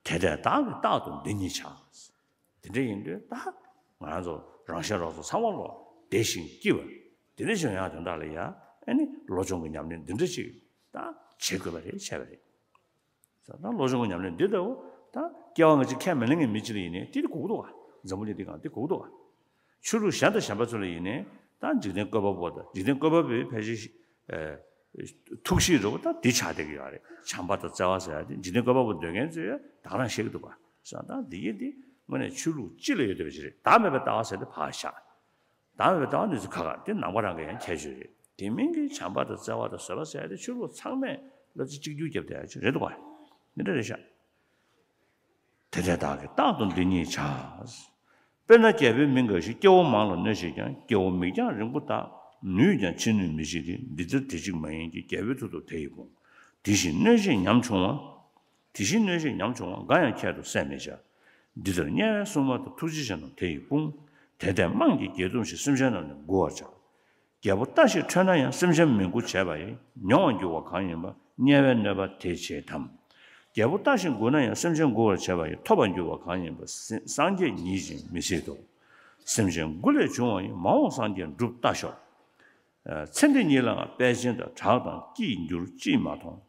དེ་ལྟས་བདག་གིས་རྟག་ཏུ་འདི་ཉིད་བྱ། དེ་འདྲ་ཡིན་དུས་ད་ང་རང་ཚོ་རང་གཞན་རོགས་ཚོ་ཚང་མ་ལོ་བདེ་ཞིང་སྐྱིད་པ་དེ་འདྲ་ཞིག་ཡོང་ཡག་དོན་དག་ལ་ཡ་ཨ་ནི་བློ་སྦྱོང་གི་ཉམས་ལེན་འདི་འདྲ་ཞིག་ད་བྱེད་དགོས་པ་རེད། བྱས་པ་རེད། ད་བློ་སྦྱོང་གི་ཉམས་ལེན་འདི་ལྟ་བུ་ད་སྐྱེ་བ་སྔ་ཕྱི་ཁས་མི་ལེན་མཁན་མི་གཅིག་ལ་ཡིན་ནའི་དེ་དེ་དགོས་ཀྱི་འདུག་ག་འཛམ་བུ་གླིང་འདི་སྒང་དེ་དགོས་ཀྱི་འདུག་ག་ཆོས་ལུགས་གཞན་དང་གཞན་པ་ཚོ་ལ་ཡིན་ནའི་ད་འཇིག་རྟེན་བཀོད་པ་པོ་དང་འཇིག་རྟེན་བཀོད་པ་པོའི་ཕལ་ཆེར་ཨ་ཐུགས་གཤིས་འདྲ་བོ་ད་འདི་ཆགས་བསྡད་ཀྱི་ཡོད་རེད། བྱམས་པ་དང་བརྩེ་བ་ཟེར་ཡ་དེ་འཇིག་རྟེན་བཀོད་པ་པོ་འདོད་མཁན་ཚོས་ད་ག་རང་བཤད་ཀྱི་འདུག་ག་ས་ད་འདི་ཡིན་དེ་དངོས་གནས་ཆོས་ལུགས་སྤྱི་ལ་ཡོད་བསྡད་པ་ཞིག་རེད། བདག་མེད་པའི་ལྟ་བ་ཟེར་དེ་ཕར་བཞག་བདག་མེད་པའི་ལྟ་བ་ནི་ཚོ་ཁ་ཁ་དེ་ནང་པ་རང་གི་ཡང་ཁྱད་ཆོས་རེད། དེ་མིན་གྱི་བྱམས་པ་དང་བརྩེ་བ་དང་བཟོད་པ་ཟེར་ཡ་དེ་ཆོས་ལུགས་ཚང་མས་བསླབ་བྱ་གཅིག་གྱུར་རྒྱབ་བསྡད་ཡ་ཅིག་རེད་འདུག་ག། འདི་འདྲ་རེད་ཤག། དེ་འདྲ་བདག་གིས་རྟག་ཏུ་འདི་ཉིད་བྱ། དཔེར་ན་རྒྱལ་པོའི་མི་འགའ་ཞིག་སྐྱེ་བོ་མང་ལ་གནོད་བྱེད་ཀྱང་། སྐྱེ་བོ་མིག་རྒྱང་རིང་པོ་དག། ནུས་ཀྱང་ཕྱི་སྣོད་མི་ཤེས་ཏེ། འདི་ལྟར་དེ་གཅིག་མ་ཡིན་གྱི། རྒྱལ་པོའི་ཐུགས་ཐོབ་དེ་ཡི་དཔུང་། དེ་བཞིན་གནོད་བྱེད་ཉམ་ཆུང་བ། དེ་བཞིན་གནོད་བྱེད་ཉམ་ཆུང་བ། འགའ་ཡང་ཁྱད་དུ་བསད་མི་བྱ། འདི་ལྟར་དམྱལ་བའི་སྲུང་མ་དང་། ཐུགས་རྗེ་ཅན་རྣམས་དེ་ཡི་དཔུང་། དེ་ལྟས་དམངས་ཀྱིས་བརྒྱད་བཟླུམས་ཤིང་། སེམས་ཅན་རྣམས་ནི་མགུ་བར་བྱ། རྒྱལ་པོ་ལྟ་ཞིག་ཁྲོས་ན་ཡང་། སེམས་ཅན་མི་མགུ་བྱས་པ་ཡིས། མྱོང་བར་འགྱུར་བ་གང་ཡིན་པ། དམྱལ་བའི་གནོད་པ་དེས་བྱེད་དམ། རྒྱལ་པོ་ལྟ་ཞིག་མགུ་ན་ཡང་། སེམས་ཅན་མགུ་བར་བྱས་པ་ཡིས། ཐོབ་པར་འགྱུར་བ་གང་ཡིན་པ། སེ- སངས་རྒྱས་ཉིད་ཀྱིས་མི་སྲིད་དོ། སེམས་ཅན་མགུ་ལས་བྱུང་བ་ཡིས། མ་འོངས་སངས་རྒྱས་འགྲུབ་ལྟ་ཞོག། ཨ། ཚེ་འདི་ཉིད་ལའང་དཔལ་ཆེན་དང་། གྲགས་དང་སྐྱིད་འགྱུར་ཅིས་མ་མཐོང་།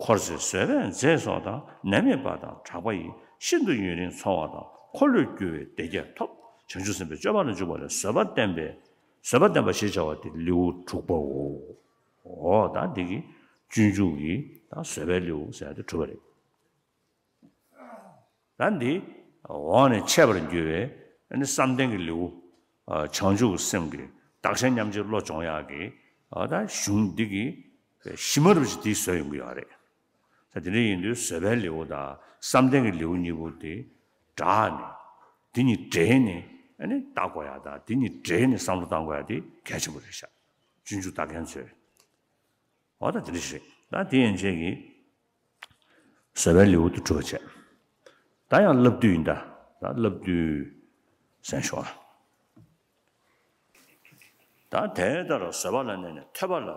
འཁོར་ཚེ་བཟོད་པས་མཛེས་སོགས་དང་། ནད་མེད་པ་དང་གྲགས་པ་ཡིས། ཤིན་ཏུ་ཡུན་རིང་འཚོ་བ་དང་། འཁོར་ལོས་སྒྱུར་བའི་བདེ་རྒྱས་ཐོབ། བྱང་ཆུབ་སེམས་དཔའི་སྤྱོད་པ་ལ་འཇུག་པ་ལས། བཟོད་པ་བསྟན་པའི། བཟོད་པ་བསྟན་པ་ཞེས་བྱ་བ་དེ་ལེའུ་དྲུག་པའོ། འོ་ད་འདི་གི་སྤྱོད་འཇུག་གི་ད་བཟོད་པའི་ལེའུ་ཟེར་ཡ་དེ་གྲུབ་པ་རེད། ད་འདི་འོག་ནས་འཆད་པར་འགྱུར་བའི་ཨ་ནི་བསམ་གཏན་གྱི་ལེའུ། ཨ། བྱང་ཆུབ་ཀྱི་སེམས་ཀྱི་བདག་གཞན་མཉམ་བརྗེའི་བློ་སྦྱོང་ཡག་གི། ཨ། ད་གཞུང་འདི་གི་གཞི་མ་རུ་ཅིག་འདི་བཟོས་ཡོང་གི་ཡོད་རེད། ད་དེ་འདྲ་ཡིན་དུས་བཟོད་པའི་ལེའུ་དང་བསམ་གཏན་གྱི་ལེའུ་གཉིས་པོ་དེ་སྦྲགས་ནས་འདི་གཉིས་འདྲེས་ནས་ཨ་ནི་བལྟ་དགོས་ཡག་དང་འདི་གཉིས་འདྲེས་ནས་བསམ་བློ་བཏང་དགོས་ཡག་དེ་གལ་ཆེན་པོ་རེད་ཤག། སྤྱོད་འཇུག་ལྟ་མཁན་ཚོས། འོ་ད་དེ་འདྲ་ཞིག་རེད། ད་དེ་ཡན་ཆད་ཀྱིས་བཟོད་པའི་ལེའུ་དེ་གྲུབ་པ་བྱས། ད་ཡང་བསླབ་བཏུས་ཡིན་ད། ད་བསླབ་བཏུས་ཟེར་ཞོག། ད་དེ་ལྟར་བཟོད་པ་ལ་གནས་ནས། ཐོས་པ་ལ་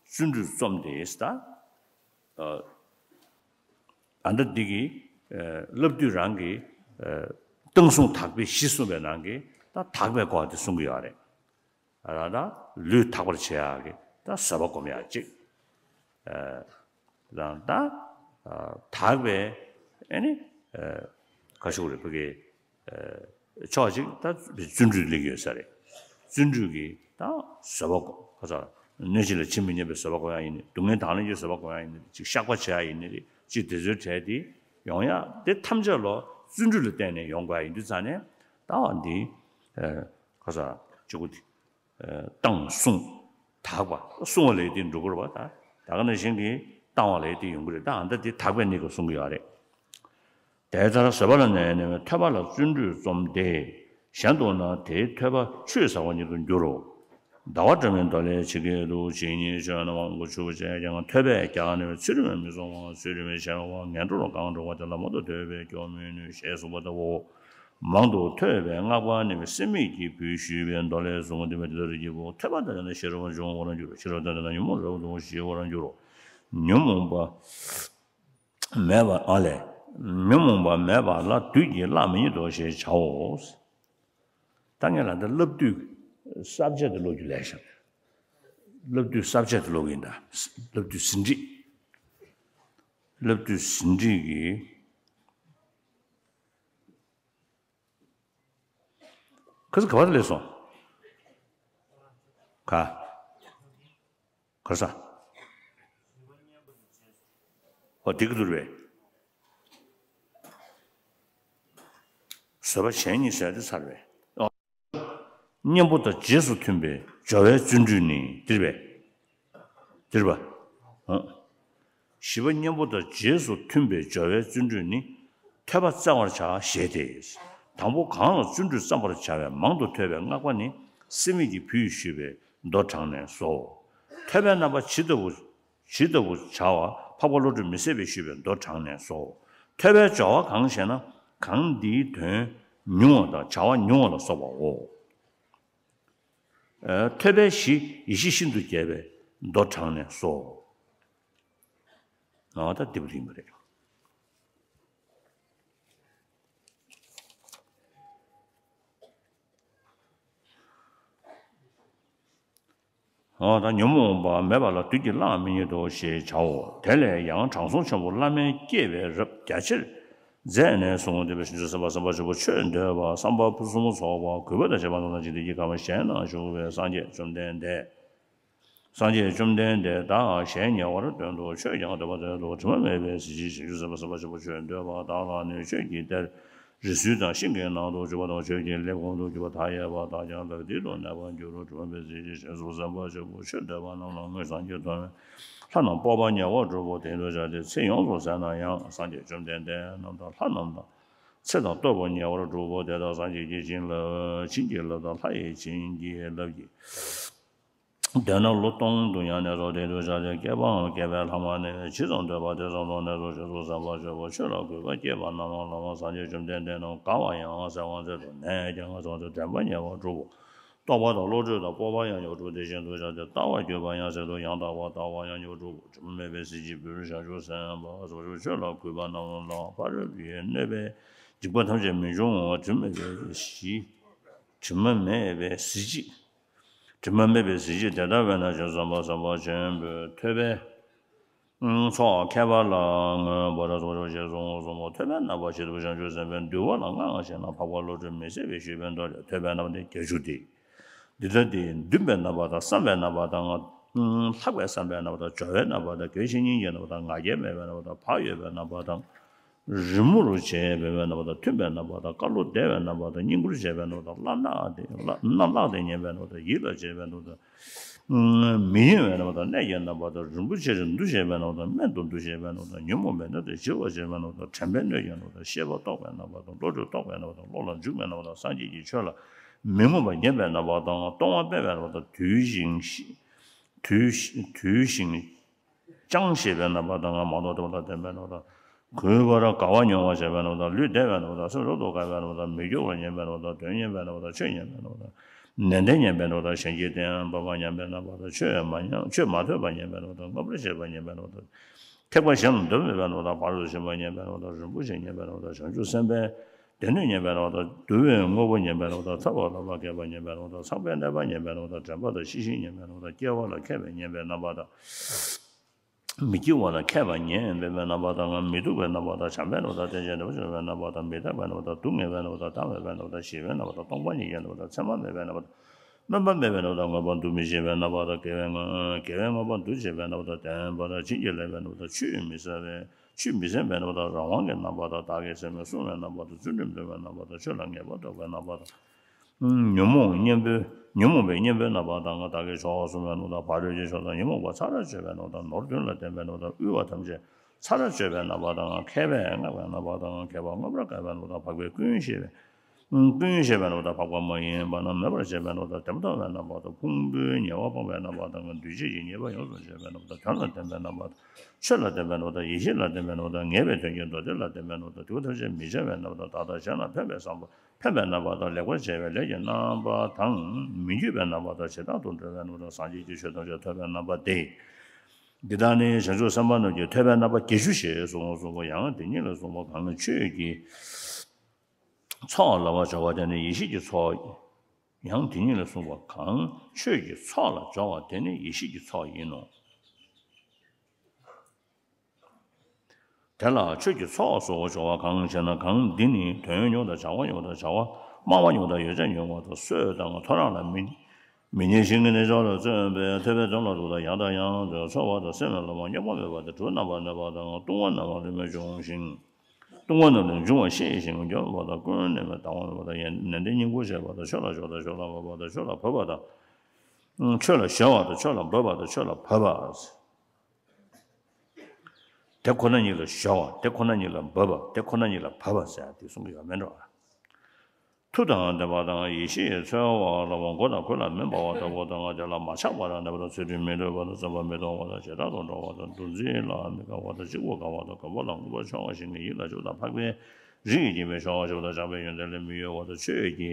བརྩོན་འགྲུས་རྩོམ་སྟེ། ད་ཨ་ད་འདི་གི་བསླབ་བཏུས་རང་གི་བཏང་བཟུང་དག་པའི་གཞི་གསུངས་པའི་ནང་གི་ད་དག་པའི་སྐོར་དེ་གསུང་གི་ཡོད་རེད། རང་དང་ལུས་དག་པར་བྱེད་ཡག་གི་ད་བཟོད་པ་སྒོམ་ཡག་གཅིག། ཨ། རང་དང་ཨ་དག་པའི་ཨ་ནི་ཨ་ཁ་ཤུགས་རེད་བུ་གི་ཨ་ཕྱོགས་གཅིག་ད་བརྩོན་འགྲུས་སླེབས་ཡོད་ས་རེད། བརྩོན་འགྲུས་ཀྱི་ད་བཟོད་པ་སྒོམ་ཁ་ཚ། གནོད་བྱེད་ལ་ཇི་མི་སྙམ་པའི་བཟོད་པ་སྒོམ་ཡག་ཡིན་ནི། སྡུག་བསྔལ་དང་ལེན་གྱི་བཟོད་པ་སྒོམ་ཡག་ཡིན་ནི། ཅིག་བཤགས་པ་བྱེད་ཡག་ཡིན་ནི་རེད། ཅིག་དེ་ཚོའི་གྲས་དེ་ཡོང་ཡག་དེ་ཐམས་ཅད་ལ་བརྩོན་འགྲུས་ལ་བརྟེན་ནས་ཡོང་དགོས་ཡག་ཡིན་དུས་ཙང་ནས་ད་བ་འདི་ཨ་ཁ་ཚ་གཅིག་པུ་དེ། ཨ་བཏང་བཟུང་དག་པ། བསྲུང་བ་ལས་དེ་འགྲུབ་དགོས་རེད་པ། ད་ད་ག་ནང་བཞིན་གྱི་བཏང་བ་ལས་དེ་ཡོང་གི་རེད། ད་ཨ་ད་དེ་དག་པའི་གནས་སྐབས་གསུང་གི་ཡོད་རེད། དེ་ལྟར་བཟོད་པ་ལ་གནས་ནས། ཐོས་པ་ལ་བརྩོན་འགྲུས་རྩོམ་སྟེ། གཞན་དུ་ན་དེའི་ཐོས་པ་ཆུད་ཟ་བ་ཉིད་དུ་འགྱུར་རོ། ཟླ་བ་སྒྲོན་མེའི་མདོ་ལས་ཇི་སྐད་དུ། ཇི་སྙེད་ཆོས་རྣམས་དབང་བསྐུར་ཆུ་བོ་ཆེ་ཡང་། ཐོས་པས་ཀྱང་ནི་ཚུལ་ཁྲིམས་མི་བསྲུང་བ། ཚུལ་ཁྲིམས་བྱས་པ་ངན་འགྲོར་གང་འགྲོ་བ་དེ་ལ་མང་དུ་ཐོས་པས་སྐྱོ་མི་ནུས་ཞེས་གསུངས་པ་ལྟ་བུའོ། མང་དུ་ཐོས་པས་བསྔགས་པ་ནི་སྲེད་མེད་ཀྱི་བུས་ཞུས་པའི་མདོ་ལས་གསུངས་ཏེ། དེ་ལྟར་གྱི་བུ་ཐོས་པ་དང་ལྡན་ན་ཤེས་རབ་ཆུང་བར་འགྱུར། ཤེས་རབ་དང་ལྡན་ན་ཉོན་མོངས་རབ་ཏུ་ཞི་བར་འགྱུར་རོ། ཉོན་མོངས་པ་མེད་པ་ཨ་ལས། ཉོན་མོངས་པ་མེད་པ་ལ་བདུད་ཀྱིས་གླགས་མི་རྙེད་དོ་ཞེས་བྱའོ། ད་ངས་ལ་ད་བསླབ་བཏུས་ས་བཅད་དུ་ཀློག་རྒྱུ་ལས་བྱུང་། བསླབ་བཏུས་ས་བཅད་དུ་ཀློག་གི་ཡིན་ད། བསླབ་བཏུས་ཟིན་བྲིས། བསླབ་བཏུས་ཟིན་བྲིས་ཀྱི། ཁ་སང་ག་པར་སླེབས་སོང་། ག་ག་ས། ཨོ་དེ་གི་འདུག་རེད། བཟོད་པ་གཞན་གཉིས་ཟེར་དེ་ཚར་བས། གཉེན་པོ་དང་རྗེས་སུ་མཐུན་པའི་སྦྱོར་བའི་བརྩོན་འགྲུས་ནི་འདིར་བས། འདིར་བ། ཨོ། ཞི་བ་གཉེན་པོ་དང་རྗེས་སུ་མཐུན་པའི་སྦྱོར་བའི་བརྩོན་འགྲུས་ནི། ཐོས་པ་བཙལ་བར་བྱ་ཞེས་ཏེ། དང་པོ་གང་ལ་བརྩོན་འགྲུས་བརྩམ་པར་བྱ་བའི་མང་དུ་ཐོས་པའི་བསྔགས་པ་ནི། སྲེད་མེད་ཀྱི་བུས་ཞུས་པའི་མདོ་དྲངས་ནས་སོ། ཐོས་པའི་རྣམ་པ་ཇི་ལྟ་བུ། ཇི་ལྟ་བུ་བྱ་བ་འཕགས་པ་བློ་གྲོས་མི་ཟད་པས་ཞུས་པའི་མདོ་དྲངས་ནས་སོ། ཐོས་པའི་སྦྱོར་བ་གང་ཞེ་ན། གང་འདིའི་དོན་ཉུང་བ་དང་བྱ་བ་ཉུང་བ་ལ་སོགས་པའོ། ཨ། ཐོས་པའི་གཞི་ཡེ་ཤེས་ཤིན་ཏུ་རྒྱས་པའི་མདོ་དྲངས་ནས་སོ། ཨ་ད་འདི་བ་ཡིན་པ་རེད། ཨ་ད་ཉོན་མོངས་པ་མེད་པ་ལ་བདུད་ཀྱིས་གླགས་མི་རྙེད་དོ་ཞེས་བྱའོ། དེ་ལས་ཡང་དྲང་སྲོང་ཆེན་པོ་བླ་མས་བསྐྱེད་པའི་རབ་རྒྱ་ཆེར་མཛད་ནས་གསུངས་ཏེ། བྱང་ཆུབ་སེམས་དཔའ་སེམས་དཔའ་ཆེན་པོ་ཆོས་འདོད་པ། བསམ་པ་ཕུན་སུམ་ཚོགས་པ། གུས་པ་དང་བཅས་པ་རྣམས་དང་འཇིག་རྟེན་གྱི་ཁམས་གཞན་ན་བཞུགས་པའི་སངས་རྒྱས་བཅོམ་ལྡན་འདས། སངས་རྒྱས་བཅོམ་ལྡན་འདས་དང་གཞན་ཉེ་བར་དོན་དུ་ཆོས་ཀྱང་འདོད་པ་མཛད་དོ། དྲི་མ་མེད་པའི་གཟི་བརྗིད་བྱང་ཆུབ་སེམས་དཔའ་སེམས་དཔའ་ཆེན་པོ་ཆོས་འདོད་པ་དག་ལ་ནི་ཆོས་ཀྱི་གཏེར་ རི་སུལ་དང་ཤིང་གི་ནང་དུ་གྱུར་པ་དང་། ཆོས་ཀྱི་ལས་ཁུངས་སུ་གྱུར་པ་མཐའ་ཡས་པ་དག་ཀྱང་བདག་འདི་དུ་གནས་པར་འགྱུར་རོ། དྲི་མ་མེད་གཟི་བརྗིད་ཞེས་སུ་སེམས་དཔའ་ཆེན་པོ་ཆོས་འདོད་པ་རྣམས་ལ་སྔོན་སངས་རྒྱས་སྟོན་པའི་ལྷ་རྣམས་སྤོབས་པ་ཉེ་བར་གྲུབ་བོ། དེ་འདུ་བྱ་སྟེ་ཚེ་ཡོངས་སུ་ཟད་ན་ཡང་། སངས་རྒྱས་བཅོམ་ལྡན་འདས་རྣམས་དང་ལྷ་རྣམས་དང་། ཚེ་དང་ལྟོ་བོ་ཉེ་བར་གྲུབ་བོ། དེ་དག་སངས་རྒྱས་ཀྱི་བྱིན་རླབས། བྱིན་གྱིས་བརླབས་དང་ལྷ་ཡི་བྱིན་གྱིས་བརླབས་ཀྱིས། འདོད་ན་ལོ་སྟོང་དུ་ཡང་གནས་སོ། དེ་འདུ་བྱ་སྟེ་བསྐལ་པའང་བསྐལ་པའི་ལྷག་མ་ནས། ཇི་ཙམ་འདོད་པ་དེ་ཙམ་དུ་གནས་སོ། ཞེས་སུ་སེམས་དཔའ་ཆེན་པོ་ཆོས་ལ་གུས་པ་སྐྱེས་པ་རྣམས་ལ་ལམ་སངས་རྒྱས་བཅོམ་ལྡན་འདས་རྣམས་དགའ་བ་ཡང་ཟད་པ་མཛད་དུ་ནས་ཀྱང་ཟད་དེ་དྲན་པ་ཉེ་བར་གྲུབ་བོ། རྟོགས་པ་དང་བློ་གྲོས་དང་སྤོབས་པ་ཡང་ཉེ་བར་གྲུབ། དེ་བཞིན་དུ་བྱ་སྟེ་ལྟ་བ་བསྐྱོད་པ་ཡང་ཟད་དུ་ཡང་དག་པར་ལྟ་བ་ཡང་ཉེ་བར་གྲུབ་བོ། དྲི་མ་མེད་པའི་གཟི་བརྗིད་བུ་རུ་བྱང་ཆུབ་སེམས་དཔའ་སོགས་ཆོས་ལ་གུས་པ་རྣམས་ལ་ཕ་རོལ་པོའི་གནོད་པའི་འཇིགས་པ་ཐམས་ཅད་མི་འབྱུང་བ། དྲི་མ་མེད་པའི་གཟི་དྲི་མ་མེད་པའི་གཟི་བརྗིད། དྲི་མ་མེད་པའི་གཟི་བརྗིད་དེ་ལྟ་བས་ན་ཞེས་སུ་སེམས་དཔའ་སེམས་དཔའ་ཆེན་པོས་ཐོས་པའི་ཚོགས་མཁས་པ་ལ་མངོན་པར་གསོལ་ཞེས་གསུངས་སོ། ཐོས་པའི་རྣམ་པ་ཇི་ལྟ་བུ་བྱང་ཆུབ་སེམས་དཔའི་འདུལ་བ་ལ་མངའ་ཞེ་ན། འཕགས་པ་བློ་གྲོས་མི་ཟད་པས་ཞུས་པའི་མདོ་ལས། ཐོས་པའི་རྣམ་པ་ནི་བརྒྱད་ཅུ་སྟེ། འདི་ལྟ་སྟེ། འདུན་པའི་རྣམ་པ་དང་བསམ་པའི་རྣམ་པ་དང་། ལྷག་པའི་བསམ་པའི་རྣམ་པ་དང་། སྦྱོར་བའི་རྣམ་པ་དང་། དགེ་བའི་བཤེས་གཉེན་གྱི་རྣམ་པ་དང་། ང་རྒྱལ་མེད་པའི་རྣམ་པ་དང་། བག་ཡོད་པའི་རྣམ་པ་དང་། རི་མོར་བྱས་པའི་རྣམ་པ་དང་། མཐུན་པའི་རྣམ་པ་དང་། བཀའ་བློ་བདེ་བའི་རྣམ་པ་དང་། བསྙེན་བཀུར་བྱས་པའི་རྣམ་པ་དང་། བླ་ན་དེ་ལ་ན་བླ་དེ་ཉན་པའི་རྣམ་པ་དང་། ཡིད་ལ་བྱེད་པའི་རྣམ་པ་དང་། མི་གཡེང་བའི་རྣམ་པ་དང་། གནས་ཀྱི་རྣམ་པ་དང་། རིན་པོ་ཆེར་འདུ་བྱེད་པའི་རྣམ་པ་དང་། དམན་དུ་འདུ་བྱེད་པའི་རྣམ་པ་དང་། ཉོན་མོངས་པའི་གནོད་དང་ཞི་བར་བྱེད་པའི་རྣམ་པ་དང་། དྲན་པའི་གནོད་ཀྱི་རྣམ་པ་དང་། ཤེས་པ་རྟོགས་པའི་རྣམ་པ་དང་། བློ་གྲོས་རྟོགས་པའི་རྣམ་པ་དང་། བློ་ལ་འཇུག་པའི་རྣམ་པ་དང་། སངས་རྒྱས་ཀྱི་ཆོས་ལ་མི་མངོན་པར་ཉན་པའི་རྣམ་པ་དང་། གཏོང་བ་སྤེལ་བའི་རྣམ་པ་དང་། དུལ་ཞིང་ཤི་དུལ་ཞི་དུལ་ཞིང་བཅང་ཤེས་པའི་རྣམ་པ་དང་། མ་རྟོགས་པ་ལ་བརྟེན་པའི་རྣམ་པ་དང་། གུས་པར་དགའ་བ་མྱོང་བར་བྱེད་པའི་རྣམ་པ་དང་། ལུས་བདེ་བའི་རྣམ་པ་དང་། སེམས་རབ་ཏུ་དགའ་བའི་རྣམ་པ་དང་། མི་སྐྱོ་བར་ཉན་པའི་རྣམ་པ་དང་། དོན་མཉན་པའི་རྣམ་པ་དང་། ཆོས་མཉན་པའི་རྣམ་པ་དང་། ནན་ཏན་མཉན་པའི་རྣམ་པ་དང་། གཞན་གྱི་སྟེང་པ་མ་མཉན་པའི་རྣམ་པ་དང་། ཆོས་མ་མཉན་ཆོས་མ་ཐོས་པ་མཉན་པའི་རྣམ་པ་དང་། མངོན་པར་ཤེས་པ་མཉན་པའི་རྣམ་པ་དང་། ཐེག་པ་གཞན་ལ་འདོད་མེད་པའི་རྣམ་པ་དང་། ཕ་རོལ་ཏུ་ཕྱིན་པ་མཉན་པའི་རྣམ་པ་དང་། རིན་པོ་ཆེ་མཉན་པའི་རྣམ་པ་དང་། བྱང་ཆུབ་སེམས་དཔའི་སྡེ་སྣོད་མཉན་པའི་རྣམ་པ་དང་། བསྡུ་བའི་དངོས་པོ་མཉན་པའི་རྣམ་པ་དང་། ཐར་པ་ལ་མ་སྐྱེས་པ་མཉན་པའི་རྣམ་པ་དང་། ཚངས་པའི་གནས་པ་མཉན་པའི་རྣམ་པ་དང་། དྲན་པ་དང་ཤེས་བཞིན་མཉན་པའི་རྣམ་པ་དང་། སྐྱེ་བ་ལ་མཁས་པ་མཉན་པའི་རྣམ་པ་དང་། མི་སྐྱེ་བ་ལ་མཁས་པ་མཉན་པའི་རྣམ་པ་དང་། མི་སྡུག་པའི་རྣམ་པ་དང་། བྱམས་པའི་རྣམ་པ་དང་། བརྟན་ཅིང་ནུས་པ་ཆེན་པོའི་རྣམ་པ་དང་། མི་རྟག་པའི་རྣམ་པ་དང་། སྡུག་བསྔལ་བའི་རྣམ་པ་དང་། བདག་མེད་པའི་རྣམ་པ་དང་། སྟོང་པ་ཉིད་ཀྱི་རྣམ་པ་དང་། མཚན་མ་མེད་པའི་རྣམ་པ་དང་། སྨོན་པ་མེད་པའི་རྣམ་པ་དང་། མངོན་པར་འདུ་མི་བྱེད་པའི་རྣམ་པ་དང་། དགེ་བའི་དགེ་བའི་མངོན་པར་འདུ་བྱེད་པའི་རྣམ་པ་དང་། བདེན་པ་དང་། བྱིན་གྱིས་བརླབས་པའི་རྣམ་པ་དང་། ཆུད་མི་ཟ་བའི་ཆུད་མི་ཟིན་པའི་རྣམ་པ་དང་། རང་དབང་གི་རྣམ་པ་དང་། བདག་གིས་ཟིན་པའི་བསྲུང་བའི་རྣམ་པ་དང་། ཚུལ་ཁྲིམས་སྒྲུབ་པའི་རྣམ་པ་དང་། ཆོས་ལ་ངེས་པར་རྟོགས་པའི་རྣམ་པ་དང་། ཉོན་མོངས་གཉེན་པོའི་ཉོན་མོངས་པའི་གཉེན་པོའི་རྣམ་པ་དང་། བདག་གིས་ཆོག་པར་བཟུང་བའི་རྣམ་པ་དང་། ཕ་རོལ་གྱི་ཕྱོགས་དང་ཉོན་མོངས་པ་ཚར་གཅོད་པའི་རྣམ་པ་དང་། ནོར་བདུན་ལ་བརྟེན་པའི་རྣམ་པ་དང་། དབུལ་བ་ཐམས་ཅད་ཚར་གཅོད་པའི་རྣམ་པ་དང་། མཁས་པས་བསྔགས་པའི་རྣམ་པ་དང་། མཁས་པ་མངོན་པར་དགའ་བའི་རྣམ་པ་དང་། འཕགས་པའི་ཀུན་ཤེས་པའི་ཀུན་ཤེས་པའི་རྣམ་པ་དང་། འཕགས་པ་མ་ཡིན་པ་རྣམས་མེད་པར་བྱེད་པའི་རྣམ་པ་དང་། བདེན་པ་མཐོང་བའི་རྣམ་པ་དང་། ཕུང་པོའི་ཉེ་བ་སྤང་བའི་རྣམ་པ་དང་། འདུས་བྱས་ཀྱི་ཉེས་པ་ཡོངས་སུ་ཆོད་པའི་རྣམ་པ་དང་། དོན་ལ་བརྟེན་པའི་རྣམ་པ་དང་། ཆོས་ལ་བརྟེན་པའི་རྣམ་པ་དང་། ཡེ་ཤེས་ལ་བརྟེན་པའི་རྣམ་པ་དང་། ངེས་པའི་དོན་གྱི་མདོ་སྡེ་ལ་བརྟེན་པའི་རྣམ་པ་དང་། དེ་ཐམས་ཅད་མི་བྱ་བའི་རྣམ་པ་དང་། བདག་དང་གཞན་ལ་ཕན་པའི་བསམ་པ་ཕན་པའི་རྣམ་པ་དང་། ལེགས་པར་བྱ་བའི་ལས་ཀྱི་རྣམ་པ་དང་། མི་འགྱུར་བའི་རྣམ་པ་དང་། ཇི་ལྟར་དུ་འགྲོ་བའི་རྣམ་པ་དང་། སངས་རྒྱས་ཀྱི་ཆོས་ཐམས་ཅད་ཐོབ་པའི་རྣམ་པ་སྟེ། འདི་དག་ནི་བྱང་ཆུབ་སེམས་དཔའ་རྣམས་ཀྱི་ཐོས་པའི་རྣམ་པ་བརྒྱད་ཅུ་ཞེས་གསུངས་སོ། ཡང་དེ་ཉིད་ལ་གསུངས་པ་གང་ཆོས་ཀྱི་ཚོགས་ལ་བ་སྦྱོར་བ་དེ་ནི་ཡེ་ཤེས་ཀྱི་ཚོགས། ཡང་དེ་ཉིད་ལ་གསུངས་པ་གང་ཆོས་ཀྱི་ཚོགས་ལ་སྦྱོར་བ་དེ་ནི་ཡེ་ཤེས་ཀྱི་ཚོགས་ཡིན་ནོ། དེ་ལ་ཆོས་ཀྱི་ཚོགས་སུ་སྦྱོར་བ་གང་ཞེ་ན། གང་འདི་ནི་དོན་ཉུང་དང་བྱ་བ་ཉུང་དང་བྱ་བ་སྨྲ་བ་ཉུང་དང་ཡོ་བྱད་ཉུང་བ་དང་། སྲོད་དང་ཐོ་རངས་ལ་མི་མི་ཉལ་ཞིང་གི་ནི་ཕྱོགས་ལ་བརྩོན་པས་ཐོས་པའི་དོན་ལ་འདུག་དང་ཡང་དང་ཡང་དུ་འཚོལ་བ་དང་། སེམས་ལ་ལོག་པར་རྙོག་པ་མེད་པ་དང་། གྲོགས་རྣམ་པར་གནོད་པ་དང་། ལྟུང་བ་རྣམས་ལ་ལུས་མེད་འབྱུང་ཞིང་། ལྟུང་བ་རྣམས་ལ་འབྱུང་བ་ཤེས་ཤིང་འགྱོད་པ་དང་། ཀུན་ནས་མི་སྡང་བ་དང་། ནན་ཏན་སྙིང་པོ་བྱེད་པ་དང་། ཆོས་ལ་ཞོག་དང་ཆོས་ལ་འབབ་པ་དང་། ཆོས་ལ་བབ་པ་དང་། ཆོས་ལ་ཞོག་པ་དང་ཆོས་ལ་འབབ་པ་དང་། ཆོས་ལ་བབ་པ། དེ་ཁོ་ན་ཉིད་ལ་ཞོག་པ། དེ་ཁོ་ན་ཉིད་ལ་འབབ་པ། དེ་ཁོ་ན་ཉིད་ལ་བབ་པ་ཟེར་ཡ་དེ་གསུང་གི་ཡོད་མེད་འགྲོ། མཐུ་དང་ལྡན་པ་དང་། ཡེ་ཤེས་འཚོལ་བ་ལ་མགོ་དང་གོས་ལ་མེ་འབར་བ་ལྟ་བུ་དང་། དེ་ལ་མ་ཆགས་པར་གནས་པ་དང་། ཚུལ་ཁྲིམས་མི་འགྲོ་བ་དང་། བརྩོན་པ་མི་གཏོང་བ་དང་། ཇེ་དྲག་ཏུ་འགྲོ་བ་དང་། འདུ་འཛི་ལ་མི་དགའ་བ་དང་། གཅིག་པུར་དགའ་བ་དང་། དགོན་པ་ལ་མངོན་པར་ཕྱོགས་པ་ཞིག་ནི་ཡིད་ལ་བཅུག་དང་། འཕགས་པའི་རིགས་ཀྱིས་བསྐྱེད་པའི་ཆོ་ག་ཞིག་དང་། བྱམས་པའི་ཡོན་ཏན་ལས་མི་གཡོ་བ་དང་། ཆོས་ཀྱི་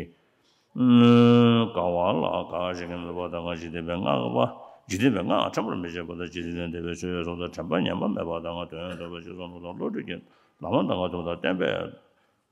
དགའ་བ་ལ་དགའ་ཞིང་ངལ་བ་དང་། འཇིག་རྟེན་པའི་སྔགས་པ། འཇིག་རྟེན་པའི་སྔགས་ཕྲ་མོར་མི་བྱེད་པ་དང་། འཇིག་རྟེན་འདས་པའི་ཆོས་སོགས་དང་། དྲན་པ་ཉམས་པ་མེད་པ་དང་། དོན་རྟོགས་པའི་སྤྱོད་བཟང་ལུགས་དང་། བློ་གྲོས་ཀྱི་ལམ་དང་མཐུན་དང་། བསྟན་པའི་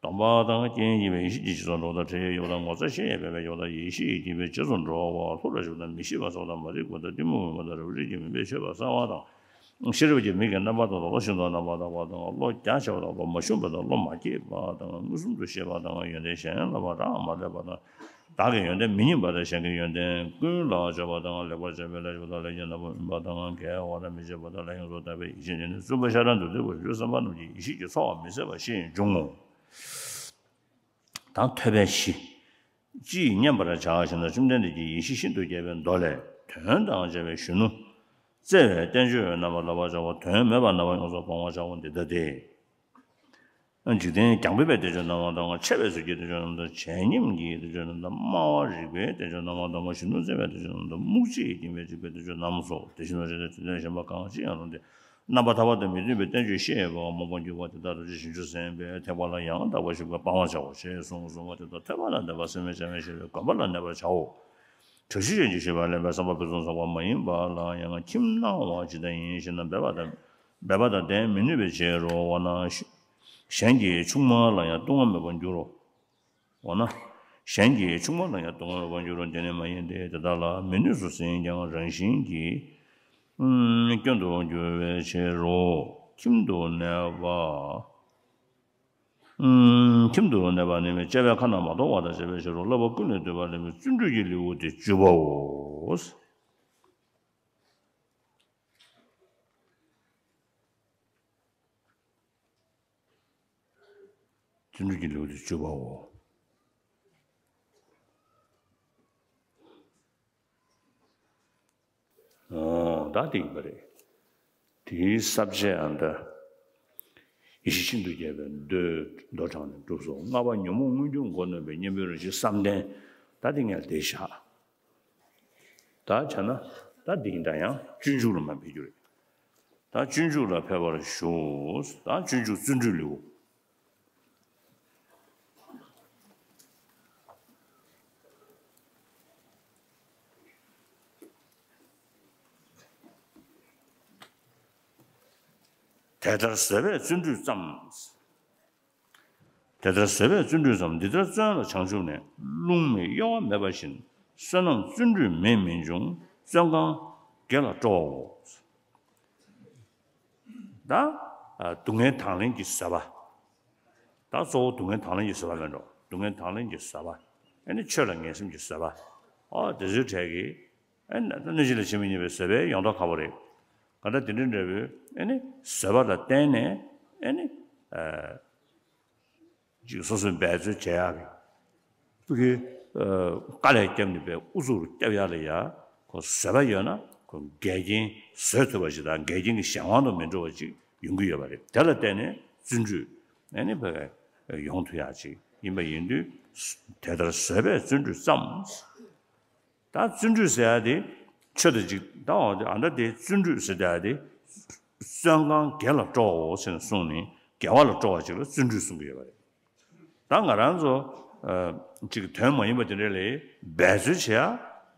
སྡོམ་པ་དང་། རྐྱེན་བྱེད་པའི་ཡེ་ཤེས་ཀྱི་རྗེས་སུ་འགྲོ་དང་། ཁྲེལ་ཡོད་དང་། ངོ་ཚ་ཤེས་ཡོན་སྤེལ་བའི་ཡུལ་དང་། ཡེ་ཤེས་ཀྱི་རྗེས་སུ་འགྲོ་བ། ལྷུར་ལ་ཞུགས་དང་། མི་ཤེས་པ་སོགས་དང་། མ་རིག་པ་དང་། གཏི་མུག་མུན་པ་དང་། རབ་རིབ་ཀྱི་མུན་པས་ཆོད་པ་གསལ་བ་དང་། ཤེས་རབ་ཀྱི་མིག་གིས་རྣམ་པར་དག་དང་། བློ་ཤིན་ཏུ་རྣམ་པར་དག་པ་དང་། བློ་རྒྱ་ཆེ་བ་དང་། བློ་མ་ཞུམ་པ་དང་། བློ་མ་སྐྱེས་པ་དང་། མངོན་སུམ་དུ་ཤེས་པ་དང་། ཡོན་ཏན་གཞན་ལ་བག་རང་མ་ལས་པ་དང་། བདག་གི་ཡོན་ཏན་མི་སྙིང་པ་དང་། གཞན་གྱི་ཡོན་ཏན་ཀུན་ལ་སྤྱོད་པ་དང་། ལེགས་པར་སྤྱད་པའི་ལས་བྱེད་པ་དང་། ལས་ཀྱི་རྣམ་པར་སྨིན་པ་དང་། དགེ་བ་ལ་མི་བྱེད་པ་དང་། ལས་ཡོངས་སུ་དག་པའི་ཡིད་བྱེད་ནི། བཙུན་པ་ཤ་སྟག་འདུལ་འདོད་པ་རིགས་རུས་སེམས་དཔའ་རྣམས་ཀྱི་ཡེ་ཤེས་ཀྱི་ཚོགས་མི་ཟད་པ་ཞེས་འབྱུང་ངོ་། དང་ཐོས་པའི་གཞི། ཅིས་མཉན་པར་བྱ་ཞེ་ན། བཅོམ་ལྡན་འདས་ཀྱིས་ཡེ་ཤེས་ཤིན་ཏུ་རྒྱས་པའི་མདོ་ལས། དོན་དང་བཅས་པའི་གཞོན་ནུ་བརྩེ་བའི་བསྟན་བཅོས་རྣམ་པར་བསླབ་པར་བྱའོ། དོན་མེད་པ་རྣམ་པ་ཡོངས་སུ་སྤང་བར་བྱའོ། འདི་ལྟ་སྟེ། འཇིག་རྟེན་རྒྱང་འཕེན་པའི་བསྟན་བཅོས་རྣམ་པར་དག་པ། ཆེ་བའི་ཚུལ་གྱི་བསྟན་བཅོས་རྣམ་པར་དག་པ། བྱས་ཉམས་ཀྱི་བསྟན་བཅོས་རྣམ་པར་དག་པ། སྨྲ་བ་རིག་པའི་བསྟན་བཅོས་རྣམ་པར་དག་པ། གཞོན་ནུ་བརྩེ་བའི་བསྟན་བཅོས་རྣམ་པར་དག་པ། རྨུགས་བྱེད་ཀྱི་སྐྱེ་བའི་འཇིགས་པའི་བསྟན་བཅོས་རྣམས་སོ། དེ་བཞིན་ནོ་ཞེས་བྱ་སྟེ། དོན་གཞན་པ་གང་ཞིག་ཡང་རུང་སྟེ། རྣམ་པར་ཐར་པ་དང་མི་མཐུན་པའི་བསྟན་བཅོས་བཤད་པ་མང་པོ་འགྱུར་བ་དེ་དག་ཐམས་ཅད་ཞིབ་འཇུག་ཟིན་པས་ཐེག་པ་ལ་ཡང་དག་པར་ཞུགས་པར་སྤང་བར་བྱའོ་ཞེས་གསུངས་པ་དེ་དག་ཐོས་པ་ལ་གནས་པ། སེམས་ལ་བྱ་བའི་ཤེས་པས་གོམས་པ་ལ་གནས་པར་བྱའོ། དྲག་ཤུལ་ཅན་གྱིས་ཞུས་པ་ལེན་པས་བསམ་པ་ཕུན་སུམ་ཚོགས་པ་མ་ཡིན་པ་ལ་ཡང་ཁྱིམ་གནང་བ་ཇི་ལྟར་ཡིན་ཞེ་ན། སྦས་པ་དང་སྦས་པ་དང་ལྡན་མི་ནུས་པའི་ཕྱིར་རོ། འོ་ན་གཞན་གྱི་ཆུང་མ་ལ་ཡང་ལྟུང་བ་མེད་པར་འགྱུར་རོ། འོ་ན། གཞན་གྱི་ཆུང་མ་ལ་ཡང་ལྟུང་བ་མེད་པར་འགྱུར་རོ། དེ་ནི་མ་ཡིན་ཏེ། དེ་དག་ལ་མི་ནུས་སུ་ཟིན་ཀྱང་རང་བཞིན་གྱིས་ཨུམ་སྐྱོན་དུ་འགྱུར་བའི་ཕྱིར་རོ། ཁྱིམ་དུ་གནས་པ། ཨུམ་ཁྱིམ་དུ་གནས་པ་ནི་བཅས་པའི་ཁ་ན་མ་ཐོ་བ་དང་བཅས་པའི་ཕྱིར་རོ། བསླབ་པ་ཀུན་ལས་བཏུས་པ་ལེན་པའི་བརྩོན་འགྲུས་ཀྱི་ལེའུ་སྟེ་བཅུ་པའོ། བརྩོན་འགྲུས་ཀྱི་ལེའུ་སྟེ་བཅུ་པའོ། འོ་ད་དེ་ཡིན་པ་རེད། དེའི་ས་བཅད་ཨ་འདྲ། ཡེ་ཤེས་ཤིན་ཏུ་རྒྱས་པའི་མདོའི་མདོ་དྲངས་ནས་གྲུབ་སོ། ལྔ་པ་ཉོན་མོངས་མངོན་གྱུར་མགོ་གནོན་པའི་གཉེན་པོའི་རང་བཞིན་བསམ་གཏན། ད་དེ་ངས་བསྡད་བཞག་ད་བྱས་ན་ད་འདི་ཡིན་ད་ཡང་སྤྱོད་འཇུག་ལ་མར་ཕེབས་རྒྱུ་རེད། ད་སྤྱོད་འཇུག་ལ་ཕེབས་པར་ཞུ། ད་སྤྱོད་འཇུག་བརྩོན་འགྲུས་ལེའུ། དེ་ལྟར་བཟོད་པས་བརྩོན་འགྲུས་བརྩམས། དེ་ལྟར་བཟོད་པས་བརྩོན་འགྲུས་བརྩམས། འདི་ལྟར་བརྩོན་ལ་བྱང་ཆུབ་ནས། རླུང་མེ་གཡོ་བ་མེད་པ་བཞིན། བསོད་ནམས་བརྩོན་འགྲུས་མེད་མིན་འབྱུང་། བརྩོན་གང་དགེ་ལ་སྤྲོའོ། ད་ཨ་སྡུག་བསྔལ་དང་ལེན་གྱི་བཟོད་པ། ད་གཙོ་བོ་སྡུག་བསྔལ་དང་ལེན་གྱི་བཟོད་པ་མེད་འགྲོ། སྡུག་བསྔལ་དང་ལེན་གྱི་བཟོད་པ། ཨ་ནི་ཆོས་ལ་ངེས་སེམས་ཀྱི་བཟོད་པ། ཨོ་དེ་ཚོའི་གྲས་ཀྱི། ཨ་ནི་གནོད་བྱེད་ལ་ཇི་སྙེད་པའི་བཟོད་པའི་ཡོངས་རྫོགས་ཁ་པོ་རེད། ག་འདྲ་དེ་འདྲ་འདྲ་བོའི་ཨ་ནི་བཟོད་པ་ལ་བརྟེན་ནས་ཨ་ནི་ཨ་ཅིག་སོ་སོའི་འབད་རྩོལ་བྱེད་ཡག་གི། ཕ་གི་ཨ་དཀའ་ལས་བརྒྱབ་ནས་པའི་ཨུ་ཚུགས་རུ་བརྒྱབ་ཡག་ལ་ཡ། ཁོ་བཟོད་པ་ཡོད་ན་ཁོ་འགལ་རྐྱེན་བཟོད་ཐུབ་པ་ཞིག་དང་འགལ་རྐྱེན་གྱི་གཞན་དབང་དུ་མི་འགྲོ་བ་ཅིག་ཡོང་གི་ཡོད་པ་རེད། དེ་ལ་བརྟེན་ནས་བརྩོན་འགྲུས་ཨ་ནི་ཕ་གི་ཡོང་ཐུབ་ཡག་ཅིག་ཡིན་པ་ཡིན་དུས། དེ་ལྟར་བཟོད་པས་བརྩོན་འགྲུས་བརྩམས། ད་བརྩོན་འགྲུས་ཟེར་ཡག་དེ་ཆོས་དང་ཅིག་ད་འོ་དེ་ཨ་འདྲ་དེ་བརྩོན་འགྲུས་ཟེར་ཡག་དེ་བརྩོན་གང་དགེ་ལ་སྤྲོའོ་ཟེར་ནས་གསུངས་ནས་དགེ་བ་ལ་སྤྲོ་བ་ཅིག་ལ་བརྩོན་འགྲུས་གསུང་གི་ཡོད་པ་རེད། ད་ང་རང་ཚོ་ཨ་ཅིག་དོན་མ་ཡིན་པ་དེ་འདྲ་ལ་འབད་རྩོལ་བྱེད་ཡག་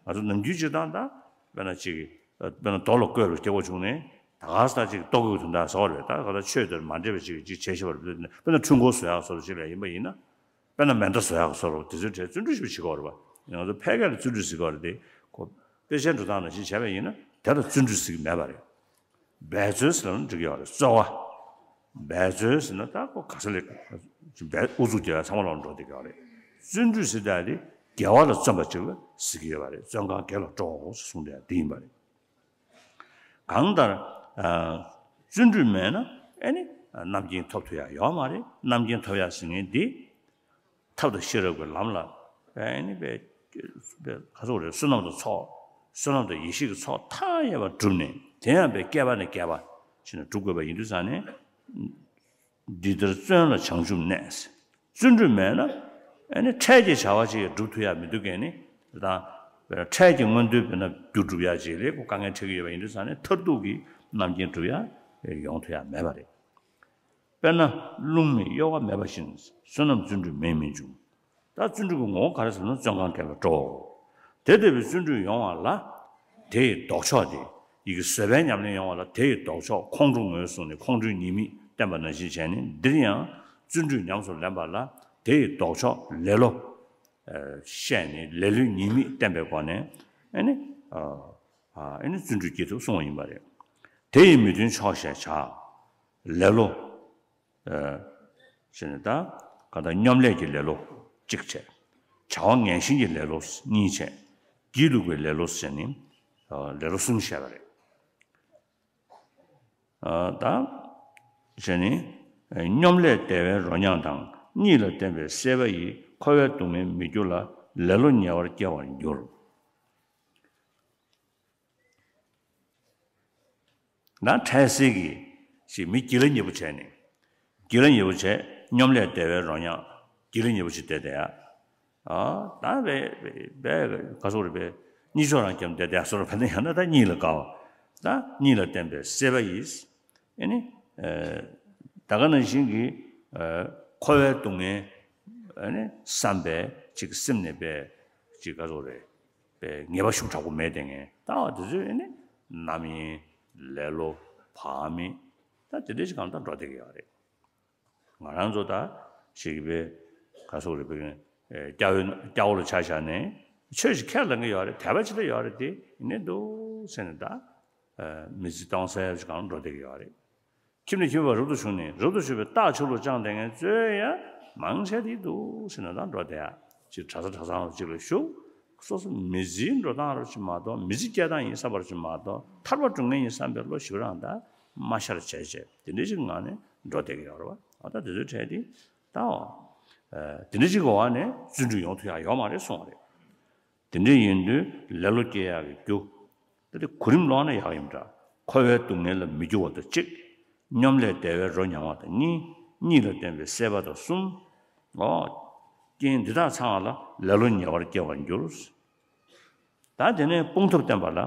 ང་ཚོ་ནམ་རྒྱུན་སྤྱིར་བཏང་ད་དཔེར་ན་ཅིག་ཨ་དཔེར་ན་རྡོ་ལ་བརྐོས་པའི་སྐྱེ་བོ་བྱུང་ནས་ད་ག་ས་ཅིག་ལྟོ་གོས་དོན་དག་ཟ་བ་རེད། ད་ག་ད་ཆོས་དེར་མ་འདྲེས་པ་ཅིག་ཅིག་བྱེད་ཤེས་པ་རེད། དཔེར་ན་འཕྲུལ་འཁོར་བཟོ་ཡག་སོགས་ཅིག་ལ་ཡིན་པ་ཡིན་ན། དཔེར་ན་མེ་མདའ་བཟོ་ཡག་གི་བཟོ་རོགས་དེ་ཚོའི་གྲས་བརྩོན་འགྲུས་ཞེ་པོ་བྱེད་དགོས་རེད་པ། ང་ཚོ་ཕལ་སྐད་ལ་བརྩོན་འགྲུས་ཟེར་དགོས་རེད་དེ། ཁོ་དཔེ་ཆའི་འགྲོ་སྟངས་ནང་བཞིན་བྱས་པ་ཡིན་ན་དེ་ལ་བརྩོན་འགྲུས་ཟེར་གྱི་མེད་པ་རེད། འབད་རྩོལ་ཟེར་ན་འགྲིག་གི་ཡོད་རེད། རྩོལ་བ། འབད་རྩོལ་ཟེར་ན་ད་ཁོ་ག་ས་ལས་འབད་ཨུ་ཚུགས་རྒྱག་ཡག་ཚང་མ་ལོག་འགྲོ་བསྡད་ཀྱི་ཡོད་རེད། བརྩོན་འགྲུས་ཟེར་ཡག་དེ་དགེ་བ་ལ་བརྩོན་པ་ཅིག་ལ་ཟེར་གྱི་ཡོད་པ་རེད། བརྩོན་གང་དགེ་ལ་སྤྲོའོ་ཟེར་གསུངས་བསྡད་ཡག་དེ་ཡིན་པ་རེད། གང་ལྟར། ཨ་བརྩོན་འགྲུས་མེད་ན་ཨེ་ནི་རྣམ་མཁྱེན་ཐོབ་ཐུབ་ཡག་ཡོད་མ་རེད། རྣམ་མཁྱེན་ཐོབ་ཡག་ཟེར་མཁན་འདི། ཐབས་དང་ཤེས་རབ་ཀྱི་ལམ་ལ་ཨེ་ནི་པའི་པའི་ག་ཚོད་རེད། བསོད་ནམས་དང་ཚོགས། བསོད་ནམས་དང་ཡེ་ཤེས་ཀྱི་ཚོགས་མཐའ་ཡས་པ་བསྒྲུབས་ནས་དེ་ཡང་པའི་བསྐལ་པ་ནས་བསྐལ་པ་ཕྱིན་ནས་སྒྲུབ་དགོས་པ་ཡིན་དུས་ཙང་ནས། འདི་ལྟར་བརྩོན་ལ་བྱང་ཆུབ་གནས། བརྩོན་འགྲུས་མེད་ན་ཨ་ནི་འཕྲལ་གྱི་བྱ་བ་ཅིག་སྒྲུབ་ཐུབ་ཡག་མི་འདུག་གས་ནི། དེ་དང་། འཕྲལ་གྱི་མངོན་འདོད་དཔེར་ན་རྒྱུ་སྒྲུབ་ཡག་ཅིག་ལས་ཁོ་དཀའ་ངལ་འཕྲད་ཀྱི་ཡོད་པ་ཡིན་དུས་ཙང་ནས་མཐར་ཐུག་གི་རྣམ་མཁྱེན་སྒྲུབ་ཡག་ཡོང་ཐུབ་ཡག་མེད་པ་རེད། དཔེར་ན་རླུང་མེ་གཡོ་བ་མེད་པ་བཞིན། བསོད་ནམས་བརྩོན་འགྲུས་མེད་མིན་འབྱུང་། ད་བརྩོན་འགྲུས་ཀྱི་ངོ་བོ་ག་རེ་ཟེར་ན་བརྩོན་གང་དགེ་ལ་སྤྲོའོ། དེ་ལྟ་བུའི་བརྩོན་འགྲུས་ཡོང་བ་ལ། དེ་ཡི་ལྡོག་ཕྱོགས་དེ། ཡི་གེ་བཟོད་པའི་ཉམས་ལེན་ཡོང་བ་ལ་དེ་ཡི་ལྡོག་ཕྱོགས་ཁོང་ཁྲོ་ངོས་བཟུང་ནས་ཁོང་ཁྲོའི་ཉེས་དམིགས་བསྟན་པ་ནང་བཞིན་བྱས་ནས་འདིར་ཡང་བརྩོན་འགྲུས་ཉམས་སུ་ལེན་པ་ལ་དེ་ཡི་ལྡོག་ཕྱོགས་ལེ་ལོ། ཨ་བཤད་ནས་ལེ་ལོའི་ཉེས་དམིགས་བསྟན་པའི་སྒོ་ནས་ཨ་ནི་ཨ་ཨ་ནི་བརྩོན་འགྲུས་སྐྱེ་ཐུབ་གསུངས་པ་ཡིན་པ་རེད། དེ་ཡི་མི་མཐུན་ཕྱོགས་ཞེས་བྱ། ལེ་ལོ། ཨ་ཟེར་ནས་ད་ག་ད་སྙོམ་ལས་ཀྱི་ལེ་ལོ་གཅིག་བྱས། བྱ་བ་ངན་ཞེན་གྱི་ལེ་ལོ་གཉིས་བྱས། སྒྱིད་ལུག་པའི་ལེ་ལོ་ཟེར་ནས་ཨ་ལེ་ལོ་གསུམ་བཤད་པ་རེད། ཨ་ད་ཟེར་ནས་སྙོམ་ལས་བདེ་བའི་རོ་མྱང་དང་གཉིད་ལ་བརྟེན་པའི་སྲེད་པ་ཡི་ འཁོར་བའི་སྡུག་བསྔལ་མི་འགྱུར་ལ། ལེ་ལོ་ཉེ་བར་སྐྱེ་བར་འགྱུར། ན་འཕྲལ་སེལ་གྱི་ཞེས་མི་སྒྱིད་ལ་ཉེ་པོ་བྱས་ནས། སྒྱིད་ལ་ཉེ་པོ་བྱས། སྙོམ་ལས་བདེ་བའི་རོ་མྱང་། སྒྱིད་ལ་ཉེ་པོ་ཞིག་བསྡད་བསྡད་ཡ། ཨ་ད་བས་བས་ག་སོག་རེད་པས། གཉིད་ཆོག་རང་འཁྱམས་བསྡད་བསྡད་ཡ་སོགས་རེད་པས། ན་ཡང་ན་ད་གཉིད་ལ་དགའ་བ། ད་གཉིད་ལ་བརྟེན་པའི་སྲེད་པ་ཡིས། ཨེ་ནི། ད་ག་ནང་བཞིན་གྱི་འཁོར་བའི་སྡུག་བསྔལ་ཨེ་ནི་བསམ་པའི་ཅིག་སེམས་ནས་པའི་ཅིག་ག་ཚོད་རེད། པའི་ངེས་པ་ཤུགས་དྲག་པོ་མེད་དེ་ངས་ལྟ་བ་དེ་ཚོས་ཨེ་ནི་རྣམ་གཡེང་། ལེ་ལོ། བག་མེད། ད་དེ་འདྲ་ཞིག་གང་ལྟར་འགྲོ་བསྡད་ཀྱི་ཡོད་རེད། ང་རང་ཚོ་ད་ཞིག་པའི་ག་ཚོད་རེད་པའི་སྐྱ་བོའི་སྐྱ་བོ་ལ་ཆ་བཞག་ནས་ཆོས་ཞིག་ཁས་ལེན་གྱི་ཡོད་རེད། དད་པ་ཅི་འདྲ་ཡོད་རེད། དེ་ཡིན་ནས་འདུག་ཟེར་ནས་ད། མི་ཚེ་གཏོང་སའི་ཞིག་གང་འགྲོ་བསྡད་ཀྱི་ཡོད་རེད། ཁྱིམ་ནས་ཁྱིམ་པ་རབ་ཏུ་བྱུང་ནས་རབ་ཏུ་བྱུང་བའི་རྟགས་ཆོས་ལུགས་སྦྱངས་བསྡད་མཁན་ཚོས་ཡང་མང་ཆེ་དེ་འདུག་ཟེར་ན་ད་འགྲོ་བསྡད་ཡ། ཅིག་གྲྭ་ས་གྲྭ་ཚང་རུ་ཅིག་ལ་ཞུགས། སོ་སོ་མི་ཚེའི་འགྲོ་སྟངས་རུ་ཅིག་མ་གཏོགས། མི་ཚེ་སྐྱེལ་སྟངས་ཡིན་བསམ་པ་རུ་ཅིག་མ་གཏོགས། ཐར་པ་སྒྲུབ་མཁན་ཡིན་བསམ་པའི་བློ་ཞིག་རང་ད་མ་ཤར་བྱས་བྱས་དེ་འདྲ་ཞིག་ངང་ནས་འགྲོ་བསྡད་ཀྱི་ཡོད་རེད་བ། ཨ་ད་དེ་ཚོའི་གྲས་དེ་ད་འོ། དེ་འདྲ་ཞིག་གི་འོག་ནས་བརྩོན་འགྲུས་ཡོང་ཐུབ་ཡ་ཡོད་མ་རེད་གསུངས་པ་རེད། དེ་འདྲ་ཡིན་དུས་ལེ་ལོ་སྐྱེ་ཡག་གི་རྒྱུ། ད་དེ་གོ་རིམ་ལོག་ན་ཡག་ཡིན་འདྲ། འཁོར་བའི་སྡུག་བསྔལ་ལ་མི་རྒྱུ་བ་དང་གཅིག། སྙོམ་ལས་བདེ་བའི་རོ་མྱང་བ་དང་གཉིས། གཉིད་ལ་བརྟེན་པའི་སྲེད་པ་དང་གསུམ། ཨོ། རྐྱེན་འདི་དག་ཚང་བ་ལ་ལེ་ལོ་ཉེ་བར་སྐྱེ་བར་འགྱུར། ད་དེ་ནས་སྤོང་ཐབས་བསྟན་པ་ལ།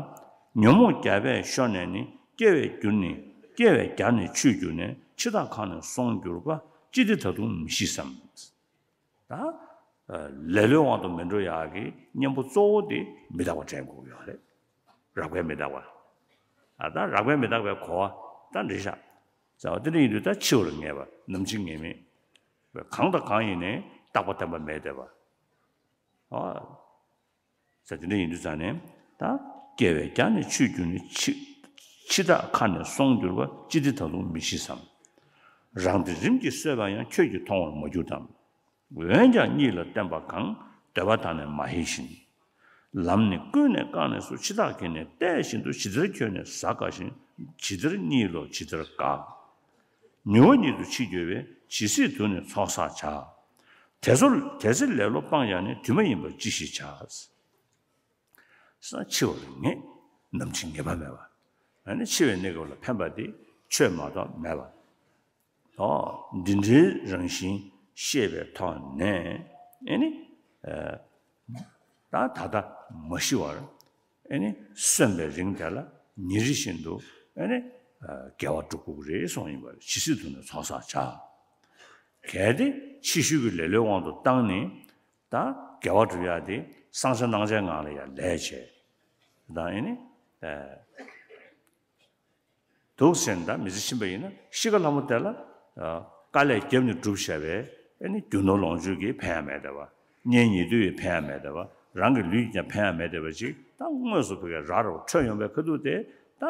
ཉོན་མོངས་རྒྱ་བས་ཤོར་ནས་ནི། སྐྱེ་བས་གྱུར་ནས། སྐྱེ་བས་གྱུར་ནས་ཆུད་གྱུར་ནས། འཆི་བདག་ཁ་ནས་སོང་གྱུར་པ། ཅི་སྟེ་ད་དུང་མི་ཤི་བསམ། ད། ལེ་ལོའི་དབང་དུ་མི་འགྲོ་ཡག་གི་གཉེན་པོ་གཙོ་བོ་དེ་མི་རྟག་པ་དྲན་དགོས་ཀྱི་ཡོད་རེད། རབ་དཀའི་མི་རྟག་པ། ཨ་ད་རབ་དཀའི་མི་རྟག་པའི་གོ་བ་ད་འགྲིག་ཤག་ཟེར་བ་དེ་འདྲ་ཡིན་དུས་ད་འཆི་བར་ངེས་པ། ནམ་འཆི་ངེས་མེད། གང་དང་གང་ཡིན་ནའི་རྟག་པ་བརྟན་པ་མེད་བསྡད་པ། ཨ། ཟེར་དེ་འདྲ་ཡིན་དུས་ཙང་ནས་ད། སྐྱེ་བས་ཀྱང་ནི་ཆུད་གྱུར་ནས། འཆི། འཆི་བདག་ཁ་ནས་སོང་གྱུར་པ། ཅི་སྟེ་ད་དུང་མི་ཤི་བསམ། རང་བདེ་རིམ་གྱིས་གསོས་པ་ཡང་། ཁྱོད་ཀྱིས་མཐོང་བར་མ་གྱུར་ཏམ། འོན་ཀྱང་གཉིད་ལ་བརྟེན་པ་གང་། འདོད་པ་དག་ནི་མ་ཧེ་བཞིན། ལམ་ནི་ཀུན་ནས་བཀག་ནས་སུ། འཆི་བདག་གིས་ནི་བལྟས་བཞིན་དུ། ཇི་ལྟར་ཁྱོད་ནི་ཟ་དཀའ་ཞིང་། ཇི་ལྟར་གཉིད་ལོག་ཇི་ལྟར་དགའ། མྱུར་བ་ཉིད་དུ་འཆི་འགྱུར་བས། ཇི་སྲིད་དུ་ནི་ཚོགས་བསགས་བྱ། དེ་ཚོ་དེ་ཚེ་ལེ་ལོ་སྤང་ཡང་ནི། དུས་མ་ཡིན་པར་ཅི་ཞིག་བྱ། ས་འཆི་བར་ངེས། ནམ་འཆི་ངེས་པ་མེད་པ། ཨ་ནི་འཆི་བའི་གནས་སྐབས་ལ་ཕན་པ་དེ་ཆོས་མ་གཏོགས་མེད་པ། ཨོ། འདི་འདྲའི་རང་བཞིན་ཤེས་པའི་ཐོག་ནས་ཨེ་ནི། ད་ད་ལྟ་མ་ཤི་བར་ཨེ་ནི་གསོན་པའི་རིང་དེ་ལ་ཉིན་རེ་བཞིན་དུ་ཨེ་ནི་དགེ་བ་སྒྲུབ་དགོས་ཀྱི་རེད་གསུངས་ཡིན་པ་རེད། ཇི་སྲིད་དུ་ནི་ཚོགས་བསགས་བྱ། གལ་ཏེ་ཕྱི་བཤོལ་གྱི་ལེ་ལོའི་དབང་དུ་བཏང་ནས་ད་དགེ་བ་སྒྲུབ་ཡག་དེ་བསྲང་བྱ་བསྣང་བྱའི་ངང་ལ་ཡང་ལས་བྱས། ད་ཨེ་ནི། འདུག་ཟེར་ན་ད་མི་ཚེ་ཕྱིན་པ་ཡིན་ན་ཤི་ཁ་ལྷ་མོ་དེ་ལ། དཀའ་ལས་བརྒྱབ་ནས་བསྒྲུབས་བྱས་པའི་ཨེ་ནི་རྒྱུ་ནོར་ལོངས་སྤྱོད་ཀྱིས་ཕན་ཡག་མེད་བསྡད་པ། གཉེན་ཉེ་དུ་ཡིས་ཕན་ཡག་མེད་བསྡད་པ། རང་གི་ལུས་ཀྱིས་ཀྱང་ཕན་ཡག་མེད་བསྡད་པ་ཅིག་ད་དངོས་སུ་བོད་ཀྱི་ར་རུ་འཕྲོད་ཡོང་བའི་ཁ་ཐུག་དེ་ད་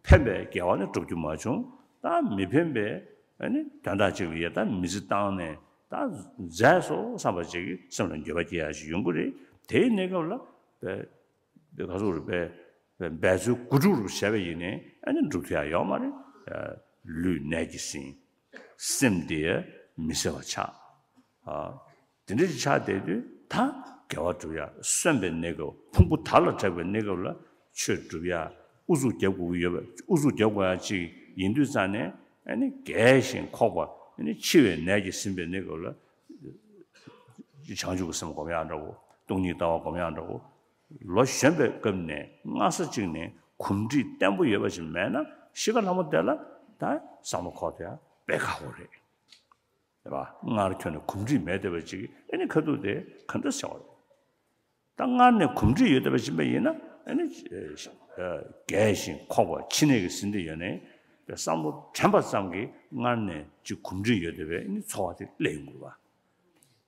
ཕན་པའི་དགེ་བ་ནི་སྒྲུབ་རྒྱུ་མ་བྱུང་། ད་མི་ཕན་པའི་ཨེ་ནི་དོན་དག་ཅིག་ལ་ཡ་ད་མི་ཚེ་བཏང་ནས་ད་མཛད་སོང་བསམ་པ་ཅིག་གི་སེམས་ལ་འགྱོད་པ་སྐྱེ་ཡག་ཞིག་ཡོང་གི་རེད། དེའི་གནས་སྐབས་ལ་པའི་ག་ཚོད་རེད་པས། འབད་རྩོལ་དགུ་ཕྲུགས་རུ་བྱས་པ་ཡིན་ནའི་ཨ་ནི་འགྲུབ་ཐུབ་ཡག་ཡོད་མ་རེད། ལུས་ནད་ཀྱིས་ཟིན། སེམས་འདི་ཡང་མི་གསལ་བ་ཆགས། དེ་འདྲ་ཞིག་ཆགས་བསྡད་དུས་ད་དགེ་བ་སྒྲུབ་ཡག་གསོན་པའི་གནས་སྐབས་ཕུང་པོ་དར་ལ་དྲེགས་པའི་གནས་སྐབས་ལ་ཆོས་སྒྲུབ་ཡག་ཨུ་ཚུགས་རྒྱབ་དགོས་ཀྱི་ཡོད་པ། ཨུ་ཚུགས་རྒྱབ་དགོས་ཡག་ཅིག་ཡིན་དུས་ཙང་ནས་ཨ་ནི་རྒས་ཤིང་འཁོགས་པ་ཨ་ནི་འཆི་བའི་ནད་ཀྱིས་ཟིན་པའི་གནས་སྐབས་ལ། བྱང་ཆུབ་ཀྱི་སེམས་སྒོམ་ཡག་འདྲ་བོ། སྟོང་ཉིད་ལྟ་བ་སྒོམ་ཡག་འདྲ་བོ། ལོ་གཞོན་པའི་སྐབས་ནས་སྔ་ས་གཅིག་ནས་གོམས་འདྲིས་བརྟན་པོ་ཡོད་པ་ཞིག་མེད་ན་ཤི་ཁ་ལྷ་མོ་དེ་ལ་ད་བསམ་བློ་འཁོར་དེ་ཡང་དཔེ་ཁག་པོ་རེད། རེད་པ། སྔར་ཁྱོན་ནས་གོམས་འདྲིས་མེད་བསྡད་པ་ཅིག་ཨེ་ནི་ཁ་ཐུག་དེ་ག་འདྲ་ཟེར་བ་རེད། ད་སྔར་ནས་གོམས་འདྲིས་ཡོད་བསྡད་པ་ཞིག་ཡིན་ན་ཨེ་ནི་རྒས་ཤིང་འཁོགས་པ་འཆི་ནད་ཀྱིས་ཟིན་བསྡད་ཡོད་ནའི་བསམ་བློ་དྲན་པ་ཙམ་གྱིས་སྔར་ནས་ཅིག་གོམས་འདྲིས་ཡོད་བསྡད་པའི་ཨེ་ནི་ཚོར་བ་དེ་སླེབས་ཡོང་གི་རེད་པ།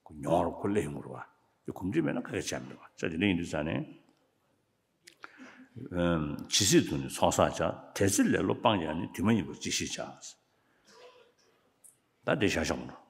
ཁོ་མྱོང་བར་ཁོ་སླེབས་ཡོང་གི་རེད་པ། དེ་གོམས་འདྲིས་མེད་ན་ག་གེ་བྱས་མི་འདུག་པ། ས་དེ་འདྲ་ཡིན་དུས་ཙང་ནས། ཇི་སྲིད་དུ་ནི་ཚོགས་བསགས་བྱ། དེ་ཚེ་ལེ་ལོ་སྤང་ཡང་ནི། དུས་མ་ཡིན་པར་ཅི་ཞིག་བྱ། ད་དེ་བཞག་ཆོག་མི་འགྲོ།